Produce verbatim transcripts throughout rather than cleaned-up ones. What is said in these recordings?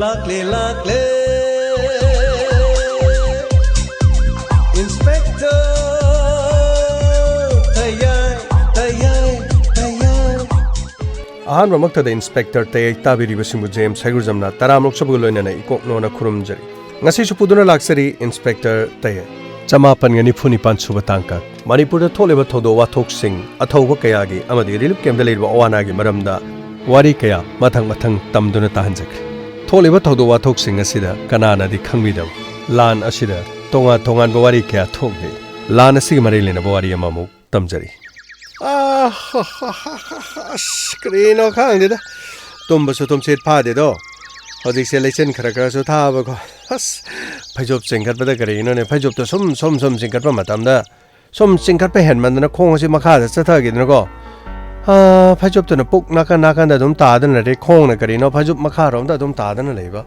ꯂꯥꯛꯂꯦ, ꯂꯥꯛꯂꯦ, Inspector ꯇꯌꯥꯏ, ꯇꯌꯥꯏ, ꯇꯌꯥꯏ꯫ ꯑꯍꯥꯟꯕꯃꯛꯇꯗ Inspector ꯇꯌꯥꯏ ꯇꯥꯕꯤꯔꯤꯕꯁꯤꯡꯕꯨ James ꯍꯩꯒ꯭ꯔꯨꯖꯝꯅ ꯇꯔꯥꯃꯔꯨꯛ ꯁꯨꯕꯒ ꯂꯣꯏꯅꯅ ꯏꯀꯣꯛꯅꯣꯅ ꯈꯨꯔꯨꯝꯖꯔꯤ꯫ ꯉꯁꯤꯁꯨ ꯄꯨꯗꯨꯅ ꯂꯥꯛꯆꯔꯤ Inspector ꯇꯌꯥꯏ꯫ ꯆꯃꯥꯄꯟꯒ ꯅꯤꯐꯨ ꯅꯤꯄꯥꯟ ꯁꯨꯕ ꯇꯥꯡꯀꯛ꯫ ꯃꯅꯤꯄꯨꯔꯗ ꯊꯣꯛꯂꯤꯕ ꯊꯧꯗꯣꯛ ꯋꯥꯊꯣꯛꯁꯤꯡ, ꯑꯊꯧꯕ ꯀꯌꯥꯒꯤ ꯑꯃꯗꯤ relief camp ꯗ ꯂꯩꯔꯤꯕ ꯑꯋꯥ ꯑꯅꯥꯒꯤ ꯃꯔꯝꯗ ꯋꯥꯔꯤ ꯀꯌꯥ ꯃꯊꯪ ꯃꯊꯪ ꯇꯝꯗꯨꯅ ꯇꯥꯍꯟꯖꯈ꯭ꯔꯦ꯫ ꯊꯣꯛꯂꯤꯕ ꯊꯧꯗꯣꯛ ꯋꯥꯊꯣꯛꯁꯤꯡ ꯑꯁꯤꯗ ꯀꯅꯥꯅꯗꯤ ꯈꯪꯕꯤꯗꯕ ꯂꯥꯟ ꯑꯁꯤꯗ ꯇꯣꯉꯥꯟ ꯇꯣꯉꯥꯟꯕ ꯋꯥꯔꯤ ꯀꯌꯥ ꯊꯣꯛꯂꯤ꯫ ꯂꯥꯟ ꯑꯁꯤꯒꯤ ꯃꯔꯤ ꯂꯩꯅꯕ ꯋꯥꯔꯤ ꯑꯃꯃꯨꯛ ꯇꯝꯖꯔꯤ꯫ ꯑꯥ, ꯑꯁ, ꯀꯔꯤꯅꯣ ꯈꯪꯗꯦꯗ꯫ ꯇꯨꯝꯕꯁꯨ ꯇꯨꯝꯁꯤꯠ ꯐꯥꯗꯦꯗꯣ꯫ ꯍꯧꯖꯤꯛꯁꯦ ꯂꯩꯆꯤꯟ ꯈꯔ ꯈꯔꯁꯨ ꯊꯥꯕꯀꯣ꯫ ꯑꯁ, ꯐꯩꯖꯨꯞ ꯆꯤꯡꯈꯠꯄꯗ ꯀꯔꯤꯅꯣꯅꯦ, ꯐꯩꯖꯨꯞꯇꯣ ꯁꯨꯝ, ꯁꯨꯝ, ꯁꯨꯝ ꯆꯤꯡꯈꯠꯄ ꯃꯇꯝꯗ, ꯁꯨꯝ ꯆꯤꯡꯈꯠꯄ ꯍꯦꯟꯃꯟꯗꯅ ꯈꯣꯡ ꯑꯁꯤ ꯃꯈꯥꯗ ꯆꯠꯊꯈꯤꯗꯅꯀꯣ꯫ ꯑꯥ, ꯐꯩꯖꯨꯞꯇꯨꯅ ꯄꯨꯛ ꯅꯥꯀꯟ ꯅꯥꯀꯟꯗ ꯑꯗꯨꯝ ꯇꯥꯗꯅ ꯂꯩꯔꯦ, ꯈꯣꯡꯅ ꯀꯔꯤꯅꯣ ꯐꯩꯖꯨꯞ ꯃꯈꯥꯔꯣꯝꯗ ꯑꯗꯨꯝ ꯇꯥꯗꯅ ꯂꯩꯕ꯫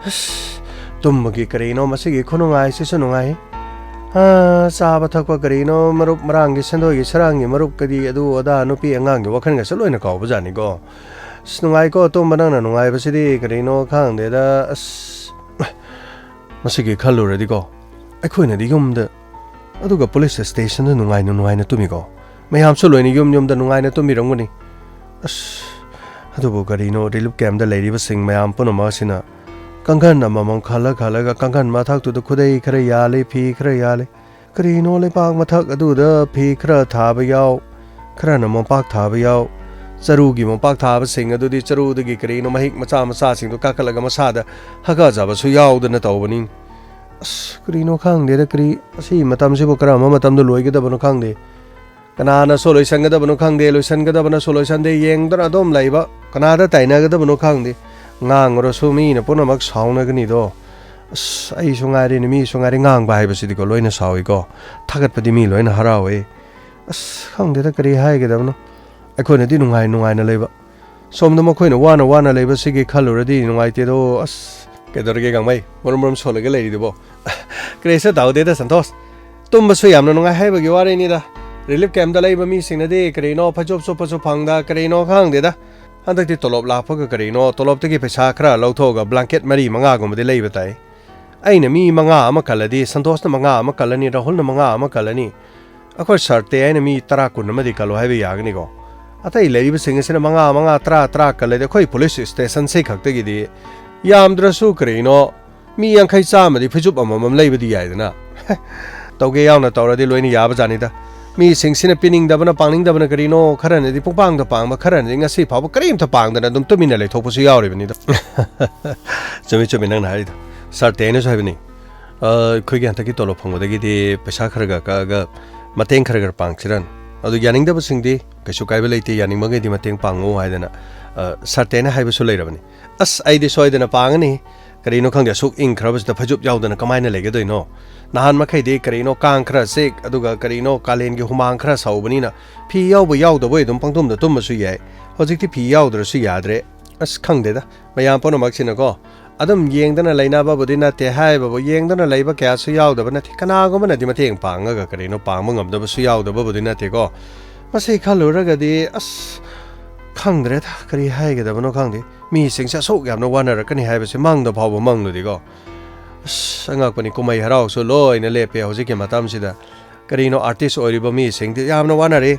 ꯑꯁ, ꯇꯨꯝꯕꯒꯤ ꯀꯔꯤꯅꯣ ꯃꯁꯤꯒꯤ ꯈꯨꯅꯨꯡꯉꯥꯏꯁꯤꯁꯨ ꯅꯨꯡꯉꯥꯏ꯫ ꯑꯥ, ꯆꯥꯕ ꯊꯛꯄ ꯀꯔꯤꯅꯣ, ꯃꯔꯨꯞ ꯃꯔꯥꯡꯒꯤ ꯁꯦꯟꯗꯣꯏꯒꯤ ꯁꯔꯥꯡꯒꯤ ꯃꯔꯨꯞ ꯀꯗꯤ ꯑꯗꯨ ꯑꯗꯥ ꯅꯨꯄꯤ ꯑꯉꯥꯡꯒꯤ ꯋꯥꯈꯜꯒꯁꯨ ꯂꯣꯏꯅ ꯀꯥꯎꯕꯖꯥꯠꯅꯤꯀꯣ꯫ ꯑꯁ, ꯅꯨꯡꯉꯥꯏꯀꯣ ꯇꯨꯝꯕ ꯅꯪꯅ ꯅꯨꯡꯉꯥꯏꯕꯁꯤꯗꯤ, ꯀꯔꯤꯅꯣ ꯈꯪꯗꯦꯗ꯫ ꯑꯁ, ꯃꯁꯤꯒꯤ ꯈꯜꯂꯨꯔꯗꯤꯀꯣ, ꯑꯩꯈꯣꯏꯅꯗꯤ ꯌꯨꯝꯗ, ꯑꯗꯨꯒ police station ꯗ ꯅꯨꯡꯉꯥꯏꯅ ꯅꯨꯡꯉꯥꯏꯅ ꯇꯨꯝꯃꯤꯀꯣ꯫ ꯃꯌꯥꯝꯁꯨ ꯂꯣꯏꯅ ꯌꯨꯝ ꯌꯨꯝꯗ ꯅꯨꯡꯉꯥꯏꯅ ꯇꯨꯝꯕꯤꯔꯝꯒꯅꯤ꯫ ꯑꯁ, ꯑꯗꯨꯕꯨ ꯀꯔꯤꯅꯣ, relief camp ꯇ ꯂꯩꯔꯤꯕꯁꯤꯡ ꯃꯌꯥꯝ ꯄꯨꯝꯅꯃꯛ ꯑꯁꯤꯅ ꯀꯥꯡꯈꯟ ꯑꯃꯃꯝ ꯈꯜꯂ ꯈꯜꯂꯒ ꯀꯥꯡꯈꯟ ꯃꯊꯛꯇꯨꯗ ꯈꯨꯗꯩ ꯈꯔ ꯌꯥꯜꯂꯤ, ꯐꯤ ꯈꯔ ꯌꯥꯜꯂꯤ꯫ ꯀꯔꯤꯅꯣ, ꯂꯩꯕꯥꯛ ꯃꯊꯛ ꯑꯗꯨꯗ ꯐꯤ ꯈꯔ ꯊꯥꯕ ꯌꯥꯎ, ꯈꯔꯅ ꯃꯣꯝꯄꯥꯛ ꯊꯥꯕ ꯌꯥꯎ꯫ ꯆꯔꯨꯒꯤ ꯃꯣꯝꯄꯥꯛ ꯊꯥꯕꯁꯤꯡ ꯑꯗꯨꯗꯤ ꯆꯔꯨꯗꯒꯤ ꯀꯔꯤꯅꯣ ꯃꯍꯤꯛ ꯃꯆꯥ ꯃꯆꯥꯁꯤꯡꯗꯣ ꯀꯥꯈꯠꯂꯒ ꯃꯁꯥꯗ ꯍꯒꯥꯖꯕꯁꯨ ꯌꯥꯎꯗꯅ ꯇꯧꯕꯅꯤ꯫ ꯑꯁ, ꯀꯔꯤꯅꯣ ꯈꯪꯗꯦꯗ, ꯀꯔꯤ, ꯑꯁꯤ ꯃꯇꯝꯁꯤꯕꯨ ꯀꯔꯝꯕ ꯃꯇꯝꯗ ꯂꯣꯏꯒꯗꯕꯅꯣ ꯈꯪꯗꯦ꯫ ꯀꯅꯥꯅꯁꯨ ꯂꯣꯏꯁꯟꯒꯗꯕꯅꯣ ꯈꯪꯗꯦ, ꯂꯣꯏꯁꯟꯒꯗꯕꯅꯁꯨ ꯂꯣꯏꯁꯟꯗꯦ, ꯌꯦꯡꯗꯨꯅ ꯑꯗꯨꯝ ꯂꯩꯕ꯫ ꯀꯅꯥꯗ ꯇꯥꯏꯅꯒꯗꯕꯅꯣ ꯈꯪꯗꯦ꯫ ꯉꯥꯡꯉꯨꯔꯁꯨ ꯃꯤꯅ ꯄꯨꯝꯅꯃꯛ ꯁꯥꯎꯅꯒꯅꯤꯗꯣ꯫ ꯑꯁ, ꯑꯩꯁꯨ ꯉꯥꯏꯔꯦꯅꯦ, ꯃꯤꯁꯨ ꯉꯥꯏꯔꯦ, ꯉꯥꯡꯕ ꯍꯥꯏꯕꯁꯤꯗꯤꯀꯣ, ꯂꯣꯏꯅ ꯁꯥꯎꯏꯀꯣ꯫ ꯊꯥꯒꯠꯄꯗꯤ ꯃꯤ ꯂꯣꯏꯅ ꯍꯔꯥꯎꯏ꯫ ꯑꯁ, ꯈꯪꯗꯦꯗ ꯀꯔꯤ ꯍꯥꯏꯒꯗꯕꯅꯣ꯫ ꯑꯩꯈꯣꯏꯅꯗꯤ ꯅꯨꯡꯉꯥꯏ ꯅꯨꯡꯉꯥꯏꯅ ꯂꯩꯕ꯫ ꯁꯣꯝꯗ ꯃꯈꯣꯏꯅ ꯋꯥꯅ ꯋꯥꯅ ꯂꯩꯕꯁꯤꯒꯤ ꯈꯜꯂꯨꯔꯗꯤ ꯅꯨꯡꯉꯥꯏꯇꯦꯗꯣ꯫ ꯑꯁ, ꯀꯩꯗꯧꯔꯒꯦ ꯒꯥꯡꯃꯩ? ꯃꯔꯨꯝ ꯃꯔꯨꯝ ꯁꯣꯜꯂꯒ ꯂꯩꯔꯤꯗꯨꯕꯣ? ꯀꯔꯤꯁꯨ ꯇꯧꯗꯦꯗ ꯁꯟꯇꯣꯁ꯫ ꯇꯨꯝꯕꯁꯨ ꯌꯥꯝꯅ ꯅꯨꯡꯉꯥꯏ ꯍꯥꯏꯕꯒꯤ ꯋꯥꯔꯤꯅꯤꯗ꯫ Relief camp ꯇ ꯂꯩꯕ ꯃꯤꯁꯤꯡꯅꯗꯤ ꯀꯔꯤꯅꯣ ꯐꯩꯖꯨꯞ ꯁꯨꯞꯄꯁꯨ ꯐꯪꯗ, ꯀꯔꯤꯅꯣ ꯈꯪꯗꯦꯗ꯫ ꯍꯟꯗꯛꯇꯤ ꯇꯣꯂꯣꯞ ꯂꯥꯛꯄꯒ ꯀꯔꯤꯅꯣ, ꯇꯣꯂꯣꯞꯇꯒꯤ ꯄꯩꯁꯥ ꯈꯔ ꯂꯧꯊꯣꯛꯑꯒ ꯕ꯭ꯂꯥꯡꯀꯦꯠ ꯃꯔꯤ ꯃꯉꯥꯒꯨꯝꯕꯗꯤ ꯂꯩꯕ ꯇꯥꯏ꯫ ꯑꯩꯅ ꯃꯤ ꯃꯉꯥ ꯑꯃ ꯀꯜꯂꯗꯤ, ꯁꯟꯇꯣꯁꯅ ꯃꯉꯥ ꯑꯃ ꯀꯜꯂꯅꯤ, ꯔꯥꯍꯨꯜꯅ ꯃꯉꯥ ꯑꯃ ꯀꯜꯂꯅꯤ, ꯑꯩꯈꯣꯏ ꯁꯥꯔ ꯇꯦ ꯍꯥꯏꯅ ꯃꯤ ꯇꯔꯥ ꯀꯨꯟ ꯑꯃꯗꯤ ꯀꯜꯂꯣ ꯍꯥꯏꯕ ꯌꯥꯒꯅꯤꯀꯣ꯫ ꯑꯇꯩ ꯂꯩꯔꯤꯕꯁꯤꯡ ꯑꯁꯤꯅ ꯃꯉꯥ, ꯃꯉꯥ, ꯇꯔꯥ, ꯇꯔꯥ ꯀꯜꯂꯗꯤ ꯑꯩꯈꯣꯏ ꯄꯨꯂꯤꯁ ꯁ꯭ꯇꯦꯁꯟꯁꯤ ꯈꯛꯇꯒꯤꯗꯤ ꯌꯥꯝꯗ꯭ꯔꯁꯨ ꯀꯔꯤꯅꯣ ꯃꯤ ꯌꯥꯡꯈꯩ ꯆꯥꯝꯃꯗꯤ ꯐꯩꯖꯨꯞ ꯑꯃꯃꯝ ꯂꯩꯕꯗꯤ ꯌꯥꯏꯗꯅ꯫ ꯇꯧꯒꯦ ꯌꯥꯎꯅ ꯇꯧꯔꯗꯤ ꯂꯣꯏꯅ ꯌꯥꯕꯖꯥꯠꯅꯤꯗ꯫ ꯃꯤꯁꯤꯡꯁꯤꯅ ꯄꯤꯅꯤꯡꯗꯕꯅ ꯄꯥꯡꯅꯤꯡꯗꯕꯅ ꯀꯔꯤꯅꯣ, ꯈꯔꯅꯗꯤ ꯄꯨꯡꯄꯥꯡꯗ ꯄꯥꯡꯕ, ꯈꯔꯅꯗꯤ ꯉꯁꯤ ꯐꯥꯎꯕ ꯀꯔꯤꯝꯇ ꯄꯥꯡꯗꯅ ꯑꯗꯨꯝ ꯇꯨꯃꯤꯟꯅ ꯂꯩꯊꯣꯛꯄꯁꯨ ꯌꯥꯎꯔꯤꯕꯅꯤꯗ꯫ ꯆꯨꯝꯃꯤ, ꯆꯨꯝꯃꯤ ꯅꯪꯅ ꯍꯥꯏꯔꯤꯗꯣ꯫ ꯁꯥꯔ ꯇꯦꯅꯁꯨ ꯍꯥꯏꯕꯅꯤ, "ꯑ, ꯑꯩꯈꯣꯏꯒꯤ ꯍꯟꯗꯛꯀꯤ ꯇꯣꯂꯣꯞ ꯐꯪꯕꯗꯒꯤꯗꯤ ꯄꯩꯁꯥ ꯈꯔ ꯈꯔ ꯀꯛꯑꯒ ꯃꯇꯦꯡ ꯈꯔ ꯈꯔ ꯄꯥꯡꯁꯤꯔꯅ꯫ ꯑꯗꯨ ꯌꯥꯅꯤꯡꯗꯕꯁꯤꯡꯗꯤ ꯀꯩꯁꯨ ꯀꯥꯏꯕ ꯂꯩꯇꯦ, ꯌꯥꯅꯤꯡꯕꯈꯩꯗꯤ ꯃꯇꯦꯡ ꯄꯥꯡꯉꯣ" ꯍꯥꯏꯗꯅ, ꯑ, ꯁꯥꯔ ꯇꯦꯅ ꯍꯥꯏꯕꯁꯨ ꯂꯩꯔꯕꯅꯤ꯫ ꯑꯁ, ꯑꯩꯗꯤ ꯁꯣꯏꯗꯅ ꯄꯥꯡꯉꯅꯤ꯫ ꯀꯔꯤꯅꯣ ꯈꯪꯗꯦ, ꯑꯁꯨꯛ ꯏꯪꯈ꯭ꯔꯕꯁꯤꯗ ꯐꯩꯖꯨꯞ ꯌꯥꯎꯗꯅ ꯀꯃꯥꯏꯅ ꯂꯩꯒꯗꯣꯏꯅꯣ? ꯅꯍꯥꯟ ꯃꯈꯩꯗꯤ ꯀꯔꯤꯅꯣ ꯀꯥꯡ ꯈꯔ ꯆꯤꯛ, ꯑꯗꯨꯒ ꯀꯔꯤꯅꯣ ꯀꯥꯂꯦꯟꯒꯤ ꯍꯨꯃꯥꯡ ꯈꯔ ꯁꯧꯕꯅꯤꯅ ꯐꯤ ꯌꯥꯎꯕ ꯌꯥꯎꯗꯕꯣꯏ ꯑꯗꯨꯝ ꯄꯪꯇꯨꯝꯗ ꯇꯨꯝꯕꯁꯨ ꯌꯥꯏ꯫ ꯍꯧꯖꯤꯛꯇꯤ ꯐꯤ ꯌꯥꯎꯗ꯭ꯔꯁꯨ ꯌꯥꯗ꯭ꯔꯦ꯫ ꯑꯁ, ꯈꯪꯗꯦꯗ, ꯃꯌꯥꯝ ꯄꯨꯝꯅꯃꯛꯁꯤꯅꯀꯣ꯫ ꯑꯗꯨꯝ ꯌꯦꯡꯗꯅ ꯂꯩꯅꯕꯕꯨꯗꯤ ꯅꯠꯇꯦ, ꯍꯥꯏꯕꯕꯨ ꯌꯦꯡꯗꯅ ꯂꯩꯕ ꯀꯌꯥꯁꯨ ꯌꯥꯎꯗꯕ ꯅꯠꯇꯦ꯫ ꯀꯅꯥꯒꯨꯝꯕꯅꯗꯤ ꯃꯇꯦꯡ ꯄꯥꯡꯉꯒ ꯀꯔꯤꯅꯣ ꯄꯥꯡꯕ ꯉꯝꯗꯕꯁꯨ ꯌꯥꯎꯗꯕꯕꯨꯗꯤ ꯅꯠꯇꯦꯀꯣ꯫ ꯃꯁꯤ ꯈꯜꯂꯨꯔꯒꯗꯤ ꯑꯁ, ꯈꯪꯗ꯭ꯔꯦꯗ, ꯀꯔꯤ ꯍꯥꯏꯒꯗꯕꯅꯣ ꯈꯪꯗꯦ꯫ ꯃꯤꯁꯤꯡꯁꯦ ꯑꯁꯨꯛ ꯌꯥꯝꯅ ꯋꯥꯅꯔꯛꯀꯅꯤ ꯍꯥꯏꯕꯁꯦ ꯃꯪꯗ ꯐꯥꯎꯕ ꯃꯪꯂꯨꯗꯦꯀꯣ꯫ ꯑꯁ, ꯑꯉꯛꯄꯅꯤ, ꯀꯨꯝꯍꯩ ꯍꯔꯥꯎꯁꯨ ꯂꯣꯏꯅ ꯂꯦꯞꯄꯦ ꯍꯧꯖꯤꯛꯀꯤ ꯃꯇꯝꯁꯤꯗ꯫ ꯀꯔꯤꯅꯣ, ꯑꯥꯔꯇꯤꯁ ꯑꯣꯏꯔꯤꯕ ꯃꯤꯁꯤꯡꯗꯤ ꯌꯥꯝꯅ ꯋꯥꯅꯔꯦ꯫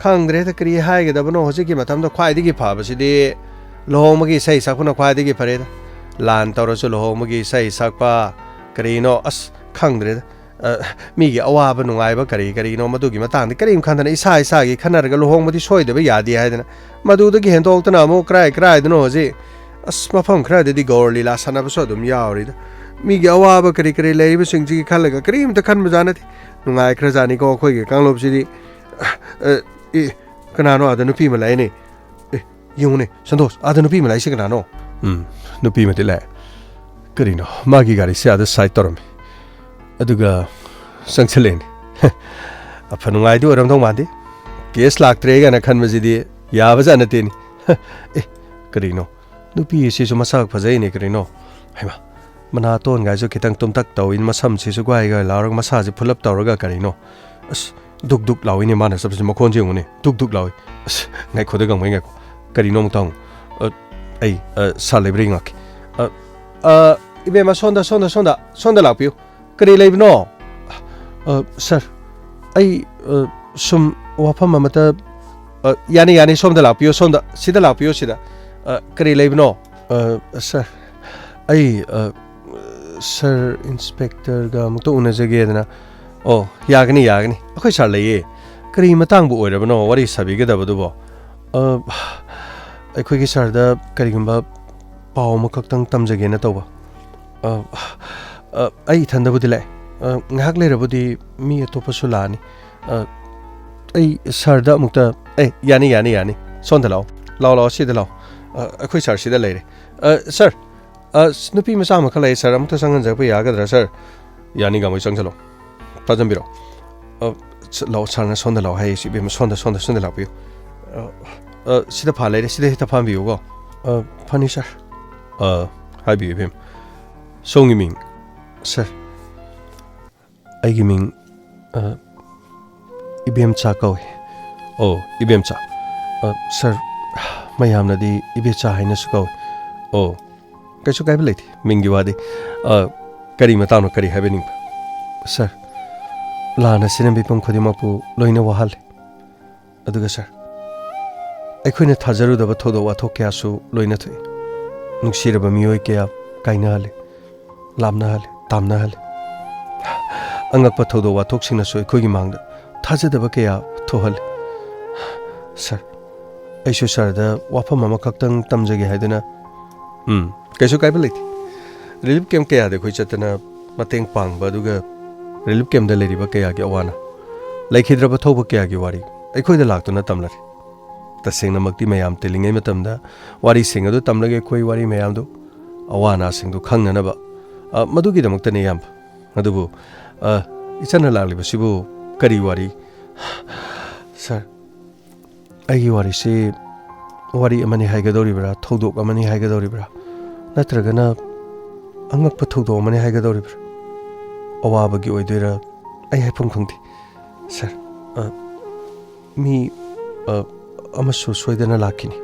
ꯈꯪꯗ꯭ꯔꯦꯗ, ꯀꯔꯤ ꯍꯥꯏꯒꯗꯕꯅꯣ꯫ ꯍꯧꯖꯤꯛꯀꯤ ꯃꯇꯝꯗ ꯈ꯭ꯋꯥꯏꯗꯒꯤ ꯐꯕꯁꯤꯗꯤ ꯂꯨꯍꯣꯡꯕꯒꯤ ꯏꯁꯩ ꯁꯛꯄꯅ ꯈ꯭ꯋꯥꯏꯗꯒꯤ ꯐꯔꯦꯗ꯫ ꯂꯥꯟ ꯇꯧꯔꯁꯨ ꯂꯨꯍꯣꯡꯕꯒꯤ ꯏꯁꯩ ꯁꯛꯄ, ꯀꯔꯤꯅꯣ, ꯑꯁ, ꯈꯪꯗ꯭ꯔꯦꯗ꯫ ꯑ, ꯃꯤꯒꯤ ꯑꯋꯥꯕ ꯅꯨꯡꯉꯥꯏꯕ ꯀꯔꯤ ꯀꯔꯤꯅꯣ, ꯃꯗꯨꯒꯤ ꯃꯇꯥꯡꯗ ꯀꯔꯤꯝ ꯈꯟꯗꯅ, ꯏꯁꯥ ꯏꯁꯥꯒꯤ ꯈꯟꯅꯔꯒ ꯂꯨꯍꯣꯡꯕꯗꯤ ꯁꯣꯏꯗꯕ ꯌꯥꯗꯦ ꯍꯥꯏꯗꯅ, ꯃꯗꯨꯗꯒꯤ ꯍꯦꯟꯗꯣꯛꯇꯅ ꯑꯃꯨꯛ ꯀꯔꯥꯏ ꯀꯔꯥꯏꯗꯅꯣ ꯍꯧꯖꯤꯛ, ꯑꯁ, ꯃꯐꯝ ꯈꯔꯗꯗꯤ ꯒꯧꯔ ꯂꯤꯂꯥ ꯁꯥꯟꯅꯕꯁꯨ ꯑꯗꯨꯝ ꯌꯥꯎꯔꯤꯗ꯫ ꯃꯤꯒꯤ ꯑꯋꯥꯕ ꯀꯔꯤ ꯀꯔꯤ ꯂꯩꯔꯤꯕꯁꯤꯡꯁꯤꯒꯤ ꯈꯜꯂꯒ ꯀꯔꯤꯝꯇ ꯈꯟꯕꯖꯥꯠ ꯅꯠꯇꯦ꯫ ꯅꯨꯡꯉꯥꯏꯈ꯭ꯔꯖꯥꯠꯅꯤꯀꯣ ꯑꯩꯈꯣꯏꯒꯤ ꯀꯥꯡꯂꯨꯞꯁꯤꯗꯤ꯫ ꯑ, ꯑꯦ, ꯀꯅꯥꯅꯣ ꯑꯥꯗ ꯅꯨꯄꯤ ꯑꯃ ꯂꯥꯛꯏꯅꯦ? ꯑꯦ, ꯌꯦꯡꯉꯨꯅꯦ, ꯁꯟꯇꯣꯁ, ꯑꯥꯗ ꯅꯨꯄꯤ ꯑꯃ ꯂꯥꯛꯏꯁꯦ ꯀꯅꯥꯅꯣ? ꯎꯝ, ꯅꯨꯄꯤ ꯑꯃꯗꯤ ꯂꯥꯛꯑꯦ꯫ ꯀꯔꯤꯅꯣ, ꯃꯥꯒꯤ ꯒꯥꯔꯤꯁꯦ ꯑꯥꯗ ꯁꯥꯏꯠ ꯇꯧꯔꯝꯃꯤ꯫ ꯑꯗꯨꯒ ꯆꯪꯁꯜꯂꯛꯑꯦꯅꯦ꯫ ꯑꯐ ꯅꯨꯡꯉꯥꯏꯗꯤ ꯑꯣꯏꯔꯝꯗꯧ ꯃꯥꯟꯗꯦ꯫ ꯀꯦꯁ ꯂꯥꯛꯇ꯭ꯔꯦ ꯀꯥꯏꯅ ꯈꯟꯕꯁꯤꯗꯤ ꯌꯥꯕꯖꯥꯠ ꯅꯠꯇꯦꯅꯦ꯫ ꯑꯦ, ꯀꯔꯤꯅꯣ? ꯅꯨꯄꯤ ꯑꯁꯤꯁꯨ ꯃꯁꯛ ꯐꯖꯩꯅꯦ ꯀꯔꯤꯅꯣ꯫ ꯍꯩꯃꯥ, ꯃꯅꯥꯇꯣꯟꯒꯥꯏꯁꯨ ꯈꯤꯇꯪ ꯇꯨꯝꯇꯛ ꯇꯧꯏ, ꯃꯁꯝꯁꯤꯁꯨ ꯒ꯭ꯋꯥꯏ ꯒ꯭ꯋꯥꯏ ꯂꯥꯎꯔꯒ ꯃꯁꯥꯁꯤ ꯐꯨꯜꯂꯞ ꯇꯧꯔꯒ ꯀꯔꯤꯅꯣ꯫ ꯑꯁ, ꯗꯨꯛ ꯗꯨꯛ ꯂꯥꯎꯏꯅꯦ ꯃꯥꯅ ꯆꯠꯄꯁꯤ, ꯃꯈꯣꯟꯁꯦ ꯌꯦꯡꯉꯨꯅꯦ, ꯗꯨꯛ ꯗꯨꯛ ꯂꯥꯎꯏ꯫ ꯑꯁ, ꯉꯥꯏꯈꯣꯗ ꯒꯥꯡꯃꯩ, ꯉꯥꯏꯈꯣ꯫ ꯀꯔꯤꯅꯣ ꯑꯃꯨꯛꯇ ꯍꯪꯉꯨ꯫ ꯑ, ꯑꯩ, ꯑ, ꯁꯥꯔ ꯂꯩꯕ꯭ꯔꯥ ꯌꯦꯡꯉꯛꯀꯦ꯫ ꯑ, ꯑ, ꯏꯕꯦꯝꯃ, ꯁꯣꯝꯗ, ꯁꯣꯝꯗ, ꯁꯣꯝꯗ, ꯁꯣꯝꯗ ꯂꯥꯛꯄꯤꯌꯨ꯫ ꯀꯔꯤ ꯂꯩꯕꯅꯣ? ꯑ, ꯁꯥꯔ, ꯑꯩ, ꯑ, ꯁꯨꯝ ꯋꯥꯐꯝ ꯑꯃꯇ, ꯑ, ꯌꯥꯅꯤ, ꯌꯥꯅꯤ, ꯁꯣꯝꯗ ꯂꯥꯛꯄꯤꯌꯨ, ꯁꯣꯝꯗ, ꯁꯤꯗ ꯂꯥꯛꯄꯤꯌꯨ, ꯁꯤꯗ꯫ ꯑ, ꯀꯔꯤ ꯂꯩꯕꯅꯣ? ꯑ, ꯁꯥꯔ, ꯑꯩ, ꯑ, ꯁꯥꯔ ꯏꯟꯁꯄꯦꯛꯇꯔꯒ ꯑꯃꯨꯛꯇ ꯎꯅꯖꯒꯦꯗꯅ꯫ ꯑꯣ, ꯌꯥꯒꯅꯤ, ꯌꯥꯒꯅꯤ꯫ ꯑꯩꯈꯣꯏ ꯁꯥꯔ ꯂꯩꯌꯦ꯫ ꯀꯔꯤ ꯃꯇꯥꯡꯕꯨ ꯑꯣꯏꯔꯕꯅꯣ ꯋꯥꯔꯤ ꯁꯥꯕꯤꯒꯗꯕꯗꯨꯕꯣ? ꯑ, ꯑꯩꯈꯣꯏꯒꯤ ꯁꯥꯔꯗ ꯀꯔꯤꯒꯨꯝꯕ ꯄꯥꯎ ꯑꯃꯈꯛꯇꯪ ꯇꯝꯖꯒꯦꯅ ꯇꯧꯕ꯫ ꯑ, ꯑ, ꯑꯩ ꯏꯊꯟꯗꯕꯨꯗꯤ ꯂꯥꯛꯑꯦ꯫ ꯑ, ꯉꯥꯏꯍꯥꯛ ꯂꯩꯔꯕꯨꯗꯤ ꯃꯤ ꯑꯇꯣꯞꯄꯁꯨ ꯂꯥꯛꯑꯅꯤ꯫ ꯑ, ꯑꯩ ꯁꯥꯔꯗ ꯑꯃꯨꯛꯇ, ꯑꯦ, ꯌꯥꯅꯤ, ꯌꯥꯅꯤ, ꯌꯥꯅꯤ꯫ ꯁꯣꯝꯗ ꯂꯥꯛꯑꯣ꯫ ꯂꯥꯛꯑꯣ, ꯂꯥꯛꯑꯣ, ꯁꯤꯗ ꯂꯥꯛꯑꯣ꯫ ꯑ, ꯑꯩꯈꯣꯏ ꯁꯥꯔ ꯁꯤꯗ ꯂꯩꯔꯦ꯫ ꯑ, ꯁꯥꯔ, ꯑ, ꯅꯨꯄꯤ ꯃꯆꯥ ꯑꯃꯈꯛ ꯂꯩ, ꯁꯥꯔ, ꯑꯃꯨꯛꯇ ꯆꯪꯍꯟꯖꯔꯛꯄ ꯌꯥꯒꯗ꯭ꯔꯥ, ꯁꯥꯔ? ꯌꯥꯅꯤ, ꯒꯥꯡꯃꯩ, ꯆꯪꯁꯤꯜꯂꯣ꯫ ꯊꯥꯖꯟꯕꯤꯔꯣ꯫ ꯑ, ꯁ-, ꯂꯥꯛꯑꯣ, ꯁꯥꯔꯅ ꯁꯣꯝꯗ ꯂꯥꯛꯑꯣ ꯍꯥꯏꯌꯦ, ꯁꯤ ꯏꯕꯦꯝꯃ, ꯁꯣꯝꯗ, ꯁꯣꯝꯗ, ꯁꯣꯝꯗ ꯂꯥꯛꯄꯤꯌꯨ꯫ ꯑ, ꯑ, ꯁꯤꯗ ꯐꯥ ꯂꯩꯔꯦ, ꯁꯤꯗ ꯍꯦꯛꯇ ꯐꯥꯝꯕꯤꯌꯨꯀꯣ꯫ ꯑ, ꯐꯅꯤ, ꯁꯥꯔ꯫ ꯑ, ꯍꯥꯏꯕꯤꯌꯨ, ꯏꯕꯦꯝꯃ꯫ ꯁꯣꯝꯒꯤ ꯃꯤꯡ? ꯁꯥꯔ, ꯑꯩꯒꯤ ꯃꯤꯡ, ꯑ, ꯏꯕꯦꯝꯆꯥ ꯀꯧꯏ꯫ ꯑꯣ, ꯏꯕꯦꯝꯆꯥ꯫ ꯑ, ꯁꯥꯔ, ꯃꯌꯥꯝꯅꯗꯤ ꯏꯕꯦꯆꯥ ꯍꯥꯏꯅꯁꯨ ꯀꯧꯏ꯫ ꯑꯣ, ꯀꯩꯁꯨ ꯀꯥꯏꯕ ꯂꯩꯇꯦ, ꯃꯤꯡꯒꯤ ꯋꯥꯗꯤ꯫ ꯑ, ꯀꯔꯤ ꯃꯇꯥꯡꯅꯣ, ꯀꯔꯤ ꯍꯥꯏꯕꯤꯅꯤꯡꯕ? ꯁꯥꯔ, ꯂꯥꯟ ꯑꯁꯤꯅ ꯃꯤꯄꯨꯝ ꯈꯨꯗꯤꯡꯃꯛꯄꯨ ꯂꯣꯏꯅ ꯋꯥꯍꯜꯂꯦ꯫ ꯑꯗꯨꯒ ꯁꯥꯔ, ꯑꯩꯈꯣꯏꯅ ꯊꯥꯖꯔꯨꯗꯕ ꯊꯧꯗꯣꯛ ꯋꯥꯊꯣꯛ ꯀꯌꯥꯁꯨ ꯂꯣꯏꯅ ꯊꯣꯛꯏ꯫ ꯅꯨꯡꯁꯤꯔꯕ ꯃꯤꯑꯣꯏ ꯀꯌꯥ ꯀꯥꯏꯅꯍꯜꯂꯦ, ꯂꯥꯞꯅꯍꯜꯂꯦ, ꯇꯥꯝꯅꯍꯜꯂꯦ꯫ ꯑꯉꯛꯄ ꯊꯧꯗꯣꯛ ꯋꯥꯊꯣꯛꯁꯤꯡꯅꯁꯨ ꯑꯩꯈꯣꯏꯒꯤ ꯃꯥꯡꯗ ꯊꯥꯖꯗꯕ ꯀꯌꯥ ꯊꯣꯛꯍꯜꯂꯦ꯫ ꯁꯥꯔ, ꯑꯩꯁꯨ ꯁꯥꯔꯗ ꯋꯥꯐꯝ ꯑꯃꯈꯛꯇꯪ ꯇꯝꯖꯒꯦ ꯍꯥꯏꯗꯨꯅ꯫ ꯎꯝ, ꯀꯩꯁꯨ ꯀꯥꯏꯕ ꯂꯩꯇꯦ꯫ ꯔꯤꯂꯤꯐ ꯀꯦꯝꯞ ꯀꯌꯥꯗ ꯑꯩꯈꯣꯏ ꯆꯠꯇꯅ ꯃꯇꯦꯡ ꯄꯥꯡꯕ, ꯑꯗꯨꯒ ꯔꯤꯂꯤꯐ ꯀꯦꯝꯞꯇ ꯂꯩꯔꯤꯕ ꯀꯌꯥꯒꯤ ꯑꯋꯥ ꯑꯅꯥ, ꯂꯩꯈꯤꯗ꯭ꯔꯕ ꯊꯧꯕ ꯀꯌꯥꯒꯤ ꯋꯥꯔꯤ ꯑꯩꯈꯣꯏꯗ ꯂꯥꯛꯇꯨꯅ ꯇꯝꯂꯔꯦ꯫ ꯇꯁꯦꯡꯅꯃꯛꯇꯤ ꯃꯌꯥꯝ ꯇꯤꯜꯂꯤꯉꯩ ꯃꯇꯝꯗ ꯋꯥꯔꯤꯁꯤꯡ ꯑꯗꯨ ꯇꯝꯂꯒ ꯑꯩꯈꯣꯏ ꯋꯥꯔꯤ ꯃꯌꯥꯝꯗꯨ, ꯑꯋꯥ ꯑꯅꯥꯁꯤꯡꯗꯨ ꯈꯪꯅꯅꯕ, ꯑ, ꯃꯗꯨꯒꯤꯗꯃꯛꯇꯅꯤ, ꯏꯌꯥꯝꯕ꯫ ꯑꯗꯨꯕꯨ, ꯑ, ꯏꯆꯟꯅ ꯂꯥꯛꯂꯤꯕꯁꯤꯕꯨ ꯀꯔꯤ ꯋꯥꯔꯤ? ꯁꯥꯔ, ꯑꯩꯒꯤ ꯋꯥꯔꯤꯁꯤ ꯋꯥꯔꯤ ꯑꯃꯅꯤ ꯍꯥꯏꯒꯗꯧꯔꯤꯕ꯭ꯔꯥ, ꯊꯧꯗꯣꯛ ꯑꯃꯅꯤ ꯍꯥꯏꯒꯗꯧꯔꯤꯕ꯭ꯔꯥ, ꯅꯠꯇ꯭ꯔꯒꯅ ꯑꯉꯛꯄ ꯊꯧꯗꯣꯛ ꯑꯃꯅꯤ ꯍꯥꯏꯒꯗꯧꯔꯤꯕ꯭ꯔꯥ? ꯑꯋꯥꯕꯒꯤ ꯑꯣꯏꯗꯣꯏꯔꯥ? ꯑꯩ ꯍꯥꯏꯐꯝ ꯈꯪꯗꯦ꯫ ꯁꯥꯔ, ꯑ, ꯃꯤ, ꯑ, ꯑꯃꯁꯨ ꯁꯣꯏꯗꯅ ꯂꯥꯛꯈꯤꯅꯤ꯫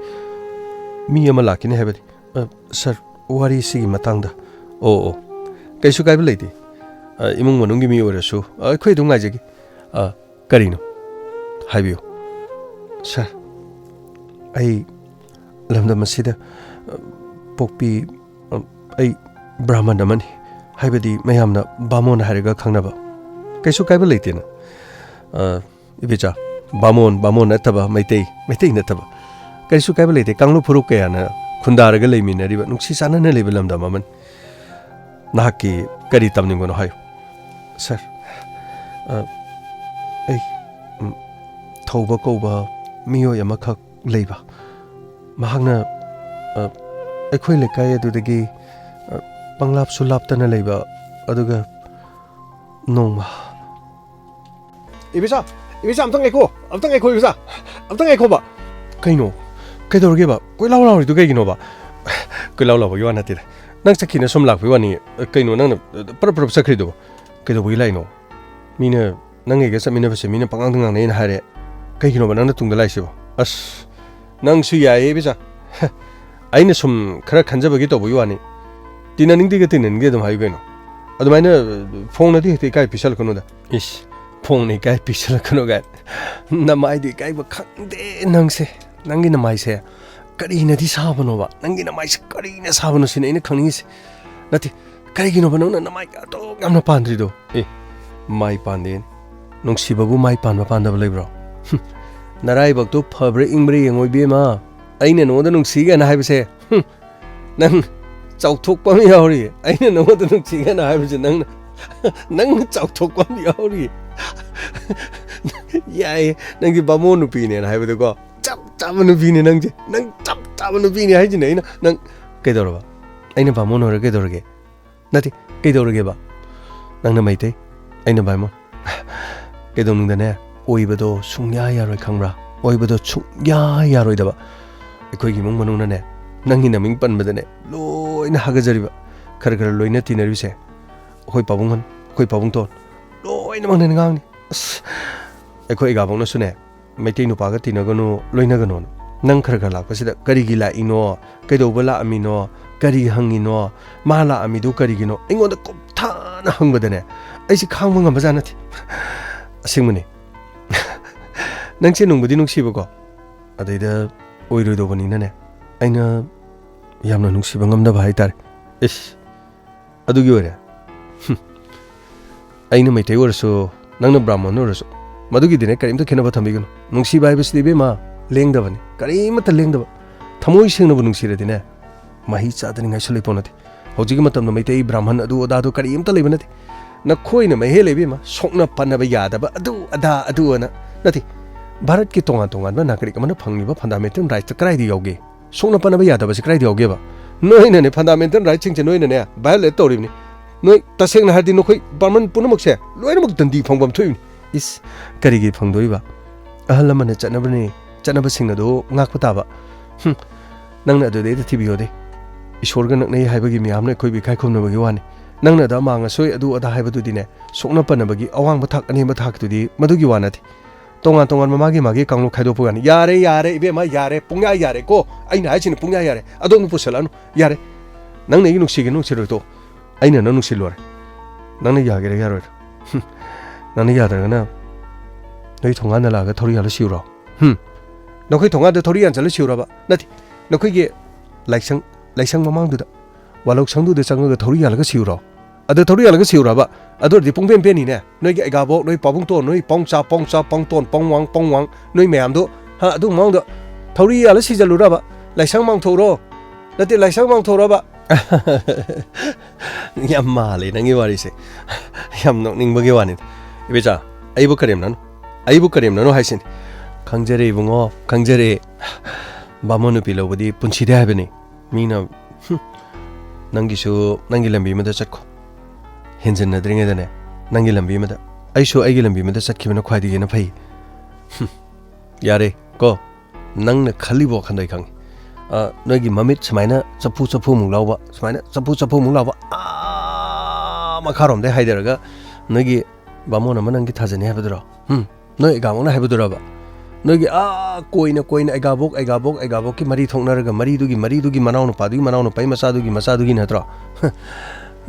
ꯃꯤ ꯑꯃ ꯂꯥꯛꯈꯤꯅꯤ ꯍꯥꯏꯕꯗꯤ, ꯑ, ꯁꯥꯔ, ꯋꯥꯔꯤꯁꯤꯒꯤ ꯃꯇꯥꯡꯗ꯫ ꯑꯣ, ꯑꯣ, ꯀꯩꯁꯨ ꯀꯥꯏꯕ ꯂꯩꯇꯦ꯫ ꯑ, ꯏꯃꯨꯡ ꯃꯅꯨꯡꯒꯤ ꯃꯤ ꯑꯣꯏꯔꯁꯨ, ꯑ, ꯑꯩꯈꯣꯏ ꯑꯗꯨꯝ ꯉꯥꯏꯖꯒꯦ꯫ ꯑ, ꯀꯔꯤꯅꯣ? ꯍꯥꯏꯕꯤꯌꯨ꯫ ꯁꯥꯔ, ꯑꯩ ꯂꯝꯗꯝ ꯑꯁꯤꯗ, ꯑ, ꯄꯣꯛꯄꯤ, ꯑ, ꯑꯩ ꯕ꯭ꯔꯥꯍꯃꯟ ꯑꯃꯅꯤ, ꯍꯥꯏꯕꯗꯤ ꯃꯌꯥꯝꯅ ꯕꯥꯃꯣꯟ ꯍꯥꯏꯔꯒ ꯈꯪꯅꯕ꯫ ꯀꯩꯁꯨ ꯀꯥꯏꯕ ꯂꯩꯇꯦꯅ꯫ ꯑ, ꯏꯕꯦꯆꯥ, ꯕꯥꯃꯣꯟ, ꯕꯥꯃꯣꯟ ꯅꯠꯇꯕ ꯃꯩꯇꯩ, ꯃꯩꯇꯩ ꯅꯠꯇꯕ꯫ ꯀꯔꯤꯁꯨ ꯀꯥꯏꯕ ꯂꯩꯇꯦ꯫ ꯀꯥꯡꯂꯨꯞ ꯐꯨꯔꯨꯞ ꯀꯌꯥꯅ ꯈꯨꯟꯗꯥꯔꯒ ꯂꯩꯃꯤꯟꯅꯔꯤꯕ, ꯅꯨꯡꯁꯤ ꯆꯥꯟꯅꯅ ꯂꯩꯕ ꯂꯝꯗꯝ ꯑꯃꯅꯤ꯫ ꯅꯍꯥꯛꯀꯤ ꯀꯔꯤ ꯇꯝꯅꯤꯡꯕꯅꯣ ꯍꯥꯏꯌꯨ꯫ ꯁꯥꯔ, ꯑ, ꯑꯩ, ꯎꯝ, ꯊꯧꯕ ꯀꯧꯕ ꯃꯤꯑꯣꯏ ꯑꯃꯈꯛ ꯂꯩꯕ꯫ ꯃꯍꯥꯛꯅ, ꯑ, ꯑꯩꯈꯣꯏ ꯂꯩꯀꯥꯏ ꯑꯗꯨꯗꯒꯤ, ꯑ, ꯄꯪꯂꯥꯞꯁꯨ ꯂꯥꯞꯇꯅ ꯂꯩꯕ꯫ ꯑꯗꯨꯒ ꯅꯣꯡꯃ ꯏꯕꯦꯆꯥ, ꯏꯕꯦꯆꯥ, ꯑꯝꯇꯪ ꯉꯥꯏꯈꯣ, ꯑꯝꯇꯪ ꯉꯥꯏꯈꯣ, ꯏꯕꯦꯆꯥ, ꯑꯝꯇꯪ ꯉꯥꯏꯈꯣꯕ꯫ ꯀꯩꯅꯣ? ꯀꯩꯗꯧꯔꯒꯦꯕ? ꯀꯣꯏꯂꯥꯎ ꯂꯥꯎꯔꯤꯗꯨ ꯀꯩꯒꯤꯅꯣꯕ? ꯀꯣꯏꯂꯥꯎ ꯂꯥꯎꯕꯒꯤ ꯋꯥ ꯅꯠꯇꯦꯗ꯫ ꯅꯪ ꯆꯠꯈꯤꯅ ꯁꯨꯝ ꯂꯥꯛꯄꯒꯤ ꯋꯥꯅꯤ꯫ ꯀꯩꯅꯣ ꯅꯪꯅ ꯄꯔꯞ ꯄꯔꯞ ꯆꯠꯈ꯭ꯔꯤꯗꯨꯕꯣ? ꯀꯩꯗꯧꯕꯒꯤ ꯂꯥꯛꯏꯅꯣ? ꯃꯤꯅ ꯅꯪ ꯑꯩꯒ ꯆꯠꯃꯤꯟꯅꯕꯁꯦ ꯃꯤꯅ ꯄꯉꯥꯡꯗ ꯉꯥꯡꯅꯩꯅ ꯍꯥꯏꯔꯦ꯫ ꯀꯩꯒꯤꯅꯣꯕ ꯅꯪꯅ ꯇꯨꯡꯗ ꯂꯥꯛꯏꯁꯤꯕꯣ? ꯑꯁ, ꯅꯪꯁꯨ ꯌꯥꯏꯌꯦ ꯏꯕꯦꯆꯥ꯫ ꯑꯩꯅ ꯁꯨꯝ ꯈꯔ ꯈꯟꯖꯕꯒꯤ ꯇꯧꯕꯒꯤ ꯋꯥꯅꯤ꯫ ꯇꯤꯟꯅꯅꯤꯡꯗꯦꯒ ꯇꯤꯟꯅꯅꯤꯡꯗꯦ ꯑꯗꯨꯝ ꯍꯥꯏꯌꯨ ꯀꯩꯅꯣ꯫ ꯑꯗꯨꯃꯥꯏꯅ ꯐꯣꯡꯅꯗꯤ ꯍꯦꯛꯇ ꯏꯀꯥꯏ ꯄꯤꯁꯜꯂꯛꯀꯅꯨꯗ꯫ ꯏꯁ, ꯐꯣꯡꯅ ꯏꯀꯥꯏ ꯄꯤꯁꯜꯂꯛꯀꯅꯨ ꯀꯥꯏꯅ꯫ ꯅꯃꯥꯏꯗꯨ ꯏꯀꯥꯏꯕ ꯈꯪꯗꯦ ꯅꯪꯁꯦ꯫ ꯅꯪꯒꯤ ꯅꯃꯥꯏꯁꯦ ꯀꯔꯤꯅꯗꯤ ꯁꯥꯕꯅꯣꯕ? ꯅꯪꯒꯤ ꯅꯃꯥꯏꯁꯦ ꯀꯔꯤꯅ ꯁꯥꯕꯅꯣ ꯁꯤꯅꯦ ꯑꯩꯅ ꯈꯪꯅꯤꯡꯉꯤꯁꯦ꯫ ꯅꯠꯇꯦ, ꯀꯔꯤꯒꯤꯅꯣꯕ ꯅꯪꯅ ꯅꯃꯥꯏ ꯑꯗꯨꯛ ꯌꯥꯝꯅ ꯄꯥꯟꯗ꯭ꯔꯤꯗꯣ? ꯑꯦ, ꯃꯥꯏ ꯄꯥꯟꯗꯦ꯫ ꯅꯨꯡꯁꯤꯕꯕꯨ ꯃꯥꯏ ꯄꯥꯟꯕ ꯄꯥꯟꯗꯕ ꯂꯩꯕ꯭ꯔꯣ? ꯍꯨꯝ, ꯅꯔꯥꯏꯕꯛꯇꯣ ꯐꯕ꯭ꯔꯥ ꯏꯪꯕ꯭ꯔꯥ ꯌꯦꯡꯉꯣ ꯏꯕꯦꯝꯃ꯫ ꯑꯩꯅ ꯅꯉꯣꯟꯗ ꯅꯨꯡꯁꯤ ꯀꯥꯏꯅ ꯍꯥꯏꯕꯁꯦ, ꯍꯨꯝ, ꯅꯪ ꯆꯥꯎꯊꯣꯛꯄ ꯑꯃ ꯌꯥꯎꯔꯤ꯫ ꯑꯩꯅ ꯅꯉꯣꯟꯗ ꯅꯨꯡꯁꯤ ꯀꯥꯏꯅ ꯍꯥꯏꯕꯁꯦ ꯅꯪꯅ, ꯅꯪꯅ ꯆꯥꯎꯊꯣꯛꯄ ꯑꯃ ꯌꯥꯎꯔꯤ꯫ ꯌꯥꯏꯌꯦ, ꯅꯪꯗꯤ ꯕꯥꯃꯣꯟ ꯅꯨꯄꯤꯅꯦꯅ ꯍꯥꯏꯕꯗꯀꯣ꯫ ꯆꯞ ꯆꯥꯕ ꯅꯨꯄꯤꯅꯦ ꯅꯪꯁꯦ꯫ ꯅꯪ ꯆꯞ ꯆꯥꯕ ꯅꯨꯄꯤꯅꯦ ꯍꯥꯏꯁꯤꯅꯦ ꯑꯩꯅ꯫ ꯅꯪ ꯀꯩꯗꯧꯔꯕ? ꯑꯩꯅ ꯕꯥꯃꯣꯟ ꯑꯣꯏꯔ ꯀꯩꯗꯧꯔꯒꯦ? ꯅꯠꯇꯦ, ꯀꯩꯗꯧꯔꯒꯦꯕ? ꯅꯪꯅ ꯃꯩꯇꯩ, ꯑꯩꯅ ꯕꯥꯃꯣꯟ꯫ ꯀꯩꯗꯧꯅꯨꯡꯗꯅꯦ, ꯑꯣꯏꯕꯗꯣ ꯁꯨꯡꯌꯥ ꯌꯥꯔꯣꯏ, ꯈꯪꯕ꯭ꯔꯥ? ꯑꯣꯏꯕꯗꯣ ꯁꯨꯡꯌꯥ ꯌꯥꯔꯣꯏꯗꯕ꯫ ꯑꯩꯈꯣꯏꯒꯤ ꯏꯃꯨꯡ ꯃꯅꯨꯡꯅꯅꯦ, ꯅꯪꯒꯤ ꯅꯃꯤꯡ ꯄꯟꯕꯗꯅꯦ, ꯂꯣꯏꯅ ꯍꯥꯒꯠꯆꯔꯤꯕ꯫ ꯈꯔ ꯈꯔ ꯂꯣꯏꯅ ꯇꯤꯟꯅꯔꯤꯕꯁꯦ, ꯑꯩꯈꯣꯏ ꯄꯥꯕꯨꯡꯍꯟ, ꯑꯩꯈꯣꯏ ꯄꯥꯕꯨꯡꯇꯣꯟ, ꯂꯣꯏꯅꯃꯛꯅ ꯉꯥꯡꯅꯤ꯫ ꯑꯁ, ꯑꯩꯈꯣꯏ ꯏꯒꯥꯕꯣꯛꯅꯁꯨꯅꯦ, ꯃꯩꯇꯩ ꯅꯨꯄꯥꯒ ꯇꯤꯟꯅꯒꯅꯨ, ꯂꯣꯏꯅꯒꯅꯣꯅ꯫ ꯅꯪ ꯈꯔ ꯈꯔ ꯂꯥꯛꯄꯁꯤꯗ ꯀꯔꯤꯒꯤ ꯂꯥꯛꯏꯅꯣ, ꯀꯩꯗꯧꯕ ꯂꯥꯛꯑꯝꯃꯤꯅꯣ, ꯀꯔꯤ ꯍꯪꯉꯤꯅꯣ, ꯃꯥ ꯂꯥꯛꯑꯝꯃꯤꯗꯨ ꯀꯔꯤꯒꯤꯅꯣ, ꯑꯩꯉꯣꯟꯗ ꯀꯨꯞꯊꯥꯅ ꯍꯪꯕꯗꯅꯦ, ꯑꯩꯁꯦ ꯈꯥꯡꯕ ꯉꯝꯕꯖꯥꯠ ꯅꯠꯇꯦ꯫ ꯑꯁꯦꯡꯕꯅꯦ꯫ ꯅꯪꯁꯦ ꯅꯨꯡꯕꯨꯗꯤ ꯅꯨꯡꯁꯤꯕꯀꯣ, ꯑꯗꯩꯗ ꯑꯣꯏꯔꯣꯏꯗꯧꯕꯅꯤꯅꯅꯦ, ꯑꯩꯅ ꯌꯥꯝꯅ ꯅꯨꯡꯁꯤꯕ ꯉꯝꯗꯕ ꯍꯥꯏꯇꯥꯔꯦ꯫ ꯏꯁ, ꯑꯗꯨꯒꯤ ꯑꯣꯏꯔꯦ? ꯍꯨꯝ꯫ ꯑꯩꯅ ꯃꯩꯇꯩ ꯑꯣꯏꯔꯁꯨ, ꯅꯪꯅ ꯕ꯭ꯔꯥꯍꯃꯟ ꯑꯣꯏꯔꯁꯨ, ꯃꯗꯨꯒꯤꯗꯤꯅꯦ ꯀꯔꯤꯝꯇ ꯈꯦꯠꯅꯕ ꯊꯝꯕꯤꯒꯅꯨ꯫ ꯅꯨꯡꯁꯤꯕ ꯍꯥꯏꯕꯁꯤꯗꯤ, ꯏꯕꯦꯝꯃ, ꯂꯦꯡꯗꯕꯅꯤ, ꯀꯔꯤꯃꯠꯇ ꯂꯦꯡꯗꯕ꯫ ꯊꯃꯣꯏ ꯁꯦꯡꯅꯕꯨ ꯅꯨꯡꯁꯤꯔꯗꯤꯅꯦ, ꯃꯍꯤ ꯆꯥꯗꯅꯤꯡꯉꯥꯏꯁꯨ ꯂꯩꯄꯣꯠ ꯅꯠꯇꯦ꯫ ꯍꯧꯖꯤꯛꯀꯤ ꯃꯇꯝꯗ ꯃꯩꯇꯩ ꯕ꯭ꯔꯥꯍꯃꯟ ꯑꯗꯨ ꯑꯗꯥꯗꯣ ꯀꯔꯤꯝꯇ ꯂꯩꯕ ꯅꯠꯇꯦ꯫ ꯅꯈꯣꯏꯅ ꯃꯍꯦꯜꯂꯦ, ꯏꯕꯦꯝꯃ, ꯁꯣꯛꯅ ꯄꯟꯅꯕ ꯌꯥꯗꯕ ꯑꯗꯨ ꯑꯗꯥ ꯑꯗꯨ ꯑꯅ ꯅꯠꯇꯦ꯫ ꯚꯥꯔꯠꯀꯤ ꯇꯣꯉꯥꯟ ꯇꯣꯉꯥꯟꯕ ꯅꯥꯒꯔꯤꯛ ꯑꯃꯅ ꯐꯪꯂꯤꯕ ꯐꯟꯗꯥꯃꯦꯟꯇꯦꯜ ꯔꯥꯏꯠꯇ ꯀꯗꯥꯏꯗ ꯌꯥꯎꯒꯦ? ꯁꯣꯛꯅ ꯄꯟꯅꯕ ꯌꯥꯗꯕꯁꯦ ꯀꯗꯥꯏꯗ ꯌꯥꯎꯒꯦꯕ? ꯅꯣꯏꯅꯅꯦ ꯐꯟꯗꯥꯃꯦꯟꯇꯦꯜ ꯔꯥꯏꯠꯁꯤꯡꯁꯦ ꯅꯣꯏꯅꯅꯦ ꯚꯥꯏꯑꯣꯂꯦꯠ ꯇꯧꯔꯤꯕꯅꯤ꯫ ꯅꯣꯏ, ꯇꯁꯦꯡꯅ ꯍꯥꯏꯔꯗꯤ, ꯅꯈꯣꯏ ꯕ꯭ꯔꯥꯍꯃꯟ ꯄꯨꯝꯅꯃꯛꯁꯦ ꯂꯣꯏꯅꯃꯛ ꯗꯟꯗꯤ ꯐꯪꯐꯝ ꯊꯣꯛꯏꯕꯅꯤ꯫ ꯏꯁ, ꯀꯔꯤꯒꯤ ꯐꯪꯗꯣꯏꯕ? ꯑꯍꯜ ꯂꯃꯟꯅ ꯆꯠꯅꯕꯅꯤ, ꯆꯠꯅꯕꯁꯤꯡ ꯑꯗꯨ ꯉꯥꯛꯄ ꯇꯥꯕ꯫ ꯍꯨꯝ, ꯅꯪꯅ ꯑꯗꯨꯗꯩꯗ ꯊꯤꯕꯤꯌꯣꯗꯦ꯫ ꯏꯁꯣꯔꯒ ꯅꯛꯅꯩ ꯍꯥꯏꯕꯒꯤ ꯃꯌꯥꯝꯅ ꯑꯩꯈꯣꯏꯕꯨ ꯏꯀꯥꯏ ꯈꯨꯝꯅꯕꯒꯤ ꯋꯥꯅꯤ꯫ ꯅꯪꯅ ꯑꯗ ꯑꯃꯥꯡ ꯑꯁꯣꯏ ꯑꯗꯨ ꯑꯗꯥ ꯍꯥꯏꯕꯗꯨꯗꯤꯅꯦ, ꯁꯣꯛꯅ ꯄꯟꯅꯕꯒꯤ ꯑꯋꯥꯡꯕ ꯊꯥꯛ, ꯑꯅꯦꯝꯕ ꯊꯥꯛꯇꯨꯗꯤ ꯃꯗꯨꯒꯤ ꯋꯥ ꯅꯠꯇꯦ꯫ ꯇꯣꯉꯥꯟ ꯇꯣꯉꯥꯟꯕ ꯃꯥꯒꯤ ꯃꯥꯒꯤ ꯀꯥꯡꯂꯨꯞ ꯈꯥꯏꯗꯣꯛꯄ ꯋꯥꯅꯤ꯫ ꯌꯥꯔꯦ, ꯌꯥꯔꯦ, ꯏꯕꯦꯝꯃ, ꯌꯥꯔꯦ, ꯄꯨꯡꯌꯥ ꯌꯥꯔꯦ ꯀꯣ꯫ ꯑꯩꯅ ꯍꯥꯏꯁꯤꯅ ꯄꯨꯡꯌꯥ ꯌꯥꯔꯦ꯫ ꯑꯗꯣꯝꯗ ꯄꯨꯁꯜꯂꯛꯑꯅꯨ꯫ ꯌꯥꯔꯦ꯫ ꯅꯪꯅ ꯑꯩ ꯅꯨꯡꯁꯤꯒꯦ ꯅꯨꯡꯁꯤꯔꯣꯏ ꯇꯣ꯫ ꯑꯩꯅ ꯅꯪ ꯅꯨꯡꯁꯤꯜꯂꯣꯔꯦ꯫ ꯅꯪꯅ ꯌꯥꯒꯦꯔꯥ ꯌꯥꯔꯣꯏꯔꯥ? ꯍꯨꯝ꯫ ꯅꯪꯅ ꯌꯥꯗ꯭ꯔꯒꯅ ꯅꯣꯏ ꯊꯣꯡꯒꯥꯟꯗ ꯂꯥꯛꯑꯒ ꯊꯧꯔꯤ ꯌꯥꯜꯂ ꯁꯤꯎꯔꯣ? ꯍꯨꯝ꯫ ꯅꯈꯣꯏ ꯊꯣꯡꯒꯥꯟꯗ ꯊꯧꯔꯤ ꯌꯥꯟꯁꯤꯜꯂ ꯁꯤꯎꯔꯕ? ꯅꯠꯇꯦ꯫ ꯅꯈꯣꯏꯒꯤ ꯂꯥꯏꯁꯪ, ꯂꯥꯏꯁꯪ ꯃꯃꯥꯡꯗꯨꯗ, ꯋꯥꯂꯣꯛ ꯁꯪꯗꯨꯗ ꯆꯪꯉꯒ ꯊꯧꯔꯤ ꯌꯥꯜꯂꯒ ꯁꯤꯎꯔꯣ? ꯑꯗ ꯊꯧꯔꯤ ꯌꯥꯜꯂꯒ ꯁꯤꯎꯔꯕ? ꯑꯗꯨ ꯑꯣꯏꯔꯗꯤ ꯄꯨꯡꯄꯦꯟ ꯄꯦꯟꯅꯤꯅꯦ꯫ ꯅꯣꯏꯒꯤ ꯑꯩꯒꯥꯕꯣꯛ, ꯅꯣꯏ ꯄꯥꯕꯨꯡꯇꯣꯟ, ꯅꯣꯏ ꯄꯥꯎꯡꯆꯥ, ꯄꯥꯎꯡꯆꯥ, ꯄꯥꯎꯡꯇꯣꯟ, ꯄꯥꯎꯡꯋꯥꯡ, ꯄꯥꯎꯡꯋꯥꯡ, ꯅꯣꯏ ꯃꯌꯥꯝꯗꯣ, ꯍꯥ, ꯑꯗꯨ ꯃꯃꯥꯡꯗ ꯊꯧꯔꯤ ꯌꯥꯜꯂ ꯁꯤꯖꯜꯂꯨꯔꯕ? ꯂꯥꯏꯁꯪ ꯃꯥꯡꯊꯣꯛꯎꯔꯣ? ꯅꯠꯇꯦ, ꯂꯥꯏꯁꯪ ꯃꯥꯡꯊꯣꯛꯎꯔꯕ? ꯌꯥꯝ ꯃꯥꯜꯂꯦ ꯅꯪꯒꯤ ꯋꯥꯔꯤꯁꯦ꯫ ꯌꯥꯝ ꯅꯣꯛꯅꯤꯡꯕꯒꯤ ꯋꯥꯅꯤꯗ꯫ ꯏꯕꯦꯆꯥ, ꯑꯩꯕꯨ ꯀꯔꯦꯝꯅꯅꯨ꯫ ꯑꯩꯕꯨ ꯀꯔꯦꯝꯅꯅꯨ ꯍꯥꯏꯁꯤꯅꯤ꯫ ꯈꯪꯖꯔꯦ ꯏꯕꯨꯡꯉꯣ, ꯈꯪꯖꯔꯦ꯫ ꯕꯥꯃꯣꯟ ꯅꯨꯄꯤ ꯂꯧꯕꯗꯤ ꯄꯨꯟꯁꯤꯗꯦ ꯍꯥꯏꯕꯅꯤ꯫ ꯃꯤꯅ, ꯍꯨꯝ, ꯅꯪꯒꯤꯁꯨ ꯅꯪꯒꯤ ꯂꯝꯕꯤ ꯑꯃꯗ ꯆꯠꯈꯣ꯫ ꯍꯦꯟꯖꯤꯟꯅꯗ꯭ꯔꯤꯉꯩꯗꯅꯦ, ꯅꯪꯒꯤ ꯂꯝꯕꯤ ꯑꯃꯗ, ꯑꯩꯁꯨ ꯑꯩꯒꯤ ꯂꯝꯕꯤ ꯑꯃꯗ ꯆꯠꯈꯤꯕꯅ ꯈ꯭ꯋꯥꯏꯗꯒꯤ ꯍꯦꯟꯅ ꯐꯩ꯫ ꯍꯨꯝ, ꯌꯥꯔꯦ ꯀꯣ, ꯅꯪꯅ ꯈꯜꯂꯤꯕ ꯋꯥꯈꯜꯗꯣ ꯑꯩ ꯈꯪꯉꯤ꯫ ꯑ, ꯅꯣꯏꯒꯤ ꯃꯃꯤꯠ ꯁꯨꯃꯥꯏꯅ ꯆꯐꯨ ꯆꯐꯨꯃꯨꯛ ꯂꯥꯎꯕ, ꯁꯨꯃꯥꯏꯅ ꯆꯐꯨ ꯆꯐꯨꯃꯨꯛ ꯂꯥꯎꯕ, ꯑꯥ ꯃꯈꯥꯔꯣꯝꯗꯩ ꯍꯥꯏꯊꯔꯒ ꯅꯣꯏꯒꯤ ꯕꯥꯃꯣꯟ ꯑꯃ ꯅꯪꯒꯤ ꯊꯥꯖꯅꯤ ꯍꯥꯏꯕꯗꯨꯔꯣ? ꯍꯨꯝ, ꯅꯣꯏ ꯑꯩꯒꯥꯕꯣꯛꯅ ꯍꯥꯏꯕꯗꯨꯔꯕ? ꯅꯣꯏꯒꯤ ꯑꯥ ꯀꯣꯏꯅ ꯀꯣꯏꯅ ꯑꯩꯒꯥꯕꯣꯛ, ꯑꯩꯒꯥꯕꯣꯛ, ꯑꯩꯒꯥꯕꯣꯛꯀꯤ ꯃꯔꯤ ꯊꯣꯛꯅꯔꯒ ꯃꯔꯤꯗꯨꯒꯤ, ꯃꯔꯤꯗꯨꯒꯤ ꯃꯅꯥꯎꯅꯨꯄꯥꯗꯨꯒꯤ, ꯃꯅꯥꯎꯅꯨꯄꯥꯒꯤ ꯃꯆꯥꯗꯨꯒꯤ, ꯃꯆꯥꯗꯨꯒꯤ ꯅꯠꯇ꯭ꯔꯣ?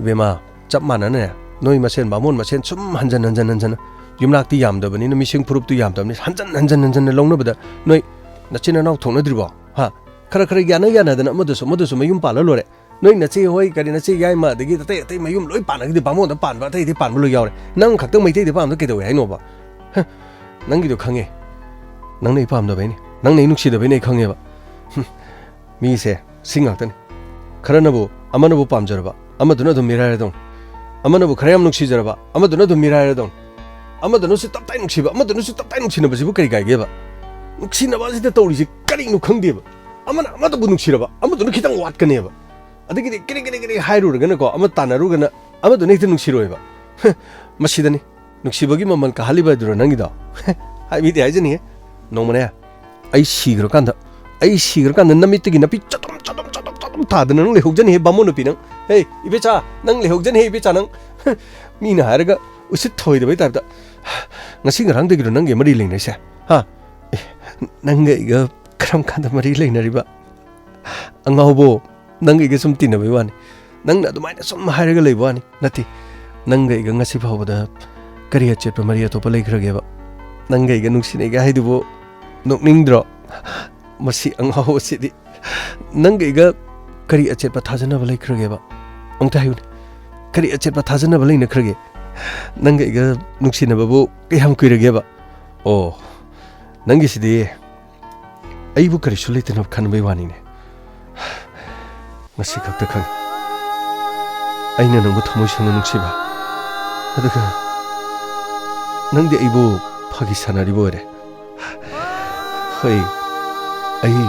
ꯏꯕꯦꯝꯃ, ꯆꯞ ꯃꯥꯟꯅꯅꯅꯦ, ꯅꯣꯏ ꯃꯁꯦꯟ, ꯕꯥꯃꯣꯟ ꯃꯁꯦꯟ ꯁꯨꯝ ꯍꯟꯖꯟ ꯍꯟꯖꯟ ꯍꯟꯖꯟ, ꯌꯨꯝꯂꯥꯛꯇꯤ ꯌꯥꯝꯗꯕꯅꯤꯅ, ꯃꯤꯁꯤꯡ ꯐꯨꯔꯨꯞꯇꯨ ꯌꯥꯝꯗꯕꯅꯤꯅ, ꯍꯟꯖꯟ ꯍꯟꯖꯟ ꯍꯟꯖꯟꯅ ꯂꯧꯅꯕꯗ ꯅꯣꯏ ꯅꯆꯤꯟ ꯅꯅꯥꯎ ꯊꯣꯛꯅꯗ꯭ꯔꯤꯕꯣ? ꯍꯥ? ꯈꯔ ꯈꯔ ꯌꯥꯅ ꯌꯥꯅꯗꯅ ꯑꯃꯗꯁꯨ ꯑꯃꯗꯁꯨ ꯃꯌꯨꯝ ꯄꯥꯜꯂ ꯂꯣꯏꯔꯦ꯫ ꯅꯣꯏ ꯅꯆꯦ ꯍꯣꯏ, ꯀꯔꯤ, ꯅꯆꯦ ꯌꯥꯏꯃ, ꯑꯗꯒꯤ ꯑꯇꯩ ꯑꯇꯩ ꯃꯌꯨꯝ ꯂꯣꯏ ꯄꯥꯟꯅꯈꯤꯗꯦ, ꯕꯥꯃꯣꯟꯗ ꯄꯥꯟꯕ, ꯑꯇꯩ ꯑꯇꯩ ꯄꯥꯟꯕ ꯂꯣꯏ ꯌꯥꯎꯔꯦ꯫ ꯅꯪ ꯈꯛꯇꯪ ꯃꯩꯇꯩꯗ ꯄꯥꯟꯕꯗ ꯀꯩꯗꯧꯋꯦ ꯍꯥꯏꯅꯣꯕ? ꯍ, ꯅꯪꯒꯤꯗꯣ ꯈꯪꯉꯦ꯫ ꯅꯪꯅ ꯑꯩ ꯄꯥꯝꯗꯕꯩꯅꯦ, ꯅꯪꯅ ꯑꯩ ꯅꯨꯡꯁꯤꯗꯕꯩꯅꯦ, ꯑꯩ ꯈꯪꯉꯦꯕ꯫ ꯍꯨꯝ, ꯃꯤꯁꯦ ꯁꯤ ꯉꯥꯛꯇꯅꯤ꯫ ꯈꯔꯅꯕꯨ, ꯑꯃꯅꯕꯨ ꯄꯥꯝꯖꯔꯕ, ꯑꯃꯗꯨꯅ ꯑꯗꯨꯝ ꯃꯤꯔꯥꯏꯔꯗꯧꯅꯤ꯫ ꯑꯃꯅꯕꯨ ꯈꯔ ꯌꯥꯝ ꯅꯨꯡꯁꯤꯖꯔꯕ, ꯑꯃꯗꯨꯅ ꯑꯗꯨꯝ ꯃꯤꯔꯥꯏꯔꯗꯧꯅꯤ꯫ ꯑꯃꯗꯨꯅꯁꯨ ꯇꯞꯇꯥꯏ ꯅꯨꯡꯁꯤꯕ, ꯑꯃꯗꯨꯅꯁꯨ ꯇꯞꯇꯥꯏ ꯅꯨꯡꯁꯤꯅꯕꯁꯤꯕꯨ ꯀꯔꯤ ꯀꯥꯏꯒꯦꯕ? ꯅꯨꯡꯁꯤꯅꯕ ꯑꯁꯤꯗ ꯇꯧꯔꯤꯁꯦ ꯀꯔꯤꯅꯣ ꯈꯪꯗꯦꯕ꯫ ꯑꯃꯅ ꯑꯃꯗꯕꯨ ꯅꯨꯡꯁꯤꯔꯕ, ꯑꯃꯗꯨꯅ ꯈꯤꯇꯪ ꯋꯥꯠꯀꯅꯦꯕ꯫ ꯑꯗꯒꯤꯗꯤ ꯀꯦꯔꯦ ꯀꯦꯔꯦ ꯀꯦꯔꯦ ꯍꯥꯏꯔꯨꯔꯒꯅꯀꯣ, ꯑꯃ ꯇꯥꯟꯅꯔꯨꯒꯅ ꯑꯃꯗꯨꯅ ꯍꯦꯛꯇ ꯅꯨꯡꯁꯤꯔꯣꯏꯕ꯫ ꯃꯁꯤꯗꯅꯤ ꯅꯨꯡꯁꯤꯕꯒꯤ ꯃꯃꯜ ꯀꯥꯍꯜꯂꯤꯕ ꯍꯥꯏꯗꯨꯔꯣ ꯅꯪꯒꯤꯗꯣ? ꯍꯥꯏꯕꯤꯗꯦ ꯍꯥꯏꯖꯅꯤꯡꯉꯦ꯫ ꯅꯣꯡꯃꯅꯦ, ꯑꯩ ꯁꯤꯈ꯭ꯔꯀꯥꯟꯗ, ꯑꯩ ꯁꯤꯈ꯭ꯔꯀꯥꯟꯗ ꯅꯃꯤꯠꯇꯒꯤ ꯅꯥꯄꯤ ꯆꯗꯨꯝ, ꯆꯗꯨꯝ, ꯆꯗꯨꯝ, ꯆꯗꯨꯝ ꯇꯥꯗꯅ ꯅꯪ ꯂꯩꯍꯧꯖꯅꯤꯍꯦ, ꯕꯥꯃꯣꯟ ꯅꯨꯄꯤ ꯅꯪ꯫ ꯍꯦ, ꯏꯕꯦꯆꯥ, ꯅꯪ ꯂꯩꯍꯧꯖꯅꯤꯍꯦ, ꯏꯕꯦꯆꯥ ꯅꯪ꯫ ꯃꯤꯅ ꯍꯥꯏꯔꯒ ꯎꯁꯤꯠ ꯊꯑꯣꯏꯗꯕꯩ ꯇꯥꯏꯞꯇ꯫ ꯉꯁꯤ ꯉꯔꯥꯡꯗꯒꯤꯔꯣ ꯅꯪꯒꯤ ꯃꯔꯤ ꯂꯩꯅꯩꯁꯦ? ꯍꯥ? ꯑꯦ, ꯅꯪꯒ ꯑꯩꯒ ꯀꯔꯝ ꯀꯥꯟꯗ ꯃꯔꯤ ꯂꯩꯅꯔꯤꯕ? ꯑꯉꯥꯎꯕꯣ, ꯅꯪꯒ ꯑꯩꯒ ꯁꯨꯝ ꯇꯤꯟꯅꯕꯩ ꯋꯥꯅꯤ꯫ ꯅꯪꯅ ꯑꯗꯨꯃꯥꯏꯅ ꯁꯨꯝ ꯍꯥꯏꯔꯒ ꯂꯩꯕ ꯋꯥꯅꯤ꯫ ꯅꯠꯇꯦ, ꯅꯪꯒ ꯑꯩꯒ ꯉꯁꯤ ꯐꯥꯎꯕꯗ ꯀꯔꯤ ꯑꯆꯦꯠꯄ ꯃꯔꯤ ꯑꯇꯣꯞꯄ ꯂꯩꯈ꯭ꯔꯒꯦꯕ? ꯅꯪꯒ ꯑꯩꯒ ꯅꯨꯡꯁꯤꯅꯩꯒ ꯍꯥꯏꯗꯨꯕꯨ ꯅꯣꯛꯅꯤꯡꯗ꯭ꯔꯣ? ꯃꯁꯤ ꯑꯉꯥꯎꯕꯁꯤꯗꯤ꯫ ꯅꯪꯒ ꯑꯩꯒ ꯀꯔꯤ ꯑꯆꯦꯠꯄ ꯊꯥꯖꯅꯕ ꯂꯩꯈ꯭ꯔꯒꯦꯕ? ꯑꯃꯨꯛꯇ ꯍꯥꯏꯌꯨꯅꯦ꯫ ꯀꯔꯤ ꯑꯆꯦꯠꯄ ꯊꯥꯖꯅꯕ ꯂꯩꯅꯈ꯭ꯔꯒꯦ? ꯅꯪꯒ ꯑꯩꯒ ꯅꯨꯡꯁꯤꯅꯕꯕꯨ ꯀꯌꯥꯝ ꯀꯨꯏꯔꯒꯦꯕ? ꯑꯣ, ꯅꯪꯒꯤꯁꯤꯗꯤ ꯑꯩꯕꯨ ꯀꯔꯤꯁꯨ ꯂꯩꯇꯅ ꯈꯟꯕꯩ ꯋꯥꯅꯤꯅꯦ꯫ ꯉꯁꯤ ꯈꯛꯇ ꯈꯪꯉꯤ꯫ ꯑꯩꯅ ꯅꯪꯕꯨ ꯊꯃꯣꯏ ꯁꯦꯡꯅ ꯅꯨꯡꯁꯤꯕ꯫ ꯑꯗꯨꯒ ꯅꯪꯗꯤ ꯑꯩꯕꯨ ꯐꯥꯒꯤ ꯁꯥꯟꯅꯔꯤꯕ ꯑꯣꯏꯔꯦ꯫ ꯍꯣꯏ, ꯑꯩ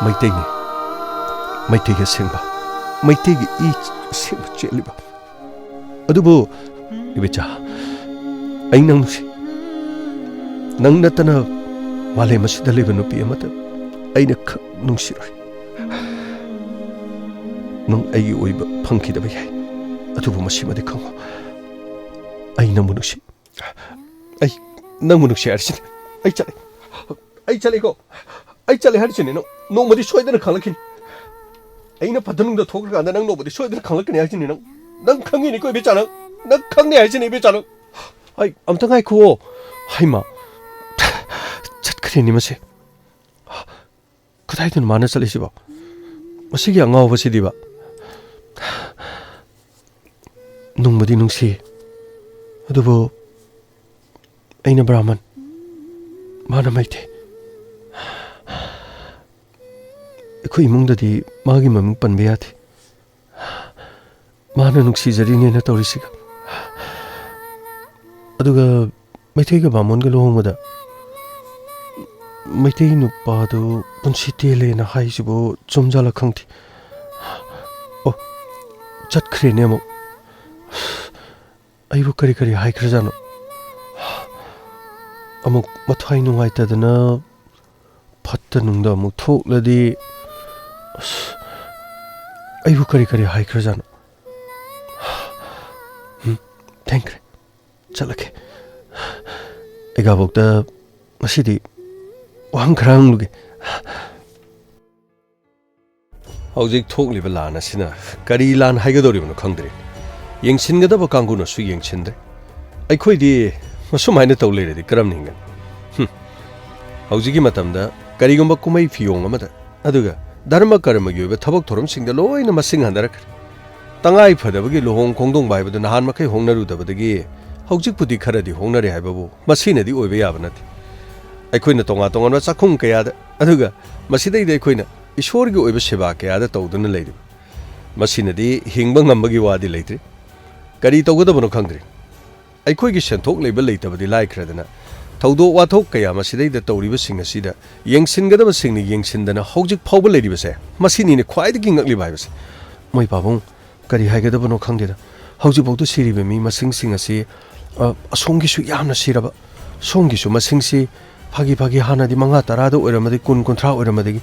ꯃꯩꯇꯩꯅꯤ꯫ ꯃꯩꯇꯩꯒꯤ ꯑꯁꯦꯡꯕ, ꯃꯩꯇꯩꯒꯤ ꯏ ꯑꯁꯦꯡꯕ ꯆꯦꯜꯂꯤꯕ꯫ ꯑꯗꯨꯕꯨ ꯏꯕꯦꯆꯥ, ꯑꯩ ꯅꯪ ꯅꯨꯡꯁꯤ꯫ ꯅꯪ ꯅꯠꯇꯅ ꯃꯥꯂꯦꯝ ꯑꯁꯤꯗ ꯂꯩꯕ ꯅꯨꯄꯤ ꯑꯃꯠꯇ ꯑꯩꯅ ꯈꯛ ꯅꯨꯡꯁꯤꯔꯣꯏ꯫ ꯅꯪ ꯑꯩꯒꯤ ꯑꯣꯏꯕ ꯐꯪꯈꯤꯗꯕ ꯌꯥꯏ, ꯑꯗꯨꯕꯨ ꯃꯁꯤꯃꯗꯤ ꯈꯪꯉꯨ, ꯑꯩ ꯅꯪꯕꯨ ꯅꯨꯡꯁꯤ꯫ ꯑꯩ ꯅꯪꯕꯨ ꯅꯨꯡꯁꯤ ꯍꯥꯏꯔꯤꯁꯤꯅꯤ꯫ ꯑꯩ ꯆꯠꯂꯦ꯫ ꯑꯩ ꯆꯠꯂꯦꯀꯣ꯫ ꯑꯩ ꯆꯠꯂꯦ ꯍꯥꯏꯔꯤꯁꯤꯅꯦ ꯅꯪ꯫ ꯅꯣꯡꯃꯗꯤ ꯁꯣꯏꯗꯅ ꯈꯪꯂꯛꯈꯤꯅꯤ꯫ ꯑꯩꯅ ꯐꯠꯇꯅꯨꯡꯗ ꯊꯣꯛꯈ꯭ꯔꯀꯥꯟꯗ ꯅꯪ ꯅꯣꯡꯃꯗꯤ ꯁꯣꯏꯗꯅ ꯈꯪꯂꯛꯀꯅꯤ ꯍꯥꯏꯁꯤꯅꯦ ꯅꯪ꯫ ꯅꯪ ꯈꯪꯉꯤꯅꯤꯀꯣ ꯏꯕꯦꯆꯥ ꯅꯪ꯫ ꯅꯪ ꯈꯪꯅꯤ ꯍꯥꯏꯁꯤꯅꯦ ꯏꯕꯦꯆꯥ ꯅꯪ꯫ ꯑꯩ ꯑꯝꯇ ꯉꯥꯏꯈꯨꯑꯣ꯫ ꯍꯩꯃꯥ꯫ ꯆꯠꯈ꯭ꯔꯦꯅꯦ ꯃꯁꯦ꯫ ꯀꯗꯥꯏꯗꯅꯣ ꯃꯥꯅ ꯆꯠꯂꯤꯁꯤꯕꯣ? ꯃꯁꯤꯒꯤ ꯑꯉꯥꯎꯕꯁꯤꯗꯤꯕ꯫ ꯅꯨꯡꯕꯨꯗꯤ ꯅꯨꯡꯁꯤ꯫ ꯑꯗꯨꯕꯨ ꯑꯩꯅ ꯕ꯭ꯔꯥꯍꯃꯟ, ꯃꯥꯅ ꯃꯩꯇꯩ꯫ ꯑꯩꯈꯣꯏ ꯏꯃꯨꯡꯗꯗꯤ ꯃꯥꯒꯤ ꯃꯃꯤꯡ ꯄꯟꯕ ꯌꯥꯗꯦ꯫ ꯃꯥꯅ ꯅꯨꯡꯁꯤꯖꯔꯤꯅꯦꯅ ꯇꯧꯔꯤꯁꯤꯒ꯫ ꯑꯗꯨꯒ ꯃꯩꯇꯩꯒ ꯕꯥꯃꯣꯟꯒ ꯂꯨꯍꯣꯡꯕꯗ ꯃꯩꯇꯩ ꯅꯨꯄꯥꯗꯨ ꯄꯨꯟꯁꯤ ꯇꯦꯜꯂꯦꯅ ꯍꯥꯏꯁꯤꯕꯨ ꯆꯨꯝꯖꯥꯠꯂ ꯈꯪꯗꯦ꯫ ꯑꯣ, ꯆꯠꯈ꯭ꯔꯦꯅꯦ ꯑꯃꯨꯛ꯫ ꯑꯩꯕꯨ ꯀꯔꯤ ꯀꯔꯤ ꯍꯥꯏꯈ꯭ꯔꯖꯥꯠꯅꯣ? ꯑꯃꯨꯛ ꯃꯊ꯭ꯋꯥꯏ ꯅꯨꯡꯉꯥꯏꯇꯗꯅ ꯐꯠꯇ ꯅꯨꯡꯗ ꯑꯃꯨꯛ ꯊꯣꯛꯂꯗꯤ, ꯑꯁ, ꯑꯩꯕꯨ ꯀꯔꯤ ꯀꯔꯤ ꯍꯥꯏꯈ꯭ꯔꯖꯥꯠꯅꯣ? ꯎꯝ, ꯊꯦꯡꯈ꯭ꯔꯦ꯫ ꯆꯠꯂꯒꯦ꯫ ꯑꯩꯒꯥꯕꯣꯛꯇ ꯉꯁꯤꯗꯤ ꯋꯥꯍꯪ ꯈꯔ ꯍꯪꯂꯨꯒꯦ꯫ ꯍꯧꯖꯤꯛ ꯊꯣꯛꯂꯤꯕ ꯂꯥꯟ ꯑꯁꯤꯅ ꯀꯔꯤ ꯂꯥꯟ ꯍꯥꯏꯒꯗꯧꯔꯤꯕꯅꯣ ꯈꯪꯗ꯭ꯔꯦ꯫ ꯌꯦꯡꯁꯤꯟꯒꯗꯕ ꯀꯥꯡꯕꯨꯅꯁꯨ ꯌꯦꯡꯁꯤꯟꯗ꯭ꯔꯦ꯫ ꯑꯩꯈꯣꯏꯗꯤ ꯃꯁꯨꯃꯥꯏꯅ ꯇꯧ ꯂꯩꯔꯗꯤ ꯀꯔꯝꯅ ꯍꯤꯡꯒꯅꯤ? ꯍꯨꯝ꯫ ꯍꯧꯖꯤꯛꯀꯤ ꯃꯇꯝꯗ ꯀꯔꯤꯒꯨꯝꯕ ꯀꯨꯝꯍꯩ ꯐꯤꯌꯣꯡ ꯑꯃꯗ, ꯑꯗꯨꯒ ꯙꯔꯃ ꯀꯔꯃꯒꯤ ꯑꯣꯏꯕ ꯊꯕꯛ ꯊꯧꯔꯝꯁꯤꯡꯗ ꯂꯣꯏꯅ ꯃꯁꯤꯡ ꯍꯟꯊꯔꯛꯈ꯭ꯔꯦ꯫ ꯇꯉꯥꯏ ꯐꯗꯕꯒꯤ ꯂꯨꯍꯣꯡ ꯈꯣꯡꯗꯣꯡꯕ ꯍꯥꯏꯕꯗꯨ ꯅꯍꯥꯟ ꯃꯈꯩ ꯍꯣꯡꯅꯔꯨꯗꯕꯗꯒꯤ ꯍꯧꯖꯤꯛꯄꯨꯗꯤ ꯈꯔꯗꯤ ꯍꯣꯡꯅꯔꯦ ꯍꯥꯏꯕꯕꯨ ꯃꯁꯤꯅꯗꯤ ꯑꯣꯏꯕ ꯌꯥꯕ ꯅꯠꯇꯦ꯫ ꯑꯩꯈꯣꯏꯅ ꯇꯣꯉꯥꯟ ꯇꯣꯉꯥꯟꯕ ꯆꯥꯛꯈꯨꯝ ꯀꯌꯥꯗ, ꯑꯗꯨꯒ ꯃꯁꯤꯗꯩꯗ ꯑꯩꯈꯣꯏꯅ ꯏꯁꯣꯔꯒꯤ ꯑꯣꯏꯕ ꯁꯦꯕꯥ ꯀꯌꯥꯗ ꯇꯧꯗꯨꯅ ꯂꯩꯔꯤꯕ꯫ ꯃꯁꯤꯅꯗꯤ ꯍꯤꯡꯕ ꯉꯝꯕꯒꯤ ꯋꯥꯗꯤ ꯂꯩꯇ꯭ꯔꯤ꯫ ꯀꯔꯤ ꯇꯧꯒꯗꯕꯅꯣ ꯈꯪꯗ꯭ꯔꯤ꯫ ꯑꯩꯈꯣꯏꯒꯤ ꯁꯦꯟꯊꯣꯛ ꯂꯩꯕ ꯂꯩꯇꯕꯗꯤ ꯂꯥꯏꯈ꯭ꯔꯗꯅ, ꯊꯧꯗꯣꯛ ꯋꯥꯊꯣꯛ ꯀꯌꯥ ꯃꯁꯤꯗꯩꯗ ꯇꯧꯔꯤꯕꯁꯤꯡ ꯑꯁꯤꯗ ꯌꯦꯡꯁꯤꯟꯒꯗꯕꯁꯤꯡꯅ ꯌꯦꯡꯁꯤꯟꯗꯅ ꯍꯧꯖꯤꯛ ꯐꯥꯎꯕ ꯂꯩꯔꯤꯕꯁꯦ, ꯃꯁꯤꯅꯤꯅꯦ ꯈ꯭ꯋꯥꯏꯗꯒꯤ ꯉꯛꯂꯤꯕ ꯍꯥꯏꯕꯁꯦ꯫ ꯃꯣꯏ ꯄꯥꯕꯨꯡ, ꯀꯔꯤ ꯍꯥꯏꯒꯗꯕꯅꯣ ꯈꯪꯗꯦꯗ꯫ ꯍꯧꯖꯤꯛꯐꯥꯎꯗ ꯁꯤꯔꯤꯕ ꯃꯤ ꯃꯁꯤꯡꯁꯤꯡ ꯑꯁꯤ, ꯑ, ꯑꯁꯣꯝꯒꯤꯁꯨ ꯌꯥꯝꯅ ꯁꯤꯔꯕ, ꯁꯣꯝꯒꯤꯁꯨ ꯃꯁꯤꯡꯁꯤ ꯐꯥꯒꯤ ꯐꯥꯒꯤ ꯍꯥꯟꯅꯗꯤ ꯃꯉꯥ ꯇꯔꯥꯗ ꯑꯣꯏꯔꯝꯃꯗꯤ ꯀꯨꯟ ꯀꯨꯟꯊ꯭ꯔꯥ ꯑꯣꯏꯔꯝꯃꯗꯒꯤ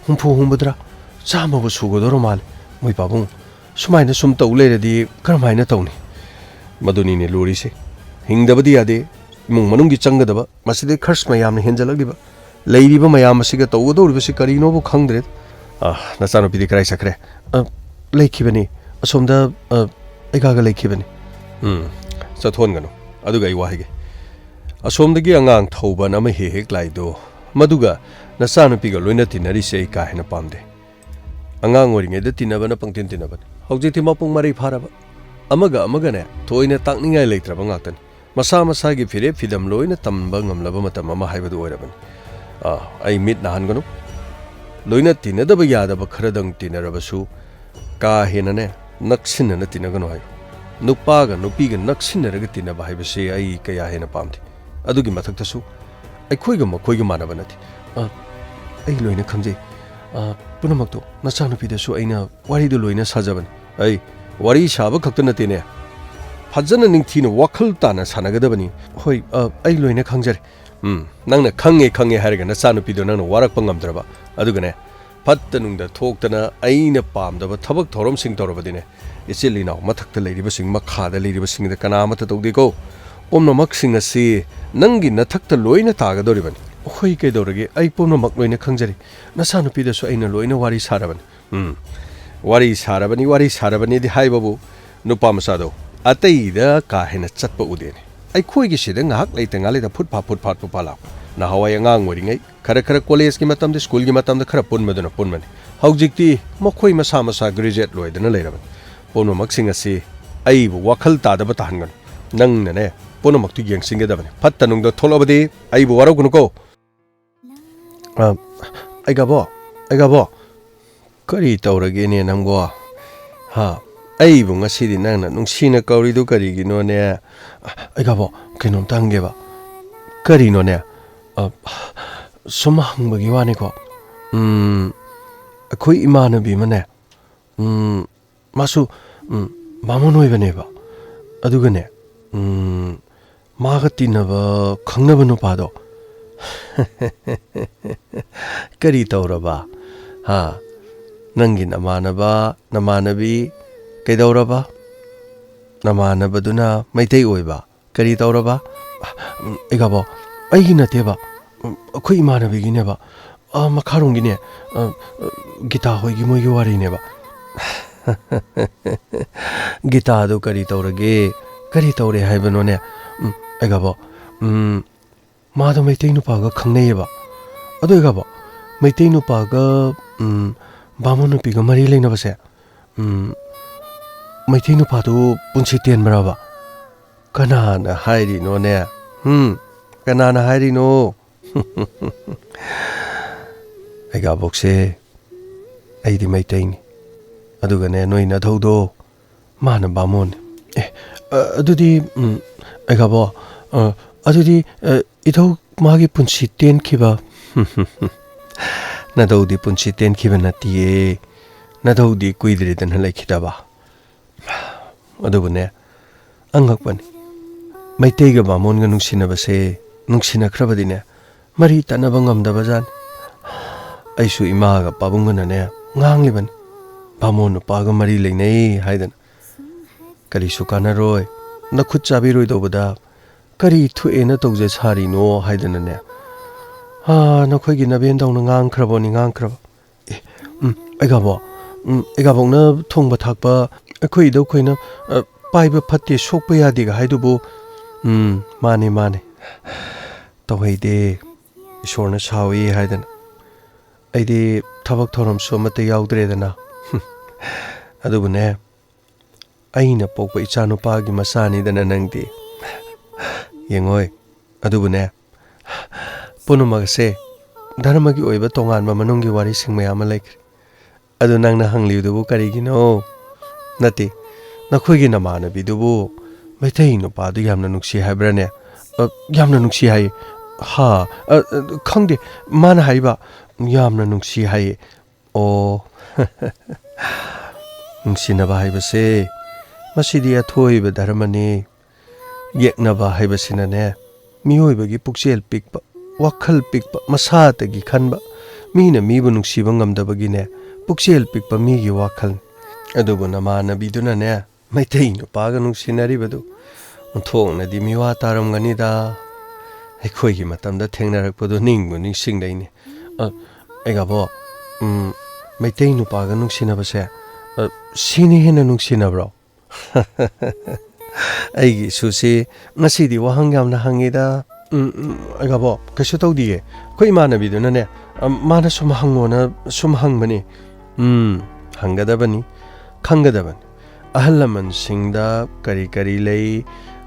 ꯍꯨꯝꯐꯨ ꯍꯨꯝꯐꯨꯇꯔꯥ, ꯆꯥꯝꯃꯕꯨ ꯁꯨꯒꯗꯧꯔ ꯃꯥꯜꯂꯦ꯫ ꯃꯣꯏ ꯄꯥꯕꯨꯡ, ꯁꯨꯃꯥꯏꯅ ꯁꯨꯝ ꯇꯧ ꯂꯩꯔꯗꯤ ꯀꯔꯝꯍꯥꯏꯅ ꯇꯧꯅꯤ? ꯃꯗꯨꯅꯤꯅꯦ ꯂꯨꯔꯤꯁꯦ꯫ ꯍꯤꯡꯗꯕꯗꯤ ꯌꯥꯗꯦ꯫ ꯏꯃꯨꯡ ꯃꯅꯨꯡꯒꯤ ꯆꯪꯒꯗꯕ, ꯃꯁꯤꯗꯩ ꯈꯔꯁ ꯃꯌꯥꯝꯅ ꯍꯦꯟꯖꯜꯂꯛꯂꯤꯕ꯫ ꯂꯩꯔꯤꯕ ꯃꯌꯥꯝ ꯑꯁꯤꯒ ꯇꯧꯒꯗꯧꯔꯤꯕꯁꯤ ꯀꯔꯤꯅꯣꯕꯨ ꯈꯪꯗ꯭ꯔꯦ꯫ ꯑ, ꯅꯆꯥꯅꯨꯄꯤꯗꯤ ꯀꯗꯥꯏ ꯆꯠꯈ꯭ꯔꯦ? ꯑ, ꯂꯩꯈꯤꯕꯅꯤ꯫ ꯑꯁꯣꯝꯗ, ꯑ, ꯑꯩꯒꯥꯒ ꯂꯩꯈꯤꯕꯅꯤ꯫ ꯎꯝ, ꯆꯠꯊꯣꯛꯍꯟꯒꯅꯨ꯫ ꯑꯗꯨꯒ ꯑꯩ ꯋꯥ ꯍꯥꯏꯒꯦ꯫ ꯑꯁꯣꯝꯗꯒꯤ ꯑꯉꯥꯡ ꯊꯧꯕꯅ ꯑꯃ ꯍꯦꯛ ꯍꯦꯛ ꯂꯥꯛꯏꯗꯣ, ꯃꯗꯨꯒ ꯅꯆꯥꯅꯨꯄꯤꯒ ꯂꯣꯏꯅ ꯇꯤꯟꯅꯔꯤꯁꯦ ꯑꯩ ꯀꯥ ꯍꯦꯟꯅ ꯄꯥꯝꯗꯦ꯫ ꯑꯉꯥꯡ ꯑꯣꯏꯔꯤꯉꯩꯗ ꯇꯤꯟꯅꯕꯅ ꯄꯪꯇꯤꯟ ꯇꯤꯟꯅꯕꯅꯤ꯫ ꯍꯧꯖꯤꯛꯇꯤ ꯃꯄꯨꯡ ꯃꯔꯩ ꯐꯥꯔꯕ꯫ ꯑꯃꯒ ꯑꯃꯒꯅꯦ, ꯊꯣꯏꯅ ꯇꯥꯛꯅꯤꯡꯉꯥꯏ ꯂꯩꯇ꯭ꯔꯕ ꯉꯥꯛꯇꯅꯤ꯫ ꯃꯁꯥ ꯃꯁꯥꯒꯤ ꯐꯤꯔꯦꯞ ꯐꯤꯗꯝ ꯂꯣꯏꯅ ꯇꯝꯕ ꯉꯝꯂꯕ ꯃꯇꯝ ꯑꯃ ꯍꯥꯏꯕꯗꯨ ꯑꯣꯏꯔꯕꯅꯤ꯫ ꯑꯥ, ꯑꯩ ꯃꯤꯠ ꯅꯥꯍꯟꯒꯅꯨ꯫ ꯂꯣꯏꯅ ꯇꯤꯟꯅꯗꯕ ꯌꯥꯗꯕ ꯈꯔꯗꯪ ꯇꯤꯟꯅꯔꯕꯁꯨ, ꯀꯥ ꯍꯦꯟꯅꯅꯦ, ꯅꯛꯁꯤꯟꯅꯅ ꯇꯤꯟꯅꯒꯅꯨ ꯍꯥꯏꯌꯨ꯫ ꯅꯨꯄꯥꯒ ꯅꯨꯄꯤꯒ ꯅꯛꯁꯤꯟꯅꯔꯒ ꯇꯤꯟꯅꯕ ꯍꯥꯏꯕꯁꯤ ꯑꯩ ꯀꯌꯥ ꯍꯦꯟꯅ ꯄꯥꯝꯗꯦ꯫ ꯑꯗꯨꯒꯤ ꯃꯊꯛꯇꯁꯨ, ꯑꯩꯈꯣꯏꯒ ꯃꯈꯣꯏꯒ ꯃꯥꯟꯅꯕ ꯅꯠꯇꯦ꯫ ꯑ, ꯑꯩ ꯂꯣꯏꯅ ꯈꯪꯖꯩ꯫ ꯑ, ꯄꯨꯝꯅꯃꯛꯇꯣ ꯅꯆꯥꯅꯨꯄꯤꯗꯁꯨ ꯑꯩꯅ ꯋꯥꯔꯤꯗꯨ ꯂꯣꯏꯅ ꯁꯥꯖꯕꯅꯤ꯫ ꯑꯩ ꯋꯥꯔꯤ ꯁꯥꯕ ꯈꯛꯇ ꯅꯠꯇꯦꯅꯦ, ꯐꯖꯅ ꯅꯤꯡꯊꯤꯅ ꯋꯥꯈꯜ ꯇꯥꯅ ꯁꯥꯟꯅꯒꯗꯕꯅꯤ꯫ ꯍꯣꯏ, ꯑ, ꯑꯩ ꯂꯣꯏꯅ ꯈꯪꯖꯔꯦ꯫ ꯎꯝ, ꯅꯪꯅ "ꯈꯪꯉꯦ, ꯈꯪꯉꯦ" ꯍꯥꯏꯔꯒ ꯅꯆꯥꯅꯨꯄꯤꯗꯣ ꯅꯪꯅ ꯋꯥꯔꯛꯄ ꯉꯝꯗ꯭ꯔꯕ꯫ ꯑꯗꯨꯒꯅꯦ, ꯐꯠꯇ ꯅꯨꯡꯗ ꯊꯣꯛꯇꯅ ꯑꯩꯅ ꯄꯥꯝꯗꯕ ꯊꯕꯛ ꯊꯧꯔꯝꯁꯤꯡ ꯇꯧꯔꯕꯗꯤꯅꯦ, ꯏꯆꯤꯜ ꯏꯅꯥꯎ ꯃꯊꯛꯇ ꯂꯩꯔꯤꯕꯁꯤꯡ, ꯃꯈꯥꯗ ꯂꯩꯔꯤꯕꯁꯤꯡꯗ ꯀꯅꯥ ꯑꯃꯠꯇ ꯇꯧꯗꯦꯀꯣ꯫ ꯄꯨꯝꯅꯃꯛꯁꯤꯡ ꯑꯁꯤ ꯅꯪꯒꯤ ꯅꯊꯛꯇ ꯂꯣꯏꯅ ꯇꯥꯒꯗꯧꯔꯤꯕꯅꯤ꯫ ꯍꯣꯏ, ꯀꯩꯗꯧꯔꯒꯦ? ꯑꯩ ꯄꯨꯝꯅꯃꯛ ꯂꯣꯏꯅ ꯈꯪꯖꯔꯤ꯫ ꯅꯆꯥꯅꯨꯄꯤꯗꯁꯨ ꯑꯩꯅ ꯂꯣꯏꯅ ꯋꯥꯔꯤ ꯁꯥꯔꯕꯅꯤ꯫ ꯎꯝ, ꯋꯥꯔꯤ ꯁꯥꯔꯕꯅꯤ, ꯋꯥꯔꯤ ꯁꯥꯔꯕꯅꯤꯗꯤ ꯍꯥꯏꯕꯕꯨ, ꯅꯨꯄꯥ ꯃꯆꯥꯗꯣ ꯑꯇꯩꯗ ꯀꯥ ꯍꯦꯟꯅ ꯆꯠꯄ ꯎꯗꯦꯅꯦ꯫ ꯑꯩꯈꯣꯏꯒꯤ ꯁꯤꯗ ꯉꯥꯏꯍꯥꯛ ꯂꯩꯇ ꯉꯥꯏꯍꯥꯛ ꯂꯩꯇ ꯐꯨꯠ ꯐꯥ ꯐꯨꯠ ꯐꯥ ꯐꯨꯠ ꯐꯥ ꯂꯥꯛꯄ꯫ ꯅꯍꯥꯟꯋꯥꯏ ꯑꯉꯥꯡ ꯑꯣꯏꯔꯤꯉꯩ ꯈꯔ ꯈꯔ ꯀꯣꯂꯦꯖꯀꯤ ꯃꯇꯝꯗ, ꯁ꯭ꯀꯨꯜꯒꯤ ꯃꯇꯝꯗ ꯈꯔ ꯄꯨꯟꯕꯗꯨꯅ ꯄꯨꯟꯕꯅꯤ꯫ ꯍꯧꯖꯤꯛꯇꯤ ꯃꯈꯣꯏ ꯃꯁꯥ ꯃꯁꯥ ꯒ꯭ꯔꯦꯖꯨꯑꯦꯠ ꯂꯣꯏꯗꯅ ꯂꯩꯔꯕꯅꯤ꯫ ꯄꯨꯝꯅꯃꯛꯁꯤꯡ ꯑꯁꯤ ꯑꯩꯕꯨ ꯋꯥꯈꯜ ꯇꯥꯗꯕ ꯇꯥꯍꯟꯒꯅꯨ꯫ ꯅꯪꯅꯅꯦ, ꯄꯨꯝꯅꯃꯛꯇꯨ ꯌꯦꯡꯁꯤꯟꯒꯗꯕꯅꯤ꯫ ꯐꯠꯇ ꯅꯨꯡꯗ ꯊꯣꯛꯂꯕꯗꯤ ꯑꯩꯕꯨ ꯋꯥꯔꯧꯒꯅꯨꯀꯣ꯫ ꯑ, ꯑꯩꯒꯥꯕꯣ, ꯑꯩꯒꯥꯕꯣ, ꯀꯔꯤ ꯇꯧꯔꯒꯦꯅꯦ ꯅꯪꯕꯣ? ꯍꯥ? ꯑꯩꯕꯨ ꯉꯁꯤꯗꯤ ꯅꯪꯅ ꯅꯨꯡꯁꯤꯅ ꯀꯧꯔꯤꯗꯨ ꯀꯔꯤꯒꯤꯅꯣꯅꯦ? ꯑꯩꯒꯥꯕꯣ, ꯀꯩꯅꯣꯝꯇ ꯍꯪꯒꯦꯕ꯫ ꯀꯔꯤꯅꯣꯅꯦ? ꯑ, ꯁꯨꯝ ꯍꯪꯕꯒꯤ ꯋꯥꯅꯤꯀꯣ꯫ ꯎꯝ, ꯑꯩꯈꯣꯏ ꯏꯃꯥꯟꯅꯕꯤ ꯑꯃꯅꯦ, ꯎꯝ, ꯃꯥꯁꯨ, ꯎꯝ, ꯕꯥꯃꯣꯟ ꯑꯣꯏꯕꯅꯦꯕ꯫ ꯑꯗꯨꯒꯅꯦ, ꯎꯝ, ꯃꯥꯒ ꯇꯤꯟꯅꯕ, ꯈꯪꯅꯕ ꯅꯨꯄꯥꯗꯣ꯫ ꯀꯔꯤ ꯇꯧꯔꯕ? ꯍꯥ? ꯅꯪꯒꯤ ꯅꯃꯥꯟꯅꯕ, ꯅꯃꯥꯟꯅꯕꯤ ꯀꯩꯗꯧꯔꯕ? ꯅꯃꯥꯟꯅꯕꯗꯨꯅ ꯃꯩꯇꯩ ꯑꯣꯏꯕ꯫ ꯀꯔꯤ ꯇꯧꯔꯕ? ꯎꯝ, ꯑꯩꯒꯥꯕꯣ, ꯑꯩꯒꯤ ꯅꯠꯇꯦꯕ꯫ ꯎꯝ, ꯑꯩꯈꯣꯏ ꯏꯃꯥꯟꯅꯕꯤꯒꯤꯅꯦꯕ, ꯑ, ꯃꯈꯥꯔꯣꯝꯒꯤꯅꯦ, ꯑ, ꯑ, ꯒꯤꯇꯥ ꯍꯣꯏꯒꯤ ꯃꯣꯏꯒꯤ ꯋꯥꯔꯤꯅꯦꯕ꯫ ꯒꯤꯇꯥꯗꯣ ꯀꯔꯤ ꯇꯧꯔꯒꯦ? ꯀꯔꯤ ꯇꯧꯔꯦ ꯍꯥꯏꯕꯅꯣꯅꯦ? ꯎꯝ, ꯑꯩꯒꯕꯣ, ꯎꯝ, ꯃꯥꯗꯣ ꯃꯩꯇꯩ ꯅꯨꯄꯥꯒ ꯈꯪꯅꯩꯌꯦꯕ꯫ ꯑꯗꯨ ꯑꯩꯒꯕꯣ, ꯃꯩꯇꯩ ꯅꯨꯄꯥꯒ, ꯎꯝ, ꯕꯥꯃꯣꯟ ꯅꯨꯄꯤꯒ ꯃꯔꯤ ꯂꯩꯅꯕꯁꯦ, ꯎꯝ, ꯃꯩꯇꯩ ꯅꯨꯄꯥꯗꯨ ꯄꯨꯟꯁꯤ ꯇꯦꯟꯕ꯭ꯔꯕ? ꯀꯅꯥꯅ ꯍꯥꯏꯔꯤꯅꯣꯅꯦ? ꯎꯝ, ꯀꯅꯥꯅ ꯍꯥꯏꯔꯤꯅꯣ? ꯑꯩꯒꯥꯕꯣꯛꯁꯦ, ꯑꯩꯗꯤ ꯃꯩꯇꯩꯅꯤ꯫ ꯑꯗꯨꯒꯅꯦ, ꯅꯣꯏ ꯅꯙꯧꯗꯣ, ꯃꯥꯅ ꯕꯥꯃꯣꯟꯅꯤ꯫ ꯑꯦ, ꯑ, ꯑꯗꯨꯗꯤ, ꯎꯝ, ꯑꯩꯒꯥꯕꯣ, ꯑ, ꯑꯗꯨꯗꯤ, ꯑ, ꯏꯙꯧ ꯃꯥꯒꯤ ꯄꯨꯟꯁꯤ ꯇꯦꯟꯈꯤꯕ? ꯅꯙꯧꯗꯤ ꯄꯨꯟꯁꯤ ꯇꯦꯟꯈꯤꯕ ꯅꯠꯇꯤꯌꯦ꯫ ꯅꯙꯧꯗꯤ ꯀꯨꯏꯗ꯭ꯔꯤꯗꯅ ꯂꯩꯈꯤꯗꯕ꯫ ꯑꯗꯨꯕꯨꯅꯦ, ꯑꯉꯛꯄꯅꯤ꯫ ꯃꯩꯇꯩꯒ ꯕꯥꯃꯣꯟꯒ ꯅꯨꯡꯁꯤꯅꯕꯁꯦ, ꯅꯨꯡꯁꯤꯅꯈ꯭ꯔꯕꯗꯤꯅꯦ, ꯃꯔꯤ ꯇꯠꯅꯕ ꯉꯝꯗꯕꯖꯥꯠꯅꯤ꯫ ꯑꯩꯁꯨ ꯏꯃꯥꯒ ꯄꯥꯕꯨꯡꯒꯅꯅꯦ ꯉꯥꯡꯂꯤꯕꯅꯤ, "ꯕꯥꯃꯣꯟ ꯅꯨꯄꯥꯒ ꯃꯔꯤ ꯂꯩꯅꯩ" ꯍꯥꯏꯗꯅ꯫ "ꯀꯔꯤꯁꯨ ꯀꯥꯟꯅꯔꯣꯏ, ꯅꯈꯨꯠ ꯆꯥꯕꯤꯔꯣꯏꯗꯧꯕꯗ ꯀꯔꯤ ꯊꯣꯛꯑꯦꯅ ꯇꯧꯖ ꯁꯥꯔꯤꯅꯣ?" ꯍꯥꯏꯗꯅꯅꯦ, ꯑꯥ, ꯅꯈꯣꯏꯒꯤ ꯅꯕꯦꯟꯗꯧꯅ ꯉꯥꯡꯈ꯭ꯔꯕꯅꯤ, ꯉꯥꯡꯈ꯭ꯔꯕ꯫ ꯑꯦ, ꯎꯝ, ꯑꯩꯒꯥꯕꯣ, ꯎꯝ, ꯑꯩꯒꯥꯕꯣꯛꯅ ꯊꯣꯡꯕ ꯊꯥꯛꯄ ꯑꯩꯈꯣꯏ ꯏꯙꯧꯈꯣꯏꯅ, ꯑ, ꯄꯥꯏꯕ ꯐꯠꯇꯦ, ꯁꯣꯛꯄ ꯌꯥꯗꯦꯒ ꯍꯥꯏꯗꯨꯕꯨ, ꯎꯝ, ꯃꯥꯅꯦ, ꯃꯥꯅꯦ꯫ ꯇꯧꯍꯩꯗꯦ, ꯏꯁꯣꯔꯅ ꯁꯥꯎꯏ ꯍꯥꯏꯗꯅ꯫ ꯑꯩꯗꯤ ꯊꯕꯛ ꯊꯧꯔꯝꯁꯨ ꯑꯃꯠꯇ ꯌꯥꯎꯗ꯭ꯔꯦꯗꯅ꯫ ꯑꯗꯨꯕꯨꯅꯦ, ꯑꯩꯅ ꯄꯣꯛꯄ ꯏꯆꯥꯅꯨꯄꯥꯒꯤ ꯃꯆꯥꯅꯤꯗꯅ ꯅꯪꯗꯤ꯫ ꯌꯦꯡꯉꯣꯏ, ꯑꯗꯨꯕꯨꯅꯦ, ꯄꯨꯝꯅꯃꯛ ꯑꯁꯦ ꯙꯔꯃꯒꯤ ꯑꯣꯏꯕ ꯇꯣꯉꯥꯟꯕ ꯃꯅꯨꯡꯒꯤ ꯋꯥꯔꯤꯁꯤꯡ ꯃꯌꯥꯝ ꯑꯃ ꯂꯩꯈ꯭ꯔꯦ꯫ ꯑꯗꯨ ꯅꯪꯅ ꯍꯪꯂꯤꯕꯗꯨꯕꯨ ꯀꯔꯤꯒꯤꯅꯣ? ꯅꯠꯇꯦ, ꯅꯈꯣꯏꯒꯤ ꯅꯃꯥꯟꯅꯕꯤꯗꯨꯕꯨ ꯃꯩꯇꯩ ꯅꯨꯄꯥꯗꯨ ꯌꯥꯝꯅ ꯅꯨꯡꯁꯤ ꯍꯥꯏꯕ꯭ꯔꯥꯅꯦ? ꯑ, ꯌꯥꯝꯅ ꯅꯨꯡꯁꯤ ꯍꯥꯏꯌꯦ꯫ ꯍꯥ? ꯑ, ꯑ, ꯈꯪꯗꯦ, ꯃꯥꯅ ꯍꯥꯏꯕ ꯌꯥꯝꯅ ꯅꯨꯡꯁꯤ ꯍꯥꯏꯌꯦ꯫ ꯑꯣ, ꯅꯨꯡꯁꯤꯅꯕ ꯍꯥꯏꯕꯁꯦ, ꯃꯁꯤꯗꯤ ꯑꯊꯣꯏꯕ ꯙꯔꯃꯅꯤ꯫ ꯌꯦꯛꯅꯕ ꯍꯥꯏꯕꯁꯤꯅꯅꯦ, ꯃꯤꯑꯣꯏꯕꯒꯤ ꯄꯨꯛꯆꯦꯜ ꯄꯤꯛꯄ, ꯋꯥꯈꯜ ꯄꯤꯛꯄ, ꯃꯁꯥꯇꯒꯤ ꯈꯟꯕ, ꯃꯤꯅ ꯃꯤꯕꯨ ꯅꯨꯡꯁꯤꯕ ꯉꯝꯗꯕꯒꯤꯅꯦ, ꯄꯨꯛꯆꯦꯜ ꯄꯤꯛꯄ ꯃꯤꯒꯤ ꯋꯥꯈꯜꯅꯤ꯫ ꯑꯗꯨꯕꯨ ꯅꯃꯥꯟꯅꯕꯤꯗꯨꯅꯅꯦ, ꯃꯩꯇꯩ ꯅꯨꯄꯥꯒ ꯅꯨꯡꯁꯤꯅꯔꯤꯕꯗꯨ ꯑꯣꯟꯊꯣꯛꯅꯗꯤ ꯃꯤꯋꯥ ꯇꯥꯔꯝꯒꯅꯤꯗ꯫ ꯑꯩꯈꯣꯏꯒꯤ ꯃꯇꯝꯗ ꯊꯦꯡꯅꯔꯛꯄꯗꯣ ꯅꯤꯡꯕꯨ ꯅꯤꯡꯁꯤꯡꯂꯛꯏꯅꯦ꯫ ꯑ, ꯑꯩꯒꯕꯣ, ꯎꯝ, ꯃꯩꯇꯩ ꯅꯨꯄꯥꯒ ꯅꯨꯡꯁꯤꯅꯕꯁꯦ, ꯑ, ꯁꯤꯅ ꯍꯦꯟꯅ ꯅꯨꯡꯁꯤꯅꯕ꯭ꯔꯣ? ꯑꯩꯒꯤ ꯏꯁꯨꯁꯤ ꯉꯁꯤꯗꯤ ꯋꯥꯍꯪ ꯌꯥꯝꯅ ꯍꯪꯉꯤꯗ꯫ ꯎꯝ, ꯎꯝ, ꯑꯩꯒꯕꯣ, ꯀꯩꯁꯨ ꯇꯧꯗꯤꯌꯦ꯫ ꯑꯩꯈꯣꯏ ꯏꯃꯥꯟꯅꯕꯤꯗꯨꯅꯅꯦ, ꯑ, ꯃꯥꯅ ꯁꯨꯝ ꯍꯪꯉꯣꯅ ꯁꯨꯝ ꯍꯪꯕꯅꯤ꯫ ꯎꯝ, ꯍꯪꯒꯗꯕꯅꯤ, ꯈꯪꯒꯗꯕꯅꯤ꯫ ꯑꯍꯜ ꯂꯃꯟꯁꯤꯡꯗ ꯀꯔꯤ ꯀꯔꯤ ꯂꯩ,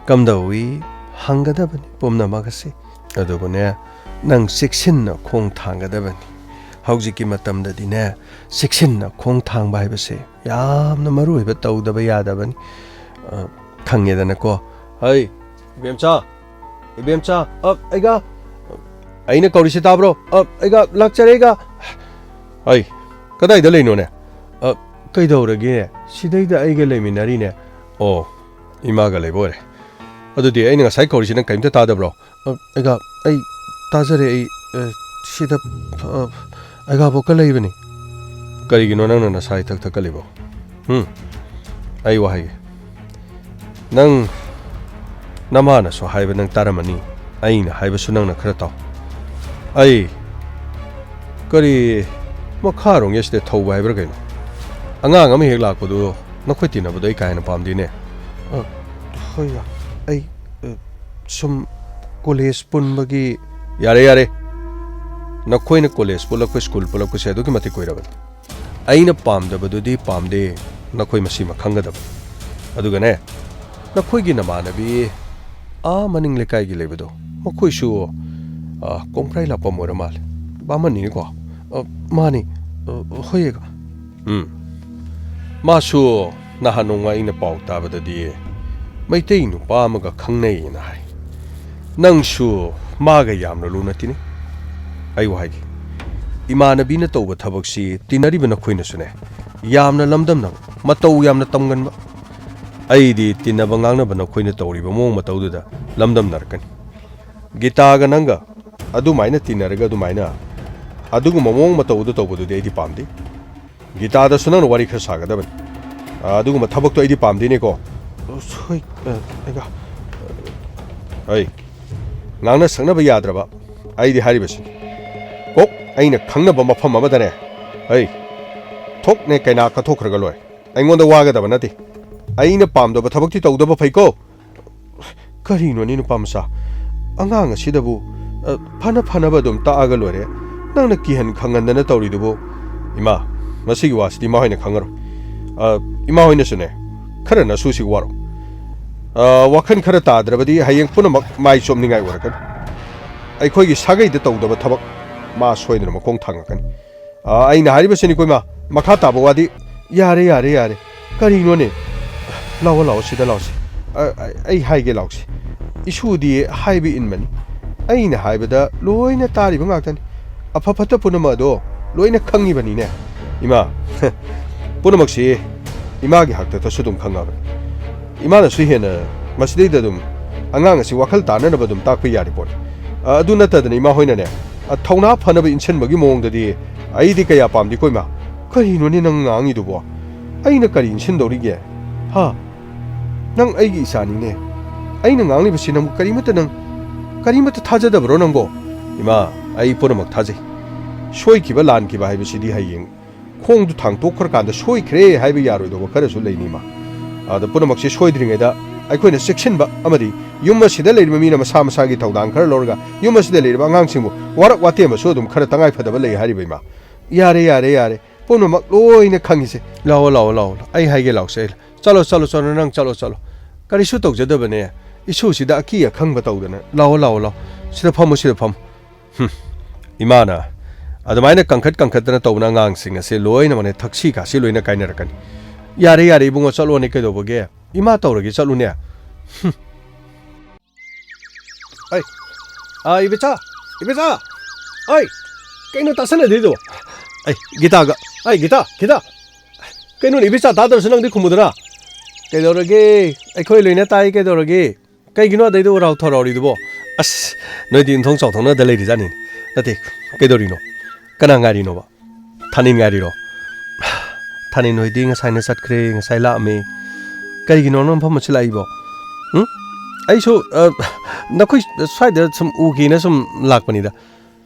ꯀꯝꯗꯧꯏ, ꯍꯪꯒꯗꯕꯅꯤ ꯄꯨꯝꯅꯃꯛ ꯑꯁꯤ꯫ ꯑꯗꯨꯕꯨꯅꯦ, ꯅꯪ ꯆꯦꯛꯁꯤꯟꯅ ꯈꯣꯡ ꯊꯥꯡꯒꯗꯕꯅꯤ꯫ ꯍꯧꯖꯤꯛꯀꯤ ꯃꯇꯝꯗꯗꯤꯅꯦ, ꯆꯦꯛꯁꯤꯟꯅ ꯈꯣꯡ ꯊꯥꯡꯕ ꯍꯥꯏꯕꯁꯦ ꯌꯥꯝꯅ ꯃꯔꯨ ꯑꯣꯏꯕ, ꯇꯧꯗꯕ ꯌꯥꯗꯕꯅꯤ꯫ ꯑ, ꯈꯪꯉꯦꯗꯅꯀꯣ? ꯍꯩ, ꯏꯕꯦꯝꯆꯥ, ꯏꯕꯦꯝꯆꯥ, ꯑ, ꯑꯩꯒ, ꯑꯩꯅ ꯀꯧꯔꯤꯁꯤ ꯇꯥꯕ꯭ꯔꯣ? ꯑ, ꯑꯩꯒ, ꯂꯥꯛꯆꯔꯦ ꯑꯩꯒ꯫ ꯑꯩ, ꯀꯗꯥꯏꯗ ꯂꯩꯅꯣꯅꯦ? ꯑ, ꯀꯩꯗꯧꯔꯒꯦ? ꯁꯤꯗꯩꯗ ꯑꯩꯒ ꯂꯩꯃꯤꯟꯅꯔꯤꯅꯦ꯫ ꯑꯣ, ꯏꯃꯥꯒ ꯂꯩꯕ ꯑꯣꯏꯔꯦ꯫ ꯑꯗꯨꯗꯤ ꯑꯩꯅ ꯉꯁꯥꯏ ꯀꯧꯔꯤꯁꯤ ꯅꯪ ꯀꯔꯤꯝꯇ ꯇꯥꯗꯕ꯭ꯔꯣ? ꯑ, ꯑꯩꯒ, ꯑꯩ ꯇꯥꯖꯔꯦ, ꯑꯩ, ꯑ, ꯁꯤꯗ, ꯑ, ꯑꯩꯒꯥꯕꯣꯛꯀ ꯂꯩꯕꯅꯤ꯫ ꯀꯔꯤꯒꯤꯅꯣ ꯅꯪꯅ ꯅꯁꯥ ꯏꯊꯛ ꯊꯛꯀꯠꯂꯤꯕꯣ? ꯎꯝ? ꯑꯩ ꯋꯥ ꯍꯥꯏꯒꯦ꯫ ꯅꯪ ꯅꯃꯥꯅꯁꯨ ꯍꯥꯏꯕ ꯅꯪ ꯇꯥꯔꯝꯃꯅꯤ, ꯑꯩꯅ ꯍꯥꯏꯕꯁꯨ ꯅꯪꯅ ꯈꯔ ꯇꯥꯎ꯫ ꯑꯩ ꯀꯔꯤ ꯃꯈꯥꯔꯣꯝꯒꯤ ꯑꯁꯤꯗ ꯊꯧꯕ ꯍꯥꯏꯕ꯭ꯔꯥ ꯀꯩꯅꯣ? ꯑꯉꯥꯡ ꯑꯃ ꯍꯦꯛ ꯂꯥꯛꯄꯗꯨ ꯅꯈꯣꯏ ꯇꯤꯟꯅꯕꯗꯣ ꯑꯩ ꯀꯥ ꯍꯦꯟꯅ ꯄꯥꯝꯗꯦꯅꯦ꯫ ꯑ, ꯍꯣꯏ, ꯑꯩ, ꯑ, ꯁꯨꯝ ꯀꯣꯂꯦꯖ ꯄꯨꯟꯕꯒꯤ꯫ ꯌꯥꯔꯦ, ꯌꯥꯔꯦ꯫ ꯅꯈꯣꯏꯅ ꯀꯣꯂꯦꯖ ꯄꯨꯜꯂꯛꯄ, ꯁ꯭ꯀꯨꯜ ꯄꯨꯜꯂꯛꯄꯁꯦ ꯑꯗꯨꯛꯀꯤ ꯃꯇꯤꯛ ꯀꯨꯏꯔꯕꯅꯤ꯫ ꯑꯩꯅ ꯄꯥꯝꯗꯕꯗꯨꯗꯤ ꯄꯥꯝꯗꯦ, ꯅꯈꯣꯏ ꯃꯁꯤꯃ ꯈꯪꯒꯗꯕꯅꯤ꯫ ꯑꯗꯨꯒꯅꯦ, ꯅꯈꯣꯏꯒꯤ ꯅꯃꯥꯟꯅꯕꯤ ꯑꯥ ꯃꯅꯤꯡ ꯂꯩꯀꯥꯏꯒꯤ ꯂꯩꯕꯗꯣ, ꯃꯈꯣꯏꯁꯨ, ꯑ, ꯀꯣꯡꯄ꯭ꯔꯥꯏ ꯂꯥꯛꯄꯝ ꯑꯣꯏꯔ ꯃꯥꯜꯂꯦ꯫ ꯕꯥꯃꯟꯅꯤꯅꯦꯀꯣ? ꯑ, ꯃꯥꯅꯤ꯫ ꯑ, ꯍꯣꯏ, ꯑꯩꯒ꯫ ꯎꯝ꯫ ꯃꯥꯁꯨ ꯅꯍꯥꯟ ꯅꯣꯡꯃ ꯑꯩꯅ ꯄꯥꯎ ꯇꯥꯕꯗꯗꯤ ꯃꯩꯇꯩ ꯅꯨꯄꯥ ꯑꯃꯒ ꯈꯪꯅꯩꯅ ꯍꯥꯏ꯫ ꯅꯪꯁꯨ ꯃꯥꯒ ꯌꯥꯝꯅ ꯂꯨꯅ ꯇꯤꯟꯅꯩ꯫ ꯑꯩ ꯋꯥ ꯍꯥꯏꯒꯦ, ꯏꯃꯥꯟꯅꯕꯤꯅ ꯇꯧꯕ ꯊꯕꯛꯁꯤ ꯇꯤꯟꯅꯔꯤꯕ ꯅꯈꯣꯏꯅꯁꯨꯅꯦ, ꯌꯥꯝꯅ ꯂꯝꯗꯝꯅꯕ, ꯃꯇꯧ ꯌꯥꯝꯅ ꯇꯝꯒꯟꯕ꯫ ꯑꯩꯗꯤ ꯇꯤꯟꯅꯕ ꯉꯥꯡꯅꯕ ꯅꯈꯣꯏꯅ ꯇꯧꯔꯤꯕ ꯃꯑꯣꯡ ꯃꯇꯧꯗꯨꯗ ꯂꯝꯗꯝꯅꯔꯛꯀꯅꯤ꯫ ꯒꯤꯇꯥꯒ ꯅꯪꯒ ꯑꯗꯨꯃꯥꯏꯅ ꯇꯤꯟꯅꯔꯒ ꯑꯗꯨꯃꯥꯏꯅ ꯑꯗꯨꯒꯨꯝꯕ ꯃꯑꯣꯡ ꯃꯇꯧꯗꯨ ꯇꯧꯕꯗꯨꯗꯤ ꯑꯩꯗꯤ ꯄꯥꯝꯗꯦ꯫ ꯒꯤꯇꯥꯗꯁꯨ ꯅꯪꯅ ꯋꯥꯔꯤ ꯈꯔ ꯁꯥꯒꯗꯕꯅꯤ꯫ ꯑ, ꯑꯗꯨꯒꯨꯝꯕ ꯊꯕꯛꯇꯣ ꯑꯩꯗꯤ ꯄꯥꯝꯗꯦꯅꯦꯀꯣ꯫ ꯑ, ꯁꯣꯏ-, ꯑ, ꯑꯩꯒ꯫ ꯑꯩ, ꯉꯥꯡꯅ ꯁꯛꯅꯕ ꯌꯥꯗ꯭ꯔꯕ ꯑꯩꯗꯤ ꯍꯥꯏꯔꯤꯕꯁꯤꯅꯤ꯫ ꯀꯣꯛ ꯑꯩꯅ ꯈꯪꯅꯕ ꯃꯐꯝ ꯑꯃꯗꯅꯦ, ꯍꯩ, ꯊꯣꯛꯅꯦ ꯀꯩꯅꯥ ꯀꯠꯊꯣꯛꯈ꯭ꯔꯒ ꯂꯣꯏꯔꯦ꯫ ꯑꯩꯉꯣꯟꯗ ꯋꯥꯒꯗꯕ ꯅꯠꯇꯦ꯫ ꯑꯩꯅ ꯄꯥꯝꯗꯕ ꯊꯕꯛꯇꯤ ꯇꯧꯗꯕ ꯐꯩꯀꯣ꯫ ꯀꯔꯤꯅꯣꯅꯦ ꯅꯨꯄꯥ ꯃꯆꯥ? ꯑꯉꯥꯡ ꯑꯁꯤꯗꯕꯨ, ꯑ, ꯐꯅ ꯐꯅꯕ ꯑꯗꯨꯝ ꯇꯥꯛꯑꯒ ꯂꯣꯏꯔꯦ꯫ ꯅꯪꯅ ꯀꯤꯍꯟ ꯈꯪꯍꯟꯗꯅ ꯇꯧꯔꯤꯗꯨꯕꯨ? ꯏꯃꯥ, ꯃꯁꯤꯒꯤ ꯋꯥꯁꯤꯗꯤ ꯏꯃꯥ ꯍꯣꯏꯅ ꯈꯪꯉꯔꯣꯏ꯫ ꯑ, ꯏꯃꯥ ꯍꯣꯏꯅꯁꯨꯅꯦ, ꯈꯔ ꯅꯁꯨꯁꯤ ꯋꯥꯔꯣ꯫ ꯑ, ꯋꯥꯈꯜ ꯈꯔ ꯇꯥꯗ꯭ꯔꯕꯗꯤ ꯍꯌꯦꯡ ꯄꯨꯝꯅꯃꯛ ꯃꯥꯏ ꯆꯣꯝꯅꯤꯡꯉꯥꯏ ꯑꯣꯏꯔꯛꯀꯅꯤ꯫ ꯑꯩꯈꯣꯏꯒꯤ ꯁꯥꯒꯩꯗ ꯇꯧꯗꯕ ꯊꯕꯛ ꯃꯥ ꯁꯣꯏꯗꯅ ꯃꯈꯣꯡ ꯊꯥꯡꯉꯛꯀꯅꯤ꯫ ꯑ, ꯑꯩꯅ ꯍꯥꯏꯔꯤꯕꯁꯤꯅꯤꯀꯣ ꯏꯃꯥ, ꯃꯈꯥ ꯇꯥꯕ ꯋꯥꯗꯤ ꯌꯥꯔꯦ, ꯌꯥꯔꯦ, ꯌꯥꯔꯦ꯫ ꯀꯔꯤꯅꯣꯅꯦ? ꯂꯥꯛꯑꯣ, ꯂꯥꯛꯑꯣ, ꯁꯤꯗ ꯂꯥꯛꯑꯣꯁꯦ꯫ ꯑ, ꯑ, ꯑꯩ ꯍꯥꯏꯒꯦ, ꯂꯥꯛꯑꯣꯁꯦ꯫ ꯏꯁꯨꯗꯤ ꯍꯥꯏꯕ ꯏꯟꯕꯅꯤ꯫ ꯑꯩꯅ ꯍꯥꯏꯕꯗ ꯂꯣꯏꯅ ꯇꯥꯔꯤꯕ ꯉꯥꯛꯇꯅꯤ꯫ ꯑꯐ ꯐꯠꯇ ꯄꯨꯝꯅꯃꯛ ꯑꯗꯣ ꯂꯣꯏꯅ ꯈꯪꯉꯤꯕꯅꯤꯅꯦ꯫ ꯏꯃꯥ, ꯄꯨꯝꯅꯃꯛꯁꯤ ꯏꯃꯥꯒꯤ ꯍꯥꯛꯇꯛꯇꯁꯨ ꯑꯗꯨꯝ ꯈꯪꯉꯕꯅꯤ꯫ ꯏꯃꯥꯅꯁꯨ ꯍꯦꯟꯅ ꯃꯁꯤꯗꯩꯗ ꯑꯗꯨꯝ ꯑꯉꯥꯡ ꯑꯁꯤ ꯋꯥꯈꯜ ꯇꯥꯅꯅꯕ ꯑꯗꯨꯝ ꯇꯥꯛꯄ ꯌꯥꯔꯤ ꯄꯣꯠꯅꯤ꯫ ꯑ, ꯑꯗꯨ ꯅꯠꯇꯗꯅ ꯏꯃꯥ ꯍꯣꯏꯅꯅꯦ, ꯑ, ꯊꯧꯅꯥ ꯐꯅꯕ ꯏꯟꯁꯤꯟꯕꯒꯤ ꯃꯑꯣꯡꯗꯗꯤ ꯑꯩꯗꯤ ꯀꯌꯥ ꯄꯥꯝꯗꯦꯀꯣ ꯏꯃꯥ꯫ ꯀꯔꯤꯅꯣꯅꯦ ꯅꯪ ꯉꯥꯡꯉꯤꯗꯨꯕꯣ? ꯑꯩꯅ ꯀꯔꯤ ꯏꯟꯁꯤꯟꯗꯧꯔꯤꯒꯦ? ꯍꯥ? ꯅꯪ ꯑꯩꯒꯤ ꯏꯆꯥꯅꯤꯅꯦ꯫ ꯑꯩꯅ ꯉꯥꯡꯂꯤꯕꯁꯤ ꯅꯪ ꯀꯔꯤꯃꯠꯇ, ꯅꯪ ꯀꯔꯤꯃꯠꯇ ꯊꯥꯖꯗꯕ꯭ꯔꯣ ꯅꯪꯕꯣ? ꯏꯃꯥ, ꯑꯩ ꯄꯨꯝꯅꯃꯛ ꯊꯥꯖꯩ꯫ ꯁꯣꯏꯈꯤꯕ ꯂꯥꯟꯈꯤꯕ ꯍꯥꯏꯕꯁꯤꯗꯤ ꯍꯌꯦꯡ ꯈꯣꯡꯗꯨ ꯊꯥꯡꯇꯣꯛꯈ꯭ꯔꯀꯥꯟꯗ ꯁꯣꯏꯈ꯭ꯔꯦ ꯍꯥꯏꯕ ꯌꯥꯔꯣꯏꯗꯧꯕ ꯈꯔꯁꯨ ꯂꯩꯅꯤ ꯏꯃꯥ꯫ ꯑꯗ ꯄꯨꯝꯅꯃꯛꯁꯤ ꯁꯣꯏꯗ꯭ꯔꯤꯉꯩꯗ ꯑꯩꯈꯣꯏꯅ ꯆꯦꯛꯁꯤꯟꯕ ꯑꯃꯗꯤ ꯌꯨꯝ ꯑꯁꯤꯗ ꯂꯩꯔꯤꯕ ꯃꯤꯅ ꯃꯁꯥ ꯃꯁꯥꯒꯤ ꯊꯧꯗꯥꯡ ꯈꯔ ꯂꯧꯔꯒ ꯌꯨꯝ ꯑꯁꯤꯗ ꯂꯩꯔꯤꯕ ꯑꯉꯥꯡꯁꯤꯡꯕꯨ ꯋꯥꯔꯛ ꯋꯥꯇꯦꯝꯕꯁꯨ ꯑꯗꯨꯝ ꯈꯔ ꯇꯉꯥꯏ ꯐꯗꯕ ꯂꯩ ꯍꯥꯏꯔꯤꯕ ꯏꯃꯥ꯫ ꯌꯥꯔꯦ, ꯌꯥꯔꯦ, ꯌꯥꯔꯦ꯫ ꯄꯨꯝꯅꯃꯛ ꯂꯣꯏꯅ ꯈꯪꯉꯤꯁꯦ꯫ ꯂꯥꯛꯑꯣ, ꯂꯥꯛꯑꯣ, ꯂꯥꯛꯑꯣ, ꯂꯥꯛꯑꯣ꯫ ꯑꯩ ꯍꯥꯏꯒꯦ, ꯂꯥꯛꯑꯣꯁꯦ, ꯑꯩ, ꯆꯠꯂꯣ, ꯆꯠꯂꯣ, ꯆꯠꯂꯣ, ꯅꯪ ꯆꯠꯂꯣ, ꯆꯠꯂꯣ꯫ ꯀꯔꯤꯁꯨ ꯇꯧꯖꯗꯕꯅꯦ꯫ ꯏꯁꯨꯁꯤꯗ ꯑꯀꯤ ꯑꯈꯪꯕ ꯇꯧꯗꯅ꯫ ꯂꯥꯛꯑꯣ, ꯂꯥꯛꯑꯣ, ꯂꯥꯛꯑꯣ꯫ ꯁꯤꯗ ꯐꯝꯃꯣ, ꯁꯤꯗ ꯐꯝꯃꯣ꯫ ꯍꯨꯝ꯫ ꯏꯃꯥꯅ ꯑꯗꯨꯃꯥꯏꯅ ꯀꯟꯈꯠ ꯀꯟꯈꯠꯇꯅ ꯇꯧꯕꯅ ꯑꯉꯥꯡꯁꯤꯡ ꯑꯁꯦ ꯂꯣꯏꯅꯃꯛꯅꯦ, ꯊꯛꯁꯤ ꯈꯥꯁꯤ ꯂꯣꯏꯅ ꯀꯥꯏꯅꯔꯛꯀꯅꯤ꯫ ꯌꯥꯔꯦ, ꯌꯥꯔꯦ, ꯏꯕꯨꯡꯉꯣ, ꯆꯠꯂꯣꯅꯦ, ꯀꯩꯗꯧꯕꯒꯦ? ꯏꯃꯥ ꯇꯧꯔꯒꯦ, ꯆꯠꯂꯨꯅꯦ꯫ ꯍꯨꯝ꯫ ꯑꯩ, ꯑꯥ, ꯏꯕꯦꯆꯥ, ꯏꯕꯦꯆꯥ, ꯑꯩ, ꯀꯩꯅꯣ ꯇꯥꯁꯟꯅꯗ꯭ꯔꯤꯗꯨꯕꯣ? ꯑꯩ, ꯒꯤꯇꯥꯒ, ꯑꯩ, ꯒꯤꯇꯥ, ꯒꯤꯇꯥ, ꯀꯩꯅꯣꯅꯦ, ꯏꯕꯦꯆꯥ ꯇꯥꯗ꯭ꯔꯁꯨ ꯅꯪꯗꯤ ꯈꯨꯝꯃꯨꯗꯅ꯫ ꯀꯩꯗꯧꯔꯒꯦ? ꯑꯩꯈꯣꯏ ꯂꯣꯏꯅ ꯇꯥꯏ, ꯀꯩꯗꯧꯔꯒꯦ? ꯀꯩꯒꯤꯅꯣ ꯑꯗꯩꯗ ꯎꯔꯥꯎ ꯊꯧꯔꯥꯎꯔꯤꯗꯨꯕꯣ? ꯑꯁ, ꯅꯣꯏꯗꯤ ꯌꯨꯝꯊꯣꯡ ꯆꯥꯎꯊꯣꯛꯅꯗ ꯂꯩꯔꯤꯖꯥꯠꯅꯤꯅꯦ꯫ ꯅꯠꯇꯦ, ꯀꯩꯗꯧꯔꯤꯅꯣ? ꯀꯅꯥ ꯉꯥꯏꯔꯤꯅꯣꯕ? ꯊꯥꯅꯤꯟ ꯉꯥꯏꯔꯤꯔꯣ? ꯊꯥꯅꯤꯟ ꯍꯣꯏꯗꯤ ꯉꯁꯥꯏꯅ ꯆꯠꯈ꯭ꯔꯦ, ꯉꯁꯥꯏ ꯂꯥꯛꯑꯝꯃꯦ꯫ ꯀꯩꯒꯤꯅꯣ ꯅꯪ ꯃꯐꯝ ꯑꯁꯤ ꯂꯥꯛꯏꯕꯣ? ꯎꯝ? ꯑꯩꯁꯨ, ꯑ, ꯅꯈꯣꯏ ꯁ꯭ꯋꯥꯏꯗ ꯁꯨꯝ ꯎꯒꯦꯅ ꯁꯨꯝ ꯂꯥꯛꯄꯅꯤꯗ꯫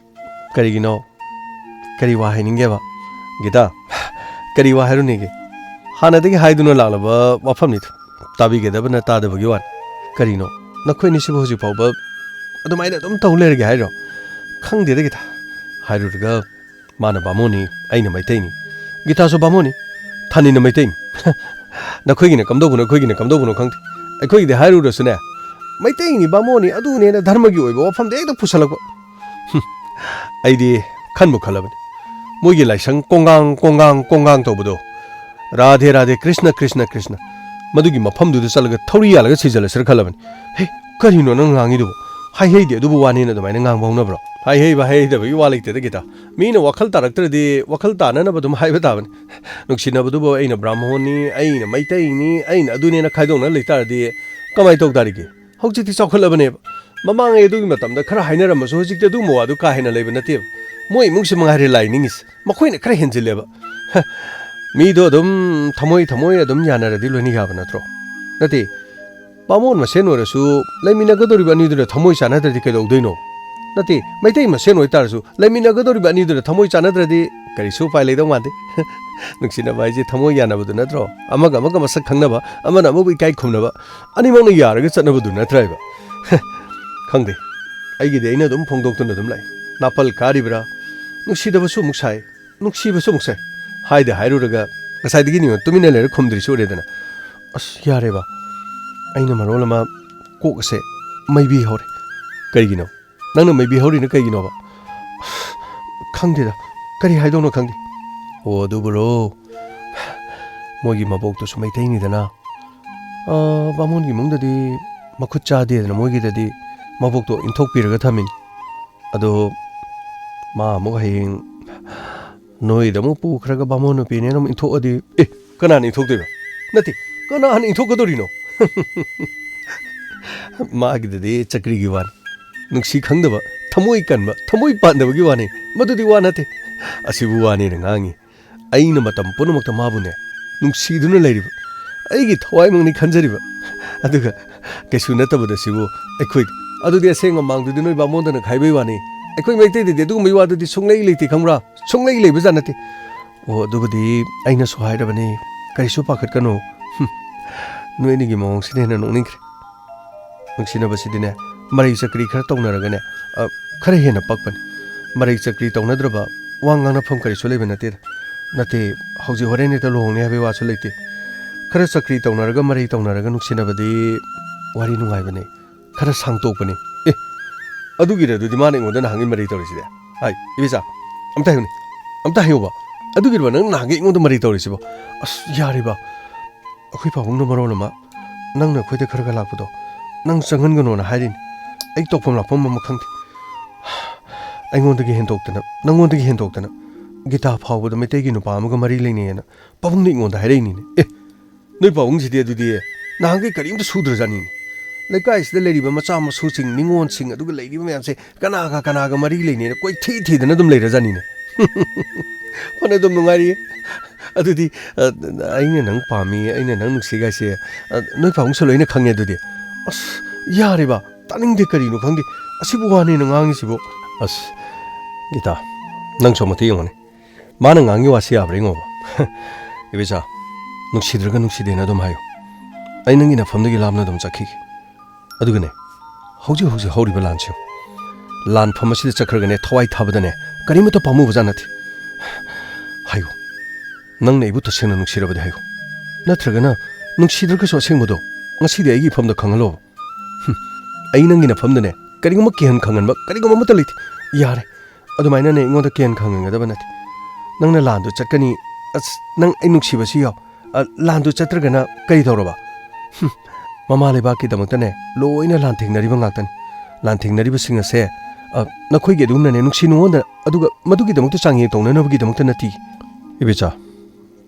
ꯀꯔꯤꯒꯤꯅꯣ? ꯀꯔꯤ ꯋꯥ ꯍꯥꯏꯅꯤꯡꯒꯦꯕ? ꯒꯤꯇꯥ, ꯀꯔꯤ ꯋꯥ ꯍꯥꯏꯔꯨꯅꯤꯒꯦ? ꯍꯥꯟꯅꯗꯒꯤ ꯍꯥꯏꯗꯨꯅ ꯂꯥꯛꯂꯕ ꯋꯥꯐꯝꯅꯤꯗ꯫ ꯇꯥꯕꯤꯒꯗꯕꯅ ꯇꯥꯗꯕꯒꯤ ꯋꯥꯅꯤ꯫ ꯀꯔꯤꯅꯣ? ꯅꯈꯣꯏ ꯑꯅꯤꯁꯤꯕꯨ ꯍꯧꯖꯤꯛ ꯐꯥꯎꯕ ꯑꯗꯨꯃꯥꯏꯅ ꯑꯗꯨꯝ ꯇꯧ ꯂꯩꯔꯒꯦ ꯍꯥꯏꯔꯣ? ꯈꯪꯗꯦꯗ ꯒꯤꯇꯥ꯫ ꯍꯥꯏꯔꯨꯔꯒ ꯃꯥꯅ ꯕꯥꯃꯣꯟꯅꯤ, ꯑꯩꯅ ꯃꯩꯇꯩꯅꯤ꯫ ꯒꯤꯇꯥꯁꯨ ꯕꯥꯃꯣꯟꯅꯤ, ꯊꯥꯅꯤꯅ ꯃꯩꯇꯩꯅꯤ꯫ ꯅꯈꯣꯏꯒꯤꯅ ꯀꯝꯗꯧꯕꯅꯣ, ꯑꯩꯈꯣꯏꯒꯤꯅ ꯀꯝꯗꯧꯕꯅꯣ ꯈꯪꯗꯦ꯫ ꯑꯩꯈꯣꯏꯒꯤꯗꯤ ꯍꯥꯏꯔꯨꯔꯁꯨꯅꯦ, ꯃꯩꯇꯩꯅꯤ, ꯕꯥꯃꯣꯟꯅꯤ, ꯑꯗꯨꯅꯦꯅ ꯙꯔꯃꯒꯤ ꯑꯣꯏꯕ ꯋꯥꯐꯝꯗ ꯍꯦꯛꯇ ꯄꯨꯁꯜꯂꯛꯄ꯫ ꯍꯨꯝ, ꯑꯩꯗꯤ ꯈꯟꯕꯨ ꯈꯜꯂꯕꯅꯤ꯫ ꯃꯣꯏꯒꯤ ꯂꯥꯏꯁꯪ ꯀꯣꯡꯒꯥꯡ, ꯀꯣꯡꯒꯥꯡ, ꯀꯣꯡꯒꯥꯡ ꯇꯧꯕꯗꯣ, "ꯔꯥꯙꯦ ꯔꯥꯙꯦ, ꯀ꯭ꯔꯤꯁꯅ ꯀ꯭ꯔꯤꯁꯅ ꯀ꯭ꯔꯤꯁꯅ", ꯃꯗꯨꯒꯤ ꯃꯐꯝꯗꯨꯗ ꯆꯠꯂꯒ ꯊꯧꯔꯤ ꯌꯥꯜꯂꯒ ꯁꯤꯖꯜꯂꯁꯤꯔ ꯈꯜꯂꯕꯅꯤ꯫ "ꯍꯦ, ꯀꯔꯤꯅꯣ ꯅꯪ ꯉꯥꯡꯉꯤꯗꯨꯕꯨ? ꯍꯥꯏꯍꯩꯗꯦ ꯑꯗꯨꯕꯨ ꯋꯥꯅꯦꯅ ꯑꯗꯨꯃꯥꯏꯅ ꯉꯥꯡꯕ ꯍꯧꯅꯕ꯭ꯔꯣ?" ꯍꯥꯏꯍꯩꯕ ꯍꯥꯏꯍꯩꯗꯕꯒꯤ ꯋꯥ ꯂꯩꯇꯦꯗ, ꯒꯤꯇꯥ꯫ ꯃꯤꯅ ꯋꯥꯈꯜ ꯇꯥꯔꯛꯇ꯭ꯔꯗꯤ ꯋꯥꯈꯜ ꯇꯥꯅꯅꯕ ꯑꯗꯨꯝ ꯍꯥꯏꯕ ꯇꯥꯕꯅꯤ꯫ ꯅꯨꯡꯁꯤꯅꯕꯗꯨꯕꯨ ꯑꯩꯅ ꯕ꯭ꯔꯥꯍꯃꯣꯟꯅꯤ, ꯑꯩꯅ ꯃꯩꯇꯩꯅꯤ, ꯑꯩꯅ ꯑꯗꯨꯅꯦꯅ ꯈꯥꯏꯗꯣꯛꯅ ꯂꯩꯇꯥꯔꯗꯤ ꯀꯃꯥꯏꯅ ꯇꯧ ꯇꯥꯔꯤꯒꯦ? ꯍꯧꯖꯤꯛꯇꯤ ꯆꯥꯎꯈꯠꯂꯕꯅꯦꯕ꯫ ꯃꯃꯥꯡꯉꯩ ꯑꯗꯨꯒꯤ ꯃꯇꯝꯗ ꯈꯔ ꯍꯥꯏꯅꯔꯝꯃꯁꯨ ꯍꯧꯖꯤꯛꯇꯤ ꯑꯗꯨꯒꯨꯝꯕ ꯋꯥꯗꯨ ꯀꯥ ꯍꯦꯟꯅ ꯂꯩꯕ ꯅꯠꯇꯦꯕ꯫ ꯃꯣꯏ ꯏꯃꯨꯡꯁꯤ ꯃꯉꯥꯏꯔꯦ ꯂꯥꯏ ꯅꯤꯡꯉꯤꯁꯦ꯫ ꯃꯈꯣꯏꯅ ꯈꯔ ꯍꯦꯟꯖꯤꯜꯂꯦꯕ꯫ ꯍ, ꯃꯤꯗꯣ ꯑꯗꯨꯝ ꯊꯃꯣꯏ ꯊꯃꯣꯏ ꯑꯗꯨꯝ ꯌꯥꯅꯔꯗꯤ ꯂꯣꯏꯅ ꯌꯥꯕ ꯅꯠꯇ꯭ꯔꯣ? ꯅꯠꯇꯦ, ꯕꯥꯃꯣꯟ ꯃꯁꯦꯟ ꯑꯣꯏꯔꯁꯨ ꯂꯩꯃꯤꯟꯅꯒꯗꯧꯔꯤꯕ ꯑꯅꯤꯗꯨꯅ ꯊꯃꯣꯏ ꯆꯥꯟꯅꯗ꯭ꯔꯗꯤ ꯀꯩꯗꯧꯗꯣꯏꯅꯣ? ꯅꯠꯇꯦ, ꯃꯩꯇꯩ ꯃꯁꯦꯟ ꯑꯣꯏꯇꯥꯔꯁꯨ ꯂꯩꯃꯤꯟꯅꯒꯗꯧꯔꯤꯕ ꯑꯅꯤꯗꯨꯅ ꯊꯃꯣꯏ ꯆꯥꯟꯅꯗ꯭ꯔꯗꯤ ꯀꯔꯤꯁꯨ ꯎꯄꯥꯏ ꯂꯩꯗꯧ ꯃꯥꯟꯗꯦ꯫ ꯅꯨꯡꯁꯤꯅꯕ ꯍꯥꯏꯁꯦ ꯊꯃꯣꯏ ꯌꯥꯅꯕꯗꯨ ꯅꯠꯇ꯭ꯔꯣ? ꯑꯃꯒ ꯑꯃꯒ ꯃꯁꯛ ꯈꯪꯅꯕ, ꯑꯃꯅ ꯑꯃꯕꯨ ꯏꯀꯥꯏ ꯈꯨꯝꯅꯕ, ꯑꯅꯤꯃꯛꯅ ꯌꯥꯔꯒ ꯆꯠꯅꯕꯗꯨ ꯅꯠꯇ꯭ꯔꯥ ꯍꯥꯏꯕ? ꯈꯪꯗꯦ, ꯑꯩꯒꯤꯗꯤ ꯑꯩꯅ ꯑꯗꯨꯝ ꯐꯣꯡꯗꯣꯛꯇꯨꯅ ꯑꯗꯨꯝ ꯂꯥꯛꯏ꯫ ꯅꯥꯄꯜ ꯀꯥꯔꯤꯕ꯭ꯔꯥ? ꯅꯨꯡꯁꯤꯗꯕꯁꯨ ꯑꯃꯨꯛ ꯁꯥꯏ, ꯅꯨꯡꯁꯤꯕꯁꯨ ꯑꯃꯨꯛ ꯁꯥꯏ꯫ ꯍꯥꯏꯗ ꯍꯥꯏꯔꯨꯔꯒ ꯉꯁꯥꯏꯗꯒꯤ ꯅꯤꯉꯣꯜ ꯇꯨꯃꯤꯟꯅ ꯂꯩꯔ ꯈꯨꯝꯗ꯭ꯔꯤꯁꯤ ꯎꯔꯦꯗꯅ꯫ ꯑꯁ, ꯌꯥꯔꯦꯕ꯫ ꯑꯩꯅ ꯃꯔꯣꯜ ꯑꯃ ꯀꯣꯛ ꯑꯁꯦ ꯃꯩꯕꯤ ꯍꯧꯔꯦ꯫ ꯀꯔꯤꯒꯤꯅꯣ? ꯅꯪꯅ ꯃꯩꯕꯤ ꯍꯧꯔꯤꯅ ꯀꯩꯒꯤꯅꯣꯕ? ꯈꯪꯗꯦꯗ, ꯀꯔꯤ ꯍꯥꯏꯗꯧꯅꯣ ꯈꯪꯗꯦ꯫ ꯑꯣ, ꯑꯗꯨꯕꯨꯔꯣ? ꯃꯣꯏꯒꯤ ꯃꯕꯣꯛꯇꯨꯁꯨ ꯃꯩꯇꯩꯅꯤꯗꯅ꯫ ꯑ, ꯕꯥꯃꯣꯟꯒꯤ ꯏꯃꯨꯡꯗꯗꯤ ꯃꯈꯨꯠ ꯆꯥꯗꯦꯗꯅ, ꯃꯣꯏꯒꯤꯗꯗꯤ ꯃꯕꯣꯛꯇꯣ ꯏꯟꯊꯣꯛꯄꯤꯔꯒ ꯊꯝꯃꯤꯅꯤ꯫ ꯑꯗꯣ ꯃꯥ ꯑꯃꯨꯛ ꯍꯌꯦꯡ ꯅꯣꯏꯗ ꯑꯃꯨꯛ ꯄꯨꯈ꯭ꯔꯒ ꯕꯥꯃꯣꯟ ꯅꯨꯄꯤꯅꯦꯅ ꯑꯃꯨꯛ ꯏꯟꯊꯣꯛꯑꯗꯤ, ꯑꯦ, ꯀꯅꯥꯅ ꯏꯟꯊꯣꯛꯇꯣꯏꯕ? ꯅꯠꯇꯦ, ꯀꯅꯥꯅ ꯏꯟꯊꯣꯛꯀꯗꯧꯔꯤꯅꯣ? ꯃꯥꯒꯤꯗꯨꯗꯤ ꯆꯀ꯭ꯔꯤꯒꯤ ꯋꯥꯅꯤ, ꯅꯨꯡꯁꯤ ꯈꯪꯗꯕ, ꯊꯃꯣꯏ ꯀꯟꯕ, ꯊꯃꯣꯏ ꯄꯥꯟꯗꯕꯒꯤ ꯋꯥꯅꯤ꯫ ꯃꯗꯨꯗꯤ ꯋꯥ ꯅꯠꯇꯦ꯫ ꯑꯁꯤꯕꯨ ꯋꯥꯅꯦꯅ ꯉꯥꯡꯉꯤ꯫ ꯑꯩꯅ ꯃꯇꯝ ꯄꯨꯝꯅꯃꯛꯇ ꯃꯥꯕꯨꯅꯦ, ꯅꯨꯡꯁꯤꯗꯨꯅ ꯂꯩꯔꯤꯕ, ꯑꯩꯒꯤ ꯊꯋꯥꯏꯃꯛꯅꯤ ꯈꯟꯖꯔꯤꯕ꯫ ꯑꯗꯨꯒ ꯀꯩꯁꯨ ꯅꯠꯇꯕꯗ ꯁꯤꯕꯨ ꯑꯩꯈꯣꯏ, ꯑꯗꯨꯗꯤ ꯑꯁꯦꯡ ꯑꯃꯥꯡꯗꯨꯗꯤ ꯅꯣꯏ ꯕꯥꯃꯣꯟꯗꯅ ꯈꯥꯏꯕꯩ ꯋꯥꯅꯤ꯫ ꯑꯩꯈꯣꯏ ꯃꯩꯇꯩꯗꯗꯤ ꯑꯗꯨꯒꯨꯝꯕꯒꯤ ꯋꯥꯗꯨꯗꯤ ꯁꯨꯡꯂꯩ ꯂꯩꯇꯦ, ꯈꯪꯕ꯭ꯔꯥ? ꯁꯨꯡꯂꯩ ꯂꯩꯕꯖꯥꯠ ꯅꯠꯇꯦ꯫ ꯑꯣ, ꯑꯗꯨꯕꯨꯗꯤ ꯑꯩꯅꯁꯨ ꯍꯥꯏꯔꯕꯅꯤ, ꯀꯔꯤꯁꯨ ꯄꯥꯈꯠꯀꯅꯨ꯫ ꯍꯨꯝ, ꯅꯣꯏ ꯑꯅꯤꯒꯤ ꯃꯑꯣꯡꯁꯤꯅ ꯍꯦꯟꯅ ꯅꯣꯛꯅꯤꯡꯈ꯭ꯔꯦ꯫ ꯅꯨꯡꯁꯤꯅꯕꯁꯤꯗꯤꯅꯦ, ꯃꯔꯩ ꯆꯀ꯭ꯔꯤ ꯈꯔ ꯇꯧꯅꯔꯒꯅꯦ, ꯑ, ꯈꯔ ꯍꯦꯟꯅ ꯄꯛꯄꯅꯤ꯫ ꯃꯔꯩ ꯆꯀ꯭ꯔꯤ ꯇꯧꯅꯗ꯭ꯔꯕ ꯋꯥ ꯉꯥꯡꯅꯐꯝ ꯀꯔꯤꯁꯨ ꯂꯩꯕ ꯅꯠꯇꯦꯗ꯫ ꯅꯠꯇꯦ, ꯍꯧꯖꯤꯛ ꯍꯣꯔꯦꯟ ꯍꯦꯛꯇ ꯂꯨꯍꯣꯡꯅꯤ ꯍꯥꯏꯕꯒꯤ ꯋꯥꯁꯨ ꯂꯩꯇꯦ꯫ ꯈꯔ ꯆꯀ꯭ꯔꯤ ꯇꯧꯅꯔꯒ, ꯃꯔꯩ ꯇꯧꯅꯔꯒ ꯅꯨꯡꯁꯤꯅꯕꯗꯤ ꯋꯥꯔꯤ ꯅꯨꯡꯉꯥꯏꯕꯅꯦ, ꯈꯔ ꯁꯥꯡꯇꯣꯛꯄꯅꯦ꯫ ꯑꯦ, ꯑꯗꯨꯒꯤꯔ ꯑꯗꯨꯗꯤ ꯃꯥꯅ ꯑꯩꯉꯣꯟꯗ ꯅꯍꯥꯟꯒꯤ ꯃꯔꯩ ꯇꯧꯔꯤꯁꯤꯗꯤ? ꯍꯥꯏ, ꯏꯕꯦꯆꯥ, ꯑꯝꯇ ꯍꯥꯏꯌꯨꯅꯦ, ꯑꯝꯇ ꯍꯥꯏꯌꯣꯕ꯫ ꯑꯗꯨꯒꯤꯔꯕ ꯅꯪ ꯅꯍꯥꯟꯒꯤ ꯑꯩꯉꯣꯟꯗ ꯃꯔꯩ ꯇꯧꯔꯤꯁꯤꯕꯣ? ꯑꯁ, ꯌꯥꯔꯦꯕ꯫ ꯑꯩꯈꯣꯏ ꯄꯥꯕꯨꯡꯅ ꯃꯔꯣꯜ ꯑꯃ, ꯅꯪꯅ ꯑꯩꯈꯣꯏꯗ ꯈꯔ ꯈꯔ ꯂꯥꯛꯄꯗꯣ ꯅꯪ ꯆꯪꯍꯟꯒꯅꯣꯅ ꯍꯥꯏꯔꯤꯅꯤ꯫ ꯑꯩ ꯇꯧꯐꯝ ꯂꯥꯛꯐꯝ ꯑꯃ ꯈꯪꯗꯦ꯫ ꯑꯩꯉꯣꯟꯗꯒꯤ ꯍꯦꯟꯗꯣꯛꯇꯅ, ꯅꯪꯉꯣꯟꯗꯒꯤ ꯍꯦꯟꯗꯣꯛꯇꯅ ꯒꯤꯇꯥ ꯐꯥꯎꯕꯗ ꯃꯩꯇꯩꯒꯤ ꯅꯨꯄꯥ ꯑꯃꯒ ꯃꯔꯤ ꯂꯩꯅꯩꯌꯦꯅ ꯄꯥꯕꯨꯡꯅ ꯑꯩꯉꯣꯟꯗ ꯍꯥꯏꯔꯛꯏꯅꯤꯅꯦ꯫ ꯑꯦ, ꯅꯣꯏ ꯄꯥꯕꯨꯡꯁꯤꯗꯤ ꯑꯗꯨꯗꯤ ꯅꯍꯥꯟꯈꯩ ꯀꯔꯤꯝꯇ ꯁꯨꯗ꯭ꯔꯖꯥꯠꯅꯤꯅꯦ꯫ ꯂꯩꯀꯥꯏꯁꯤꯗ ꯂꯩꯔꯤꯕ ꯃꯆꯥ ꯃꯁꯨꯁꯤꯡ, ꯅꯤꯉꯣꯜꯁꯤꯡ, ꯑꯗꯨꯒ ꯂꯩꯔꯤꯕ ꯃꯌꯥꯝꯁꯦ ꯀꯅꯥꯒ ꯀꯅꯥꯒ ꯃꯔꯤ ꯂꯩꯅꯩꯅ ꯀꯣꯏꯊꯤ ꯊꯤꯗꯅ ꯑꯗꯨꯝ ꯂꯩꯔꯖꯥꯠꯅꯤꯅꯦ꯫ ꯐꯅ ꯑꯗꯨꯝ ꯅꯨꯡꯉꯥꯏꯔꯤꯌꯦ꯫ ꯑꯗꯨꯗꯤ, ꯑ, ꯑꯩꯅ ꯅꯪ ꯄꯥꯝꯃꯤ, ꯑꯩꯅ ꯅꯪ ꯅꯨꯡꯁꯤ ꯍꯥꯏꯁꯦ, ꯑ, ꯅꯣꯏ ꯄꯥꯕꯨꯡꯁꯨ ꯂꯣꯏꯅ ꯈꯪꯉꯦ ꯑꯗꯨꯗꯤ꯫ ꯑꯁ, ꯌꯥꯔꯦꯕ, ꯇꯥꯅꯤꯡꯗꯦ, ꯀꯔꯤꯅꯣ ꯈꯪꯗꯦ, ꯑꯁꯤꯕꯨ ꯋꯥꯅꯦꯅ ꯉꯥꯡꯉꯤꯁꯤꯕꯨ꯫ ꯑꯁ, ꯒꯤꯇꯥ, ꯅꯪꯁꯨ ꯑꯃꯨꯛꯇ ꯌꯦꯡꯉꯨꯅꯦ, ꯃꯥꯅ ꯉꯥꯡꯉꯤ ꯋꯥꯁꯤ ꯌꯥꯕ꯭ꯔꯥ ꯌꯦꯡꯉꯣꯕ꯫ ꯏꯕꯦꯆꯥ, ꯅꯨꯡꯁꯤꯗ꯭ꯔꯒ ꯅꯨꯡꯁꯤꯗꯦꯅ ꯑꯗꯨꯝ ꯍꯥꯏꯌꯨ꯫ ꯑꯩ ꯅꯪꯒꯤ ꯅꯐꯝꯗꯒꯤ ꯂꯥꯞꯅ ꯑꯗꯨꯝ ꯆꯠꯈꯤꯒꯦ꯫ ꯑꯗꯨꯒꯅꯦ, ꯍꯧꯖꯤꯛ ꯍꯧꯖꯤꯛ ꯍꯧꯔꯤꯕ ꯂꯥꯟꯁꯦ ꯌꯦꯡꯉꯨ꯫ ꯂꯥꯟꯐꯝ ꯑꯁꯤꯗ ꯆꯠꯈ꯭ꯔꯒꯅꯦ, ꯊꯋꯥꯏ ꯊꯥꯕꯗꯅꯦ, ꯀꯔꯤꯃꯠꯇ ꯄꯥꯝꯃꯨꯕꯖꯥꯠ ꯅꯠꯇꯦ꯫ ꯍꯥꯏꯌꯨ, ꯅꯪꯅ ꯑꯩꯕꯨ ꯇꯁꯦꯡꯅ ꯅꯨꯡꯁꯤꯔꯕꯗꯤ ꯍꯥꯏꯌꯨ꯫ ꯅꯠꯇ꯭ꯔꯒꯅ ꯅꯨꯡꯁꯤꯗ꯭ꯔꯒꯁꯨ ꯑꯁꯦꯡꯕꯗꯣ ꯉꯁꯤꯗꯤ ꯑꯩꯒꯤ ꯏꯐꯝꯗ ꯈꯪꯍꯜꯂꯣ꯫ ꯍꯨꯝ, ꯑꯩ ꯅꯪꯒꯤ ꯅꯐꯝꯗꯅꯦ, ꯀꯔꯤꯒꯨꯝꯕ ꯀꯤꯍꯟ ꯈꯪꯍꯟꯕ ꯀꯔꯤꯒꯨꯝꯕ ꯑꯃꯠꯇ ꯂꯩꯇꯦ꯫ ꯌꯥꯔꯦ, ꯑꯗꯨꯃꯥꯏꯅꯅꯦ ꯑꯩꯉꯣꯟꯗ ꯀꯤꯍꯟ ꯈꯪꯍꯟꯒꯗꯕ ꯅꯠꯇꯦ꯫ ꯅꯪꯅ ꯂꯥꯟꯗꯨ ꯆꯠꯀꯅꯤ, ꯑꯁ, ꯅꯪ ꯑꯩ ꯅꯨꯡꯁꯤꯕꯁꯤ ꯌꯥꯎ꯫ ꯑ, ꯂꯥꯟꯗꯨ ꯆꯠꯇ꯭ꯔꯒꯅ ꯀꯔꯤ ꯇꯧꯔꯕ? ꯍꯨꯝ, ꯃꯃꯥ ꯂꯩꯕꯥꯛꯀꯤꯗꯃꯛꯇꯅꯦ ꯂꯣꯏꯅ ꯂꯥꯟꯊꯦꯡꯅꯔꯤꯕ ꯉꯥꯛꯇꯅꯤ꯫ ꯂꯥꯟꯊꯦꯡꯅꯔꯤꯕꯁꯤꯡ ꯑꯁꯦ, ꯑ, ꯅꯈꯣꯏꯒꯤ ꯑꯗꯨꯝꯅꯅꯦ ꯅꯨꯡꯁꯤ ꯅꯨꯡꯉꯣꯟꯗ, ꯑꯗꯨꯒ ꯃꯗꯨꯒꯤꯗꯃꯛꯇ ꯆꯥꯡꯌꯦꯡ ꯇꯧꯅꯅꯕꯒꯤꯗꯃꯛꯇ ꯅꯠꯇꯦ꯫ ꯏꯕꯦꯆꯥ,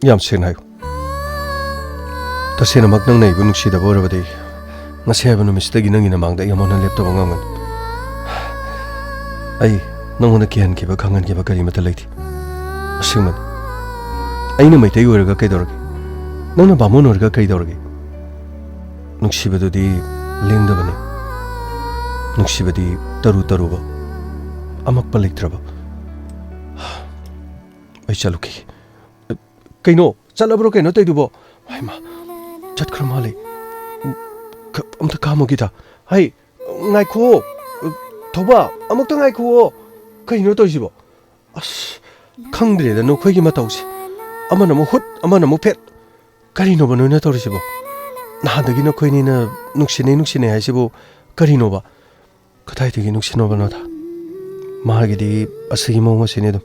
ꯌꯥꯝ ꯁꯦꯡꯅ ꯍꯥꯏꯌꯨ꯫ ꯇꯁꯦꯡꯅꯃꯛ ꯅꯪꯅ ꯑꯩꯕꯨ ꯅꯨꯡꯁꯤꯗꯕ ꯑꯣꯏꯔꯕꯗꯤ, ꯉꯁꯤ ꯍꯥꯏꯕ ꯅꯨꯃꯤꯠꯁꯤꯗꯒꯤ ꯅꯪꯒꯤ ꯅꯃꯥꯡꯗ ꯑꯩ ꯑꯃꯨꯛ ꯍꯟꯅ ꯂꯦꯞꯇꯕ ꯉꯝꯒꯅꯤ꯫ ꯑꯩ ꯅꯪꯉꯣꯟꯗ ꯀꯤꯍꯟꯈꯤꯕ, ꯈꯪꯍꯟꯈꯤꯕ ꯀꯔꯤꯃꯠꯇ ꯂꯩꯇꯦ꯫ ꯑꯁꯦꯡꯕꯅꯤ꯫ ꯑꯩꯅ ꯃꯩꯇꯩ ꯑꯣꯏꯔꯒ ꯀꯩꯗꯧꯔꯒꯦ? ꯅꯪꯅ ꯕꯥꯃꯣꯟ ꯑꯣꯏꯔꯒ ꯀꯩꯗꯧꯔꯒꯦ? ꯅꯨꯡꯁꯤꯕꯗꯨꯗꯤ ꯂꯦꯡꯗꯕꯅꯤ꯫ ꯅꯨꯡꯁꯤꯕꯗꯤ ꯇꯔꯨ ꯇꯔꯨꯕ, ꯑꯃꯛꯄ ꯂꯩꯇ꯭ꯔꯕ꯫ ꯑꯩ ꯆꯠꯂꯨꯈꯤꯒꯦ꯫ ꯀꯩꯅꯣ? ꯆꯠꯂꯕ꯭ꯔꯣ ꯀꯩꯅꯣ ꯇꯧꯏꯗꯨꯕꯣ? ꯍꯩꯃꯥ, ꯆꯠꯈ꯭ꯔ ꯃꯥꯜꯂꯦ꯫ ꯈ-, ꯑꯝꯇ ꯈꯥꯝꯃꯨꯈꯤꯗ꯫ ꯍꯩ, ꯉꯥꯏꯈꯣ꯫ ꯊꯧꯕ, ꯑꯃꯨꯛꯇ ꯉꯥꯏꯈꯨꯑꯣ꯫ ꯀꯩꯅꯣ ꯇꯧꯔꯤꯁꯤꯕꯣ? ꯑꯁ, ꯈꯪꯗ꯭ꯔꯦꯗ ꯅꯈꯣꯏꯒꯤ ꯃꯇꯧꯁꯦ꯫ ꯑꯃꯅ ꯑꯃꯨꯛ ꯍꯨꯠ, ꯑꯃꯅ ꯑꯃꯨꯛ ꯐꯦꯠ꯫ ꯀꯔꯤꯅꯣꯕ ꯅꯣꯏꯅ ꯇꯧꯔꯤꯁꯤꯕꯣ? ꯅꯍꯥꯟꯗꯒꯤ ꯅꯈꯣꯏꯅꯤꯅ ꯅꯨꯡꯁꯤꯅꯩ, ꯅꯨꯡꯁꯤꯅꯩ ꯍꯥꯏꯁꯤꯕꯨ ꯀꯔꯤꯅꯣꯕ? ꯀꯗꯥꯏꯗꯒꯤ ꯅꯨꯡꯁꯤꯅꯕꯅꯣꯗ? ꯃꯥꯒꯤꯗꯤ ꯑꯁꯤꯒꯤ ꯃꯑꯣꯡ ꯑꯁꯤꯅꯤ ꯑꯗꯨꯝ꯫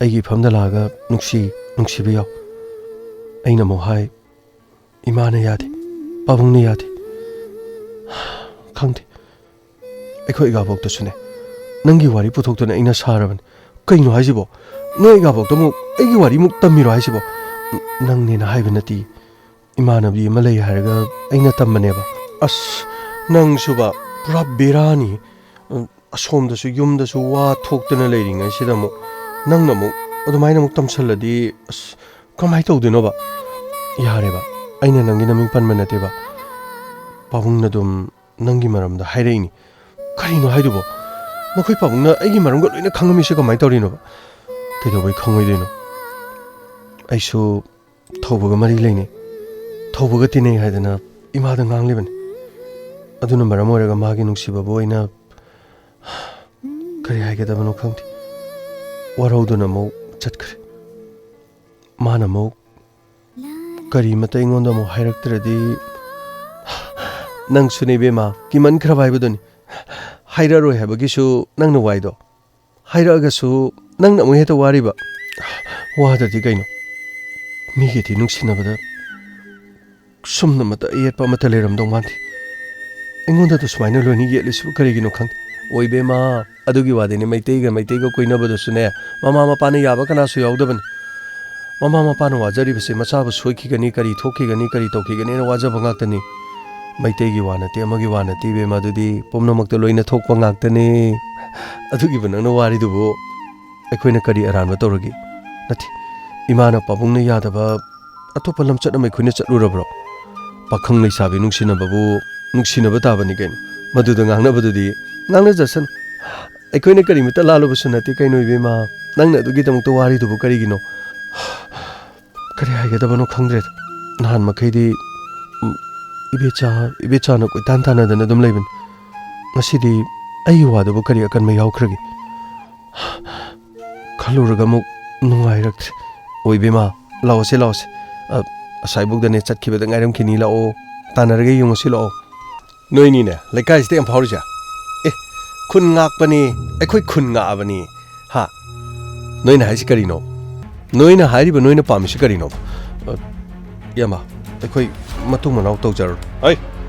ꯑꯩꯒꯤ ꯏꯐꯝꯗ ꯂꯥꯛꯑꯒ "ꯅꯨꯡꯁꯤ, ꯅꯨꯡꯁꯤꯕ ꯌꯥꯎ"꯫ ꯑꯩꯅ ꯑꯃꯨꯛ ꯍꯥꯏ, "ꯏꯃꯥꯅ ꯌꯥꯗꯦ, ꯄꯥꯕꯨꯡꯅ ꯌꯥꯗꯦ"꯫ ꯈꯪꯗꯦ, ꯑꯩꯈꯣꯏ ꯏꯒꯥꯕꯣꯛꯇꯁꯨꯅꯦ, ꯅꯪꯒꯤ ꯋꯥꯔꯤ ꯄꯨꯊꯣꯛꯇꯨꯅ ꯑꯩꯅ ꯁꯥꯔꯕꯅꯤ꯫ ꯀꯩꯅꯣ ꯍꯥꯏꯁꯤꯕꯣ? ꯅꯣꯏ ꯏꯒꯥꯕꯣꯛꯇ ꯑꯃꯨꯛ ꯑꯩꯒꯤ ꯋꯥꯔꯤꯃꯨꯛ ꯇꯝꯃꯤꯔꯣ ꯍꯥꯏꯁꯤꯕꯣ? ꯅꯪꯅꯦꯅ ꯍꯥꯏꯕ ꯅꯠꯇꯦ꯫ ꯏꯃꯥꯟꯅꯕꯤ ꯑꯃ ꯂꯩ ꯍꯥꯏꯔꯒ ꯑꯩꯅ ꯇꯝꯕꯅꯦꯕ꯫ ꯑꯁ, ꯅꯪꯁꯨꯕ ꯄꯨꯔꯥ ꯕꯦꯔꯥꯅꯤ꯫ ꯑꯁꯣꯝꯗꯁꯨ ꯌꯨꯝꯗꯁꯨ ꯋꯥ ꯊꯣꯛꯇꯅ ꯂꯩꯔꯤꯉꯩꯁꯤꯗ ꯑꯃꯨꯛ ꯅꯪꯅ ꯑꯃꯨꯛ ꯑꯗꯨꯃꯥꯏꯅ ꯑꯃꯨꯛ ꯇꯝꯁꯜꯂꯗꯤ, ꯑꯁ, ꯀꯃꯥꯏꯅ ꯇꯧꯗꯣꯏꯅꯣꯕ? ꯌꯥꯔꯦꯕ, ꯑꯩꯅ ꯅꯪꯒꯤ ꯅꯃꯤꯡ ꯄꯟꯕ ꯅꯠꯇꯦꯕ꯫ ꯄꯥꯕꯨꯡꯅ ꯑꯗꯨꯝ ꯅꯪꯒꯤ ꯃꯔꯝꯗ ꯍꯥꯏꯔꯛꯏꯅꯤ꯫ ꯀꯔꯤꯅꯣ ꯍꯥꯏꯗꯨꯕꯣ? ꯅꯈꯣꯏ ꯄꯥꯕꯨꯡꯅ ꯑꯩꯒꯤ ꯃꯔꯝꯒ ꯂꯣꯏꯅ ꯈꯪꯉꯝꯃꯤꯁꯦ ꯀꯃꯥꯏꯅ ꯇꯧꯔꯤꯅꯣꯕ? ꯀꯩꯗꯧꯕꯩ ꯈꯪꯉꯣꯏꯗꯣꯏꯅꯣ? ꯑꯩꯁꯨ ꯊꯧꯕꯒ ꯃꯔꯤ ꯂꯩꯅꯩ, ꯊꯧꯕꯒ ꯇꯤꯟꯅꯩ ꯍꯥꯏꯗꯅ ꯏꯃꯥꯗ ꯉꯥꯡꯂꯤꯕꯅꯤ꯫ ꯑꯗꯨꯅ ꯃꯔꯝ ꯑꯣꯏꯔꯒ ꯃꯥꯒꯤ ꯅꯨꯡꯁꯤꯕꯕꯨ ꯑꯩꯅ ꯀꯔꯤ ꯍꯥꯏꯒꯗꯕꯅꯣ ꯈꯪꯗꯦ꯫ ꯋꯥꯔꯧꯗꯨꯅ ꯑꯃꯨꯛ ꯆꯠꯈ꯭ꯔꯦ꯫ ꯃꯥꯅ ꯑꯃꯨꯛ ꯀꯔꯤꯃꯇ ꯑꯩꯉꯣꯟꯗ ꯑꯃꯨꯛ ꯍꯥꯏꯔꯛꯇ꯭ꯔꯗꯤ, ꯅꯪꯁꯨꯅꯦ ꯏꯕꯦꯝꯃ, ꯀꯤꯃꯟꯈ꯭ꯔꯕ ꯍꯥꯏꯕꯗꯨꯅꯤ꯫ ꯍꯥꯏꯔꯛꯑꯔꯣꯏ ꯍꯥꯏꯕꯒꯤꯁꯨ ꯅꯪꯅ ꯋꯥꯏꯗꯣ꯫ ꯍꯥꯏꯔꯛꯑꯒꯁꯨ ꯅꯪꯅ ꯑꯃꯨꯛ ꯍꯦꯛꯇ ꯋꯥꯔꯤꯕ꯫ ꯋꯥꯗ꯭ꯔꯗꯤ ꯀꯩꯅꯣ? ꯃꯤꯒꯤꯗꯤ ꯅꯨꯡꯁꯤꯅꯕꯗ ꯁꯨꯝꯅꯃꯠꯇ ꯑꯌꯦꯠꯄ ꯑꯃꯠꯇ ꯂꯩꯔꯝꯗꯧ ꯃꯥꯟꯗꯦ꯫ ꯑꯩꯉꯣꯟꯗꯗ ꯁꯨꯃꯥꯏꯅ ꯂꯣꯏꯅ ꯌꯦꯠꯂꯤꯁꯤꯕꯨ ꯀꯔꯤꯒꯤꯅꯣ ꯈꯪꯗꯦ꯫ ꯑꯣꯏꯕꯦꯝꯃ, ꯑꯗꯨꯒꯤ ꯋꯥꯗꯤꯅꯦ, ꯃꯩꯇꯩꯒ ꯃꯩꯇꯩꯒ ꯀꯣꯏꯅꯕꯗꯁꯨꯅꯦ, ꯃꯃꯥ ꯃꯄꯥꯅ ꯌꯥꯕ ꯀꯅꯥꯁꯨ ꯌꯥꯎꯗꯕꯅꯤ꯫ ꯃꯃꯥ ꯃꯄꯥꯅ ꯋꯥꯖꯔꯤꯕꯁꯦ ꯃꯆꯥꯕꯨ ꯁꯣꯏꯈꯤꯒꯅꯤ, ꯀꯔꯤ ꯊꯣꯛꯈꯤꯒꯅꯤ, ꯀꯔꯤ ꯇꯧꯈꯤꯒꯅꯤꯅ ꯋꯥꯖꯕ ꯉꯥꯛꯇꯅꯤ꯫ ꯃꯩꯇꯩꯒꯤ ꯋꯥ ꯅꯠꯇꯦ, ꯑꯃꯒꯤ ꯋꯥ ꯅꯠꯇꯦ ꯏꯕꯦꯝꯃ, ꯑꯗꯨꯗꯤ ꯄꯨꯝꯅꯃꯛꯇ ꯂꯣꯏꯅ ꯊꯣꯛꯄ ꯉꯥꯛꯇꯅꯤ꯫ ꯑꯗꯨꯒꯤꯕꯨ ꯅꯪꯅ ꯋꯥꯔꯤꯗꯨꯕꯨ ꯑꯩꯈꯣꯏꯅ ꯀꯔꯤ ꯑꯔꯥꯟꯕ ꯇꯧꯔꯒꯦ? ꯅꯠꯇꯦ, ꯏꯃꯥꯅ ꯄꯥꯕꯨꯡꯅ ꯌꯥꯗꯕ ꯑꯇꯣꯞꯄ ꯂꯝꯆꯠ ꯑꯃ ꯑꯩꯈꯣꯏꯅ ꯆꯠꯂꯨꯔꯕ꯭ꯔꯣ? ꯄꯥꯈꯪ ꯂꯩꯁꯥꯕꯤ ꯅꯨꯡꯁꯤꯅꯕꯕꯨ ꯅꯨꯡꯁꯤꯅꯕ ꯇꯥꯕꯅꯤ ꯀꯩꯅꯣ꯫ ꯃꯗꯨꯗ ꯉꯥꯡꯅꯕꯗꯨꯗꯤ ꯉꯥꯡꯅꯖꯁꯅꯨ꯫ ꯑꯩꯈꯣꯏꯅ ꯀꯔꯤꯃꯇ ꯂꯥꯜꯂꯨꯕꯁꯨ ꯅꯠꯇꯦ ꯀꯩꯅꯣ ꯏꯕꯦꯝꯃ꯫ ꯅꯪꯅ ꯑꯗꯨꯒꯤꯗꯃꯛꯇ ꯋꯥꯔꯤꯗꯨꯕꯨ ꯀꯔꯤꯒꯤꯅꯣ? ꯀꯔꯤ ꯍꯥꯏꯒꯗꯕꯅꯣ ꯈꯪꯗ꯭ꯔꯦꯗ꯫ ꯅꯍꯥꯟ ꯃꯈꯩꯗꯤ, ꯎꯝ, ꯏꯕꯦꯆꯥ, ꯏꯕꯦꯆꯥꯅ ꯀꯣꯏꯇꯥꯟ ꯇꯥꯟꯅꯗꯅ ꯑꯗꯨꯝ ꯂꯩꯕꯅꯤ꯫ ꯉꯁꯤꯗꯤ ꯑꯩꯒꯤ ꯋꯥꯗꯨꯕꯨ ꯀꯔꯤ ꯑꯀꯟꯕ ꯌꯥꯎꯈ꯭ꯔꯒꯦ? ꯈꯜꯂꯨꯔꯒ ꯑꯃꯨꯛ ꯅꯨꯡꯉꯥꯏꯔꯛꯇ꯭ꯔꯦ꯫ ꯑꯣ ꯏꯕꯦꯝꯃ, ꯂꯥꯛꯑꯣꯁꯦ, ꯂꯥꯛꯑꯣꯁꯦ꯫ ꯑ, ꯑꯁꯥꯏꯕꯧꯗꯅꯦ ꯆꯠꯈꯤꯕꯗ ꯉꯥꯏꯔꯝꯈꯤꯅꯤ, ꯂꯥꯛꯑꯣ꯫ ꯇꯥꯟꯅꯔꯒ ꯌꯦꯡꯉꯨꯁꯤ, ꯂꯥꯛꯑꯣ꯫ ꯅꯣꯏꯅꯤꯅꯦ ꯂꯩꯀꯥꯏꯁꯤꯗ ꯌꯥꯝ ꯐꯥꯎꯔꯤꯁꯦ꯫ ꯑꯦ, ꯈꯨꯟ ꯉꯥꯛꯄꯅꯤ, ꯑꯩꯈꯣꯏ ꯈꯨꯟ ꯉꯥꯛꯑꯕꯅꯤ꯫ ꯍꯥ? ꯅꯣꯏꯅ ꯍꯥꯏꯁꯤ ꯀꯔꯤꯅꯣ? ꯅꯣꯏꯅ ꯍꯥꯏꯔꯤꯕ, ꯅꯣꯏꯅ ꯄꯥꯝꯃꯤꯁꯤ ꯀꯔꯤꯅꯣ? ꯑ, ꯏꯌꯥꯝꯕ, ꯑꯩꯈꯣꯏ ꯃꯇꯨꯡ ꯃꯅꯥꯎ ꯇꯧꯖꯔꯔꯣꯏ꯫ ꯑꯩ,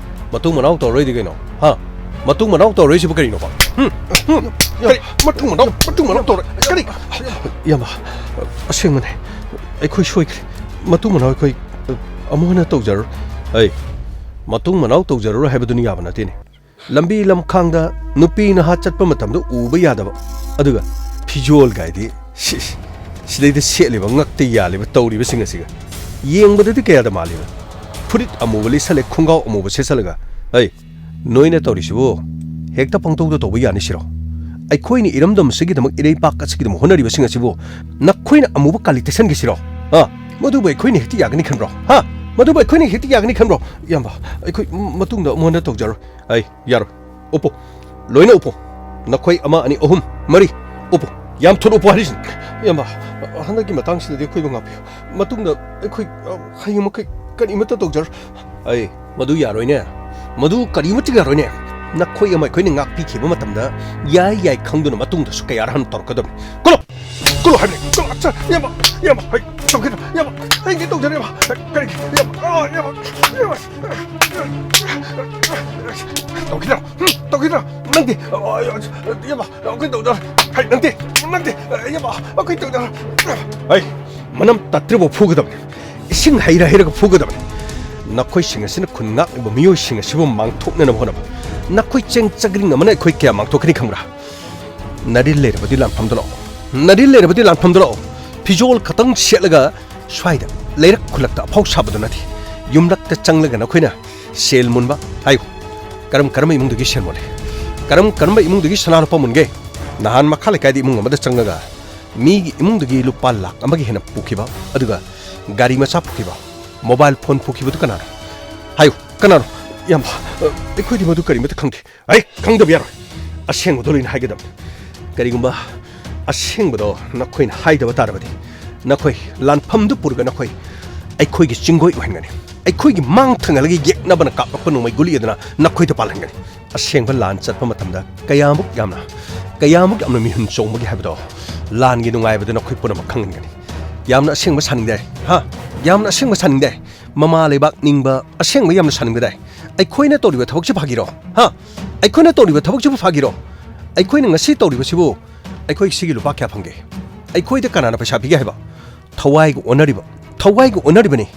ꯃꯇꯨꯡ ꯃꯅꯥꯎ ꯇꯧꯔꯔꯣꯏꯗꯤ ꯀꯩꯅꯣ? ꯍꯥ? ꯃꯇꯨꯡ ꯃꯅꯥꯎ ꯇꯧꯔꯔꯣꯏꯁꯤꯕꯨ ꯀꯔꯤꯅꯣꯕ? ꯍꯨꯝ? ꯍꯨꯝ? ꯀꯔꯤ? ꯃꯇꯨꯡ ꯃꯅꯥꯎ, ꯃꯇꯨꯡ ꯃꯅꯥꯎ ꯇꯧꯔꯣꯏ꯫ ꯀꯔꯤ? ꯏꯌꯥꯝꯕ, ꯑꯁꯦꯡꯕꯅꯦ꯫ ꯑꯩꯈꯣꯏ ꯁꯣꯏꯈ꯭ꯔꯦ꯫ ꯃꯇꯨꯡ ꯃꯅꯥꯎ ꯑꯩꯈꯣꯏ, ꯑ, ꯑꯃꯨꯛ ꯍꯟꯅ ꯇꯧꯖꯔꯔꯣꯏ꯫ ꯑꯩ, ꯃꯇꯨꯡ ꯃꯅꯥꯎ ꯇꯧꯖꯔꯔꯣꯏ ꯍꯥꯏꯕꯗꯨꯅꯤ ꯌꯥꯕ ꯅꯠꯇꯦꯅꯦ꯫ ꯂꯝꯕꯤ ꯂꯝꯈꯥꯡꯗ ꯅꯨꯄꯤ ꯅꯍꯥ ꯆꯠꯄ ꯃꯇꯝꯗ ꯎꯕ ꯌꯥꯗꯕ, ꯑꯗꯨꯒ ꯐꯤꯖꯣꯜ ꯀꯥꯏꯗꯤ, ꯁꯤꯁ, ꯁꯤꯗꯩꯗ ꯁꯦꯠꯂꯤꯕ, ꯉꯛꯇ ꯌꯥꯜꯂꯤꯕ, ꯇꯧꯔꯤꯕꯁꯤꯡ ꯑꯁꯤꯒ ꯌꯦꯡꯕꯗꯗꯤ ꯀꯌꯥꯗ ꯃꯥꯜꯂꯤꯕ? ꯐꯨꯔꯤꯠ ꯑꯃꯨꯕ ꯂꯤꯠꯁꯜꯂꯦ, ꯈꯣꯡꯒ꯭ꯔꯥꯎ ꯑꯃꯨꯕ ꯁꯦꯠꯆꯜꯂꯒ, ꯑꯩ, ꯅꯣꯏꯅ ꯇꯧꯔꯤꯁꯤꯕꯨ ꯍꯦꯛꯇ ꯄꯪꯇꯧꯗ ꯇꯧꯕ ꯌꯥꯅꯤ ꯁꯤꯔꯣ? ꯑꯩꯈꯣꯏꯅ ꯏꯔꯝꯗꯝ ꯑꯁꯤꯒꯤꯗꯃꯛ, ꯏꯔꯩꯄꯥꯛ ꯑꯁꯤꯒꯤꯗꯃꯛ ꯍꯣꯠꯅꯔꯤꯕꯁꯤꯡ ꯑꯁꯤꯕꯨ ꯅꯈꯣꯏꯅ ꯑꯃꯨꯕ ꯀꯥꯂꯤ ꯇꯩꯁꯟꯒꯦ ꯁꯤꯔꯣ? ꯍꯥ? ꯃꯗꯨꯕꯨ ꯑꯩꯈꯣꯏꯅ ꯍꯦꯛꯇ ꯌꯥꯒꯅꯤ ꯈꯟꯕ꯭ꯔꯣ? ꯍꯥ? ꯃꯗꯨꯕꯨ ꯑꯩꯈꯣꯏꯅ ꯍꯦꯛꯇ ꯌꯥꯒꯅꯤ ꯈꯟꯕ꯭ꯔꯣ? ꯏꯌꯥꯝꯕ, ꯑꯩꯈꯣꯏ ꯃꯇꯨꯡꯗ ꯑꯃꯨꯛ ꯍꯟꯅ ꯇꯧꯖꯔꯣꯏ꯫ ꯑꯩ, ꯌꯥꯔꯣꯏ꯫ ꯎꯞꯄꯨ꯫ ꯂꯣꯏꯅ ꯎꯞꯄꯨ꯫ ꯅꯈꯣꯏ ꯑꯃ, ꯑꯅꯤ, ꯑꯍꯨꯝ, ꯃꯔꯤ꯫ ꯎꯞꯄꯨ꯫ ꯌꯥꯝ ꯊꯨꯅ ꯎꯞꯄꯨ ꯍꯥꯏꯔꯤꯁꯤꯅꯤ꯫ ꯏꯌꯥꯝꯕ, ꯍꯟꯗꯛꯀꯤ ꯃꯇꯥꯡꯁꯤꯗꯗꯤ ꯑꯩꯈꯣꯏꯕꯨ ꯉꯥꯛꯄꯤꯌꯨ꯫ ꯃꯇꯨꯡꯗ ꯑꯩꯈꯣꯏ, ꯑ, ꯍꯌꯦꯡꯃꯛ ꯀꯔꯤꯃꯠꯇ ꯇꯧꯖꯔꯣꯏ꯫ ꯑꯩ, ꯃꯗꯨ ꯌꯥꯔꯣꯏꯅꯦ꯫ ꯃꯗꯨ ꯀꯔꯤꯃꯠꯇ ꯌꯥꯔꯣꯏꯅꯦ꯫ ꯅꯈꯣꯏ ꯑꯃ ꯑꯩꯈꯣꯏꯅ ꯉꯥꯛꯄꯤꯈꯤꯕ ꯃꯇꯝꯗ ꯌꯥꯏ ꯌꯥꯏ ꯈꯪꯗꯨꯅ ꯃꯇꯨꯡꯗꯁꯨ ꯀꯌꯥꯔ ꯍꯟꯅ ꯇꯧꯔꯛꯀꯗꯕꯅꯤ꯫ ꯀꯨꯜꯂꯣ! ꯀꯨꯜꯂꯣ ꯍꯥꯏꯕꯅꯤ꯫ ꯀꯨꯜꯂꯣ! ꯑꯠꯆꯥ! ꯏꯌꯥꯝꯕ! ꯏꯌꯥꯝꯕ! ꯍꯩ! ꯇꯧꯈꯤꯗ꯭ꯔꯣ? ꯏꯌꯥꯝꯕ! ꯑꯩ ꯀꯩ ꯇꯧꯖꯔꯦ, ꯏꯌꯥꯝꯕ? ꯀꯔꯤꯒꯤ? ꯏꯌꯥꯝꯕ! ꯑꯥ! ꯏꯌꯥꯝꯕ! ꯏꯌꯥꯝꯕ! ꯇꯧꯈꯤꯗ꯭ꯔꯣ? ꯍꯨꯝ! ꯇꯧꯈꯤꯗ꯭ꯔꯣ? ꯅꯪꯗꯤ! ꯑꯥ! ꯏꯌꯥꯝꯕ! ꯑꯩꯈꯣꯏ ꯇꯧꯗ꯭ꯔꯣ? ꯍꯩ! ꯅꯪꯗꯤ! ꯅꯪꯗꯤ! ꯏꯌꯥꯝꯕ! ꯑꯩꯈꯣꯏ ꯇꯧꯗ꯭ꯔꯣ? ꯍꯩ! ꯃꯅꯝ ꯇꯠꯇ꯭ꯔꯤꯐꯥꯎ ꯐꯨꯒꯗꯕꯅꯤ꯫ ꯏꯁꯤꯡ ꯍꯩꯔ ꯍꯩꯔꯒ ꯐꯨꯒꯗꯕꯅꯤ꯫ ꯅꯈꯣꯏꯁꯤꯡ ꯑꯁꯤꯅ ꯈꯨꯟ ꯉꯥꯛꯂꯤꯕ ꯃꯤꯑꯣꯏꯁꯤꯡ ꯑꯁꯤꯕꯨ ꯃꯥꯡꯊꯣꯛꯅꯅꯕ ꯍꯣꯠꯅꯕ꯫ ꯅꯈꯣꯏ ꯆꯦꯡ ꯆꯒ꯭ꯔꯤꯡ ꯑꯃꯅ ꯑꯩꯈꯣꯏ ꯀꯌꯥ ꯃꯥꯡꯊꯣꯛꯀꯅꯤ ꯈꯪꯕ꯭ꯔꯥ? ꯅꯔꯤꯜ ꯂꯩꯔꯕꯗꯤ ꯂꯥꯟꯐꯝꯗ ꯂꯥꯛꯑꯣ꯫ ꯅꯔꯤꯜ ꯂꯩꯔꯕꯗꯤ ꯂꯥꯟꯐꯝꯗ ꯂꯥꯛꯑꯣ꯫ ꯐꯤꯖꯣꯜ ꯈꯛꯇꯪ ꯁꯦꯠꯂꯒ ꯁ꯭ꯋꯥꯏꯗ ꯂꯩꯔꯛ ꯈꯨꯜꯂꯛꯇ ꯑꯐꯥꯎ ꯁꯥꯕꯗꯨ ꯅꯠꯇꯦ꯫ ꯌꯨꯝꯂꯛꯇ ꯆꯪꯂꯒ ꯅꯈꯣꯏꯅ ꯁꯦꯜ ꯃꯨꯟꯕ ꯍꯥꯏꯌꯨ꯫ ꯀꯔꯝ ꯀꯔꯝꯕ ꯏꯃꯨꯡꯗꯒꯤ ꯁꯦꯜ ꯃꯨꯜꯂꯤ? ꯀꯔꯝ ꯀꯔꯝꯕ ꯏꯃꯨꯡꯗꯒꯤ ꯁꯅꯥ ꯂꯨꯄꯥ ꯃꯨꯟꯒꯦ? ꯅꯍꯥꯟ ꯃꯈꯥ ꯂꯩꯀꯥꯏꯗ ꯏꯃꯨꯡ ꯑꯃꯗ ꯆꯪꯂꯒ ꯃꯤꯒꯤ ꯏꯃꯨꯡꯗꯒꯤ ꯂꯨꯄꯥ ꯂꯥꯈ ꯑꯃꯒꯤ ꯍꯦꯟꯅ ꯄꯨꯈꯤꯕ, ꯑꯗꯨꯒ ꯒꯥꯔꯤ ꯃꯆꯥ ꯄꯨꯈꯤꯕ, ꯃꯣꯕꯥꯏꯜ ꯐꯣꯟ ꯄꯨꯈꯤꯕꯗꯨ ꯀꯅꯥꯅꯣ? ꯍꯥꯏꯌꯨ, ꯀꯅꯥꯅꯣ? ꯏꯌꯥꯝꯕ, ꯑꯩꯈꯣꯏꯗꯤ ꯃꯗꯨ ꯀꯔꯤꯃꯠꯇ ꯈꯪꯗꯦ꯫ ꯑꯩ ꯈꯪꯗꯕ ꯌꯥꯔꯣꯏ꯫ ꯑꯁꯦꯡꯕꯗꯣ ꯂꯣꯏꯅ ꯍꯥꯏꯒꯗꯕꯅꯤ꯫ ꯀꯔꯤꯒꯨꯝꯕ ꯑꯁꯦꯡꯕꯗꯣ ꯅꯈꯣꯏꯅ ꯍꯥꯏꯗꯕ ꯇꯥꯔꯕꯗꯤ, ꯅꯈꯣꯏ ꯂꯥꯟꯐꯝꯗꯨ ꯄꯨꯔꯒ ꯅꯈꯣꯏ ꯑꯩꯈꯣꯏꯒꯤ ꯆꯤꯡꯒꯣꯏ ꯑꯣꯏꯍꯟꯒꯅꯤ꯫ ꯑꯩꯈꯣꯏꯒꯤ ꯃꯥꯡ ꯊꯪꯅꯂꯒ ꯌꯦꯛꯅꯕꯅ ꯀꯥꯞꯂꯛꯄ ꯅꯣꯡꯃꯩ ꯒꯨꯂꯤ ꯑꯗꯨꯅ ꯅꯈꯣꯏꯗ ꯄꯥꯜꯍꯟꯒꯅꯤ꯫ ꯑꯁꯦꯡꯕ ꯂꯥꯟ ꯆꯠꯄ ꯃꯇꯝꯗ ꯀꯌꯥꯃꯨꯛ ꯌꯥꯝꯅ, ꯀꯌꯥꯃꯨꯛ ꯌꯥꯝꯅ ꯃꯤꯍꯨꯟ ꯆꯣꯡꯕꯒꯦ ꯍꯥꯏꯕꯗꯣ ꯂꯥꯟꯒꯤ ꯅꯨꯡꯉꯥꯏꯕꯗꯨ ꯅꯈꯣꯏ ꯄꯨꯝꯅꯃꯛ ꯈꯪꯍꯟꯒꯅꯤ꯫ ꯌꯥꯝꯅ ꯑꯁꯦꯡꯕ ꯁꯥꯅꯤꯡꯗꯦ, ꯍꯥ? ꯌꯥꯝꯅ ꯑꯁꯦꯡꯕ ꯁꯥꯅꯤꯡꯗꯦ꯫ ꯃꯃꯥ ꯂꯩꯕꯥꯛ ꯅꯤꯡꯕ ꯑꯁꯦꯡꯕ ꯌꯥꯝꯅ ꯁꯥꯅꯤꯡꯕꯗꯥꯏ꯫ ꯑꯩꯈꯣꯏꯅ ꯇꯧꯔꯤꯕ ꯊꯕꯛꯁꯤ ꯐꯥꯒꯤꯔꯣ? ꯍꯥ? ꯑꯩꯈꯣꯏꯅ ꯇꯧꯔꯤꯕ ꯊꯕꯛꯁꯤꯕꯨ ꯐꯥꯒꯤꯔꯣ? ꯑꯩꯈꯣꯏꯅ ꯉꯁꯤ ꯇꯧꯔꯤꯕꯁꯤꯕꯨ ꯑꯩꯈꯣꯏ ꯁꯤꯒꯤ ꯂꯨꯄꯥ ꯀꯌꯥ ꯐꯪꯒꯦ? ꯑꯩꯈꯣꯏꯗ ꯀꯅꯥꯅ ꯄꯩꯁꯥ ꯄꯤꯒꯦ ꯍꯥꯏꯕ? ꯊꯋꯥꯏꯒ ꯑꯣꯟꯅꯔꯤꯕ, ꯊꯋꯥꯏꯒ ꯑꯣꯟꯅꯔꯤꯕꯅꯤ꯫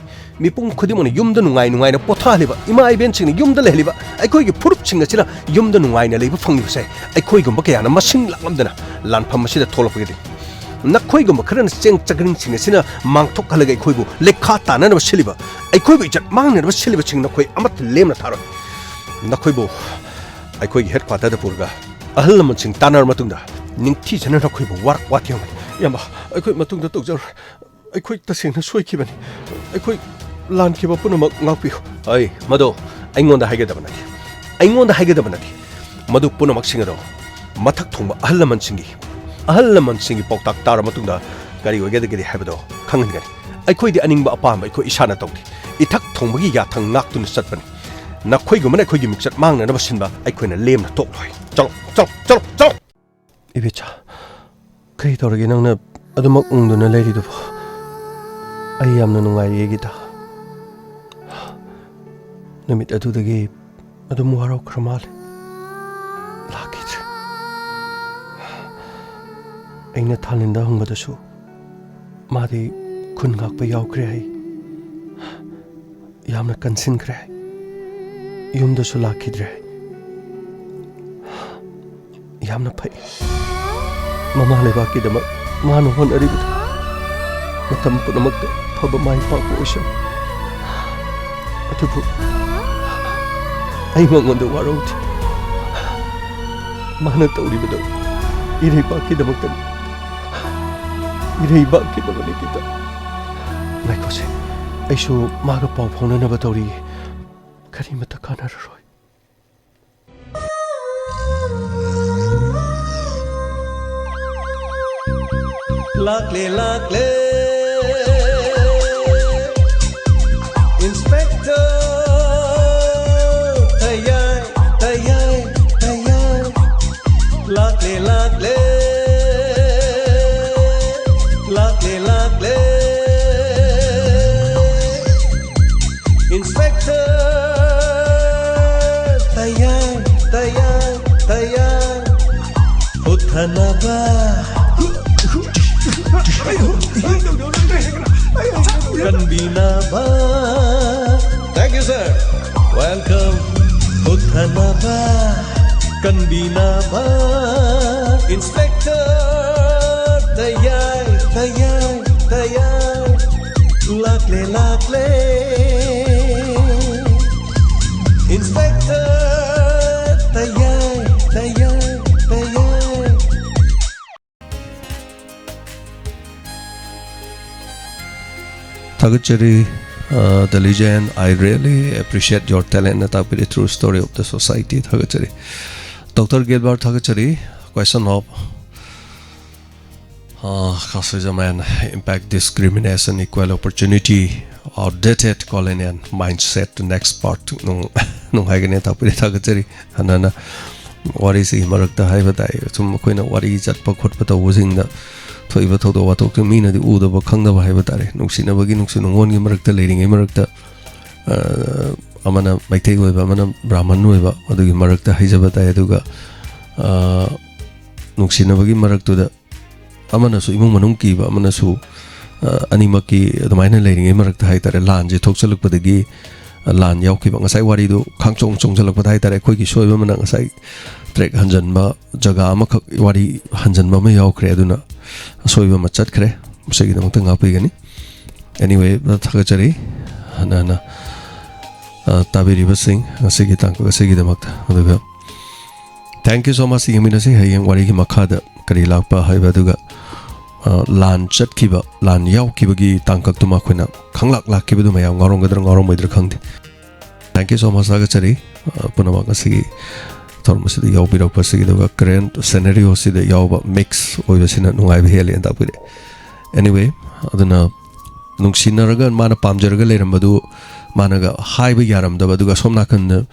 ꯃꯤꯄꯨꯝ ꯈꯨꯗꯤꯡꯃꯛꯅ ꯌꯨꯝꯗ ꯅꯨꯡꯉꯥꯏ ꯅꯨꯡꯉꯥꯏꯅ ꯄꯣꯊꯥꯍꯜꯂꯤꯕ, ꯏꯃꯥ ꯏꯕꯦꯟꯁꯤꯡꯅ ꯌꯨꯝꯗ ꯂꯩꯍꯜꯂꯤꯕ, ꯑꯩꯈꯣꯏꯒꯤ ꯐꯨꯔꯨꯞꯁꯤꯡ ꯑꯁꯤꯅ ꯌꯨꯝꯗ ꯅꯨꯡꯉꯥꯏꯅ ꯂꯩꯕ ꯐꯪꯂꯤꯕꯁꯦ ꯑꯩꯈꯣꯏꯒꯨꯝꯕ ꯀꯌꯥꯅ ꯃꯁꯤꯡ ꯂꯥꯛꯂꯝꯗꯅ ꯂꯥꯟꯐꯝ ꯑꯁꯤꯗ ꯊꯣꯛꯂꯛꯄꯒꯤꯗꯤ꯫ ꯅꯈꯣꯏꯒꯨꯝꯕ ꯈꯔꯅ ꯆꯦꯡ ꯆꯒꯔꯤꯡꯁꯤꯡ ꯑꯁꯤꯅ ꯃꯥꯡꯊꯣꯛꯍꯜꯂꯒ ꯑꯩꯈꯣꯏꯕꯨ ꯂꯩꯈꯥ ꯇꯥꯅꯅꯕ ꯁꯤꯜꯂꯤꯕ, ꯑꯩꯈꯣꯏꯕꯨ ꯏꯖꯠ ꯃꯥꯡꯅꯅꯕ ꯁꯤꯜꯂꯤꯕꯁꯤꯡ ꯅꯈꯣꯏ ꯑꯃꯠꯇ ꯂꯦꯝꯅ ꯊꯥꯔꯣꯏ꯫ ꯅꯈꯣꯏꯕꯨ ꯑꯩꯈꯣꯏꯒꯤ ꯍꯦꯗ ꯀ꯭ꯋꯥꯇꯔꯗ ꯄꯨꯔꯒ ꯑꯍꯜ ꯂꯃꯟꯁꯤꯡ ꯇꯥꯟꯅꯔ ꯃꯇꯨꯡꯗ ꯅꯤꯡꯊꯤꯖꯅ ꯅꯈꯣꯏꯕꯨ ꯋꯥꯔꯛ ꯋꯥꯇꯦꯝꯒꯅꯤ꯫ ꯏꯌꯥꯝꯕ, ꯑꯩꯈꯣꯏ ꯃꯇꯨꯡꯗ ꯇꯧꯖꯔꯣꯏ꯫ ꯑꯩꯈꯣꯏ ꯇꯁꯦꯡꯅ ꯁꯣꯏꯈꯤꯕꯅꯤ꯫ ꯑꯩꯈꯣꯏ ꯂꯥꯟꯈꯤꯕ ꯄꯨꯝꯅꯃꯛ ꯉꯥꯛꯄꯤꯌꯨ꯫ ꯑꯩ ꯃꯗꯨ ꯑꯩꯉꯣꯟꯗ ꯍꯥꯏꯒꯗꯕ ꯅꯠꯇꯦ꯫ ꯑꯩꯉꯣꯟꯗ ꯍꯥꯏꯒꯗꯕ ꯅꯠꯇꯦ꯫ ꯃꯗꯨ ꯄꯨꯝꯅꯃꯛꯁꯤꯡ ꯑꯗꯣ ꯃꯊꯛ ꯊꯣꯡꯕ ꯑꯍꯜ ꯂꯃꯟꯁꯤꯡꯒꯤ, ꯑꯍꯜ ꯂꯃꯟꯁꯤꯡꯒꯤ ꯄꯥꯎꯇꯥꯛ ꯇꯥꯔ ꯃꯇꯨꯡꯗ ꯀꯔꯤ ꯑꯣꯏꯒꯗꯒꯦ ꯍꯥꯏꯕꯗꯣ ꯈꯪꯍꯟꯒꯅꯤ꯫ ꯑꯩꯈꯣꯏꯗꯤ ꯑꯅꯤꯡꯕ ꯑꯄꯥꯝꯕ ꯑꯩꯈꯣꯏ ꯏꯁꯥꯅ ꯇꯧꯗꯦ꯫ ꯏꯊꯛ ꯊꯣꯡꯕꯒꯤ ꯌꯥꯊꯪ ꯉꯥꯛꯇꯨꯅ ꯆꯠꯄꯅꯤ꯫ ꯅꯈꯣꯏꯒꯨꯝꯕꯅ ꯑꯩꯈꯣꯏꯒꯤ ꯃꯤꯡꯆꯠ ꯃꯥꯡꯅꯅꯕ ꯁꯤꯟꯕ ꯑꯩꯈꯣꯏꯅ ꯂꯦꯝꯅ ꯇꯣꯛꯂꯣꯏ꯫ ꯆꯠꯂꯣ, ꯆꯠꯂꯣ, ꯆꯠꯂꯣ, ꯆꯠꯂꯣ! ꯏꯕꯦꯆꯥ, ꯀꯔꯤ ꯇꯧꯔꯒꯦ ꯅꯪꯅ ꯑꯗꯨꯃꯛ ꯎꯪꯗꯨꯅ ꯂꯩꯔꯤꯗꯨꯕꯨ? ꯑꯩ ꯌꯥꯝꯅ ꯅꯨꯡꯉꯥꯏꯔꯤꯌꯦ, ꯒꯤꯇꯥ꯫ ꯅꯨꯃꯤꯠ ꯑꯗꯨꯗꯒꯤ ꯑꯗꯨꯝ ꯋꯥꯔꯧꯈ꯭ꯔ ꯃꯥꯜꯂꯦ꯫ ꯂꯥꯛꯈꯤꯗ꯭ꯔꯦ꯫ ꯑꯩꯅ ꯊꯥꯂꯤꯟꯗ ꯍꯪꯕꯗꯁꯨ ꯃꯥꯗꯤ ꯈꯨꯟ ꯉꯥꯛꯄ ꯌꯥꯎꯈ꯭ꯔꯦ ꯍꯥꯏ꯫ ꯌꯥꯝꯅ ꯀꯟꯁꯤꯟꯈ꯭ꯔꯦ ꯍꯥꯏ꯫ ꯌꯨꯝꯗꯁꯨ ꯂꯥꯛꯈꯤꯗ꯭ꯔꯦ ꯍꯥꯏ꯫ ꯌꯥꯝꯅ ꯐꯩ꯫ ꯃꯃꯥ ꯂꯩꯕꯥꯛꯀꯤꯗꯃꯛ ꯃꯥꯅ ꯍꯣꯠꯅꯔꯤꯕꯗꯨ ꯃꯇꯝ ꯄꯨꯝꯅꯃꯛꯇ ꯐꯕ ꯃꯥꯏ ꯄꯥꯛꯄ ꯑꯣꯏꯁꯅꯨ꯫ ꯑꯗꯨꯕꯨ ꯑꯩ ꯃꯉꯣꯟꯗ ꯋꯥꯔꯧꯗꯦ꯫ ꯃꯥꯅ ꯇꯧꯔꯤꯕꯗꯨ ꯏꯔꯩꯕꯥꯛꯀꯤꯗꯃꯛꯇꯅꯤ꯫ ꯏꯔꯩꯕꯥꯛꯀꯤꯗꯃꯛꯅꯤ, ꯒꯤꯇꯥ꯫ ꯉꯥꯏꯈꯣꯁꯦ, ꯑꯩꯁꯨ ꯃꯥꯒ ꯄꯥꯎ ꯐꯥꯎꯅꯅꯕ ꯇꯧꯔꯤꯌꯦ꯫ ꯀꯔꯤꯃꯠꯇ ꯀꯥꯟꯅꯔꯔꯣꯏ꯫ ꯂꯥꯛꯂꯦ, ꯂꯥꯛꯂꯦ, Inspector ꯇꯌꯥꯏ, ꯇꯌꯥꯏ, ꯇꯌꯥꯏ꯫ ꯂꯥꯛꯂꯦ, ꯂꯥꯛꯂꯦ, ꯂꯥꯛꯂꯦ, ꯂꯥꯛꯂꯦ꯫ Inspector ꯇꯌꯥꯏ, ꯇꯌꯥꯏ, ꯇꯌꯥꯏ꯫ ꯍꯨꯠꯊꯅꯕ, ꯀꯟꯕꯤꯅꯕ꯫ Thank you, sir. Welcome. ꯍꯨꯠꯊꯅꯕ, ꯀꯟꯕꯤꯅꯕ꯫ Inspector ꯇꯌꯥꯏ, ꯇꯌꯥꯏ, ꯇꯌꯥꯏ꯫ ꯂꯥꯛꯂꯦ, ꯂꯥꯛꯂꯦ꯫ Inspector ꯇꯌꯥꯏ, ꯇꯌꯥꯏ, ꯇꯌꯥꯏ꯫ ꯊꯥꯒꯠꯆꯔꯤ, uh, the legend. I really appreciate your talent. ꯅ ꯇꯥꯛꯄꯤꯔꯤ True Story of the Society꯫ ꯊꯥꯒꯠꯆꯔꯤ꯫ Doctor Gilbert, ꯊꯥꯒꯠꯆꯔꯤ꯫ Question of, uh, classism and impact discrimination, equal opportunity, outdated colonial mindset, next part ꯅꯨꯡ-, ꯅꯨꯡꯉꯥꯏꯒꯅꯤ ꯇꯥꯛꯄꯤꯔꯤ꯫ ꯊꯥꯒꯠꯆꯔꯤ꯫ ꯍꯟꯅ ꯍꯟꯅ ꯋꯥꯔꯤꯁꯤꯒꯤ ꯃꯔꯛꯇ ꯍꯥꯏꯕ ꯇꯥꯏ, ꯁꯨꯝ ꯑꯩꯈꯣꯏꯅ ꯋꯥꯔꯤ ꯆꯠꯄ ꯈꯣꯠꯄ ꯇꯧꯕꯁꯤꯡꯗ ꯊꯣꯛꯏꯕ ꯊꯧꯗꯣꯛ ꯋꯥꯊꯣꯛꯇꯨ ꯃꯤꯅꯗꯤ ꯎꯗꯕ ꯈꯪꯗꯕ ꯍꯥꯏꯕ ꯇꯥꯔꯦ꯫ ꯅꯨꯡꯁꯤꯅꯕꯒꯤ ꯅꯨꯡꯁꯤ ꯅꯨꯡꯉꯣꯟꯒꯤ ꯃꯔꯛꯇ ꯂꯩꯔꯤꯉꯩ ꯃꯔꯛꯇ, ꯑ, ꯑꯃꯅ ꯃꯩꯇꯩ ꯑꯣꯏꯕ, ꯑꯃꯅ ꯕ꯭ꯔꯥꯍꯃꯟ ꯑꯣꯏꯕ, ꯑꯗꯨꯒꯤ ꯃꯔꯛꯇ ꯍꯥꯏꯖꯕ ꯇꯥꯏ꯫ ꯑꯗꯨꯒ, ꯑ, ꯅꯨꯡꯁꯤꯅꯕꯒꯤ ꯃꯔꯛꯇꯨꯗ ꯑꯃꯅꯁꯨ ꯏꯃꯨꯡ ꯃꯅꯨꯡ ꯀꯤꯕ, ꯑꯃꯅꯁꯨ, ꯑ, ꯑꯅꯤꯃꯛꯀꯤ ꯑꯗꯨꯃꯥꯏꯅ ꯂꯩꯔꯤꯉꯩ ꯃꯔꯛꯇ ꯍꯥꯏꯇꯥꯔꯦ, ꯂꯥꯟꯁꯦ ꯊꯣꯛꯆꯜꯂꯛꯄꯗꯒꯤ, ꯑ, ꯂꯥꯟ ꯌꯥꯎꯈꯤꯕ꯫ ꯉꯁꯥꯏ ꯋꯥꯔꯤꯗꯨ ꯈꯥꯡꯆꯣꯡ ꯆꯣꯡꯁꯤꯜꯂꯛꯄꯗ ꯍꯥꯏꯇꯥꯔꯦ, ꯑꯩꯈꯣꯏꯒꯤ ꯁꯣꯏꯕ ꯑꯃꯅ ꯉꯁꯥꯏ track ꯍꯟꯖꯟꯕ, ꯖꯒꯥ ꯑꯃꯈꯛ ꯋꯥꯔꯤ ꯍꯟꯖꯟꯕ ꯑꯃ ꯌꯥꯎꯈ꯭ꯔꯦ, ꯑꯗꯨꯅ ꯑꯁꯣꯏꯕ ꯑꯃ ꯆꯠꯈ꯭ꯔꯦ꯫ ꯃꯁꯤꯒꯤꯗꯃꯛꯇ ꯉꯥꯛꯄꯤꯒꯅꯤ꯫ Anyway, ꯊꯥꯒꯠꯆꯔꯤ꯫ ꯍꯟꯅ ꯍꯟꯅ ꯑ, ꯇꯥꯕꯤꯔꯤꯕꯁꯤꯡ, ꯉꯁꯤꯒꯤ ꯇꯥꯡꯀꯛ ꯑꯁꯤꯒꯤꯗꯃꯛꯇ꯫ ꯑꯗꯨꯒ thank you so much꯫ ꯌꯦꯡꯃꯤꯟꯅꯁꯤ ꯍꯌꯦꯡ ꯋꯥꯔꯤꯒꯤ ꯃꯈꯥꯗ ꯀꯔꯤ ꯂꯥꯛꯄ ꯍꯥꯏꯕ, ꯑꯗꯨꯒ, ꯑ, ꯂꯥꯟ ꯆꯠꯈꯤꯕ, ꯂꯥꯟ ꯌꯥꯎꯈꯤꯕꯒꯤ ꯇꯥꯡꯀꯛꯇꯨꯃ ꯑꯩꯈꯣꯏꯅ ꯈꯪꯂꯥꯛ ꯂꯥꯛꯈꯤꯕꯗꯨ ꯃꯌꯥꯝ ꯉꯥꯎꯔꯝꯒꯗ꯭ꯔꯥ ꯉꯥꯎꯔꯝꯃꯣꯏꯗ꯭ꯔꯥ ꯈꯪꯗꯦ꯫ Thank you so much꯫ ꯊꯥꯒꯠꯆꯔꯤ, ꯑ, ꯄꯨꯝꯅꯃꯛ ꯉꯁꯤꯒꯤ ꯊꯧꯔꯝ ꯑꯁꯤꯗ ꯌꯥꯎꯕꯤꯔꯛꯄꯁꯤꯒꯤ, ꯑꯗꯨꯒ current scenario ꯁꯤꯗ ꯌꯥꯎꯕ mix ꯑꯣꯏꯕꯁꯤꯅ ꯅꯨꯡꯉꯥꯏꯕ ꯍꯦꯜꯂꯦꯅ ꯇꯥꯛꯄꯤꯔꯛꯑꯦ꯫ Anyway, ꯑꯗꯨꯅ ꯅꯨꯡꯁꯤꯅꯔꯒ ꯃꯥꯅ ꯄꯥꯝꯖꯔꯒ ꯂꯩꯔꯝꯕꯗꯨ ꯃꯥꯅꯒ ꯍꯥꯏꯕ ꯌꯥꯔꯝꯗꯕ, ꯑꯗꯨꯒ ꯑꯁꯣꯝ ꯅꯥꯀꯟꯗ,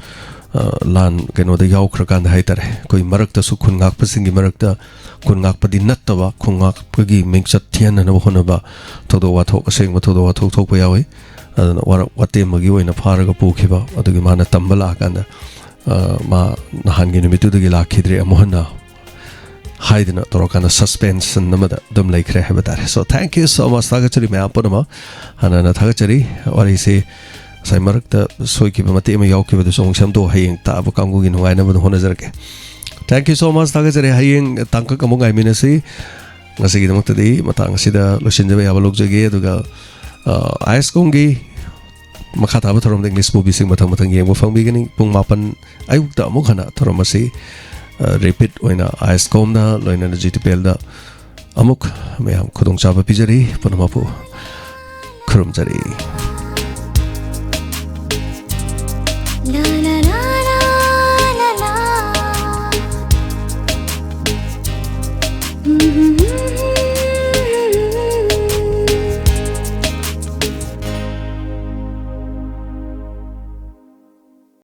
ꯑ, ꯂꯥꯟ ꯀꯩꯅꯣꯗ ꯌꯥꯎꯈ꯭ꯔꯀꯥꯟꯗ ꯍꯥꯏꯇꯥꯔꯦ, ꯑꯩꯈꯣꯏ ꯃꯔꯛꯇꯁꯨ ꯈꯨꯟ ꯉꯥꯛꯄꯁꯤꯡꯒꯤ ꯃꯔꯛꯇ ꯈꯨꯟ ꯉꯥꯛꯄꯗꯤ ꯅꯠꯇꯕ, ꯈꯨꯟ ꯉꯥꯛꯄꯒꯤ ꯃꯤꯡꯆꯠ ꯊꯤꯍꯟꯅꯅꯕ ꯍꯣꯠꯅꯕ ꯊꯧꯗꯣꯛ ꯋꯥꯊꯣꯛ, ꯑꯁꯦꯡꯕ ꯊꯧꯗꯣꯛ ꯋꯥꯊꯣꯛ ꯊꯣꯛꯄ ꯌꯥꯎꯏ꯫ ꯑꯗꯨꯅ ꯋꯥꯔꯛ ꯋꯥꯇꯦꯝꯕꯒꯤ ꯑꯣꯏꯅ ꯐꯥꯔꯒ ꯄꯨꯈꯤꯕ, ꯑꯗꯨꯒꯤ ꯃꯥꯅ ꯇꯝꯕ ꯂꯥꯛꯑꯀꯥꯟꯗ, ꯑ, ꯃꯥ ꯅꯍꯥꯟꯒꯤ ꯅꯨꯃꯤꯠꯇꯨꯗꯒꯤ ꯂꯥꯛꯈꯤꯗ꯭ꯔꯦ ꯑꯃꯨꯛ ꯍꯟꯅ ꯍꯥꯏꯗꯅ ꯇꯧꯔꯀꯥꯟꯗ suspension ꯑꯃꯗ ꯑꯗꯨꯝ ꯂꯩꯈ꯭ꯔꯦ ꯍꯥꯏꯕ ꯇꯥꯔꯦ꯫ So thank you so much꯫ ꯊꯥꯒꯠꯆꯔꯤ ꯃꯌꯥꯝ ꯄꯨꯝꯅꯃꯛ꯫ ꯍꯥꯟꯅ ꯍꯥꯟꯅ ꯊꯥꯒꯠꯆꯔꯤ꯫ ꯋꯥꯔꯤꯁꯤ ꯉꯁꯥꯏ ꯃꯔꯛꯇ ꯁꯣꯏꯈꯤꯕ ꯃꯇꯦꯛ ꯑꯃ ꯌꯥꯎꯈꯤꯕꯗꯨꯁꯨ ꯑꯃꯨꯛ ꯁꯦꯝꯗꯣꯛ, ꯍꯌꯦꯡ ꯇꯥꯕ ꯀꯥꯡꯕꯨꯒꯤ ꯅꯨꯡꯉꯥꯏꯅꯕ ꯍꯣꯠꯅꯖꯔꯛꯀꯦ꯫ Thank you so much꯫ ꯊꯥꯒꯠꯆꯔꯤ꯫ ꯍꯌꯦꯡ ꯇꯥꯡꯀꯛ ꯑꯃꯨꯛ ꯉꯥꯏꯃꯤꯟꯅꯁꯤ꯫ ꯉꯁꯤꯒꯤꯗꯃꯛꯇꯗꯤ ꯃꯇꯥꯡ ꯑꯁꯤꯗ ꯂꯣꯏꯁꯤꯟꯖꯕ ꯌꯥꯕ ꯂꯧꯖꯒꯦ꯫ ꯑꯗꯨꯒ, ꯑ, ꯑꯥꯏ ꯑꯦꯁ ꯀꯣꯝꯒꯤ ꯃꯈꯥ ꯇꯥꯕ ꯊꯧꯔꯝꯗ English movieꯁꯤꯡ ꯃꯊꯪ ꯃꯊꯪ ꯌꯦꯡꯕ ꯐꯪꯕꯤꯒꯅꯤ꯫ ꯄꯨꯡ ꯃꯥꯄꯟ ꯑꯌꯨꯛꯇ ꯑꯃꯨꯛ ꯍꯟꯅ ꯊꯧꯔꯝ ꯑꯁꯤ, ꯑ, repeat ꯑꯣꯏꯅ ꯑꯥꯏ ꯑꯦꯁ ꯀꯣꯝꯅ ꯂꯣꯏꯅꯅ ꯖꯤ ꯇꯤ ꯄꯤ ꯑꯦꯜꯗ ꯑꯃꯨꯛ ꯃꯌꯥꯝ ꯈꯨꯗꯣꯡꯆꯥꯕ ꯄꯤꯖꯔꯤ꯫ ꯄꯨꯝꯅꯃꯛꯄꯨ ꯈꯨꯔꯨꯝꯖꯔꯤ꯫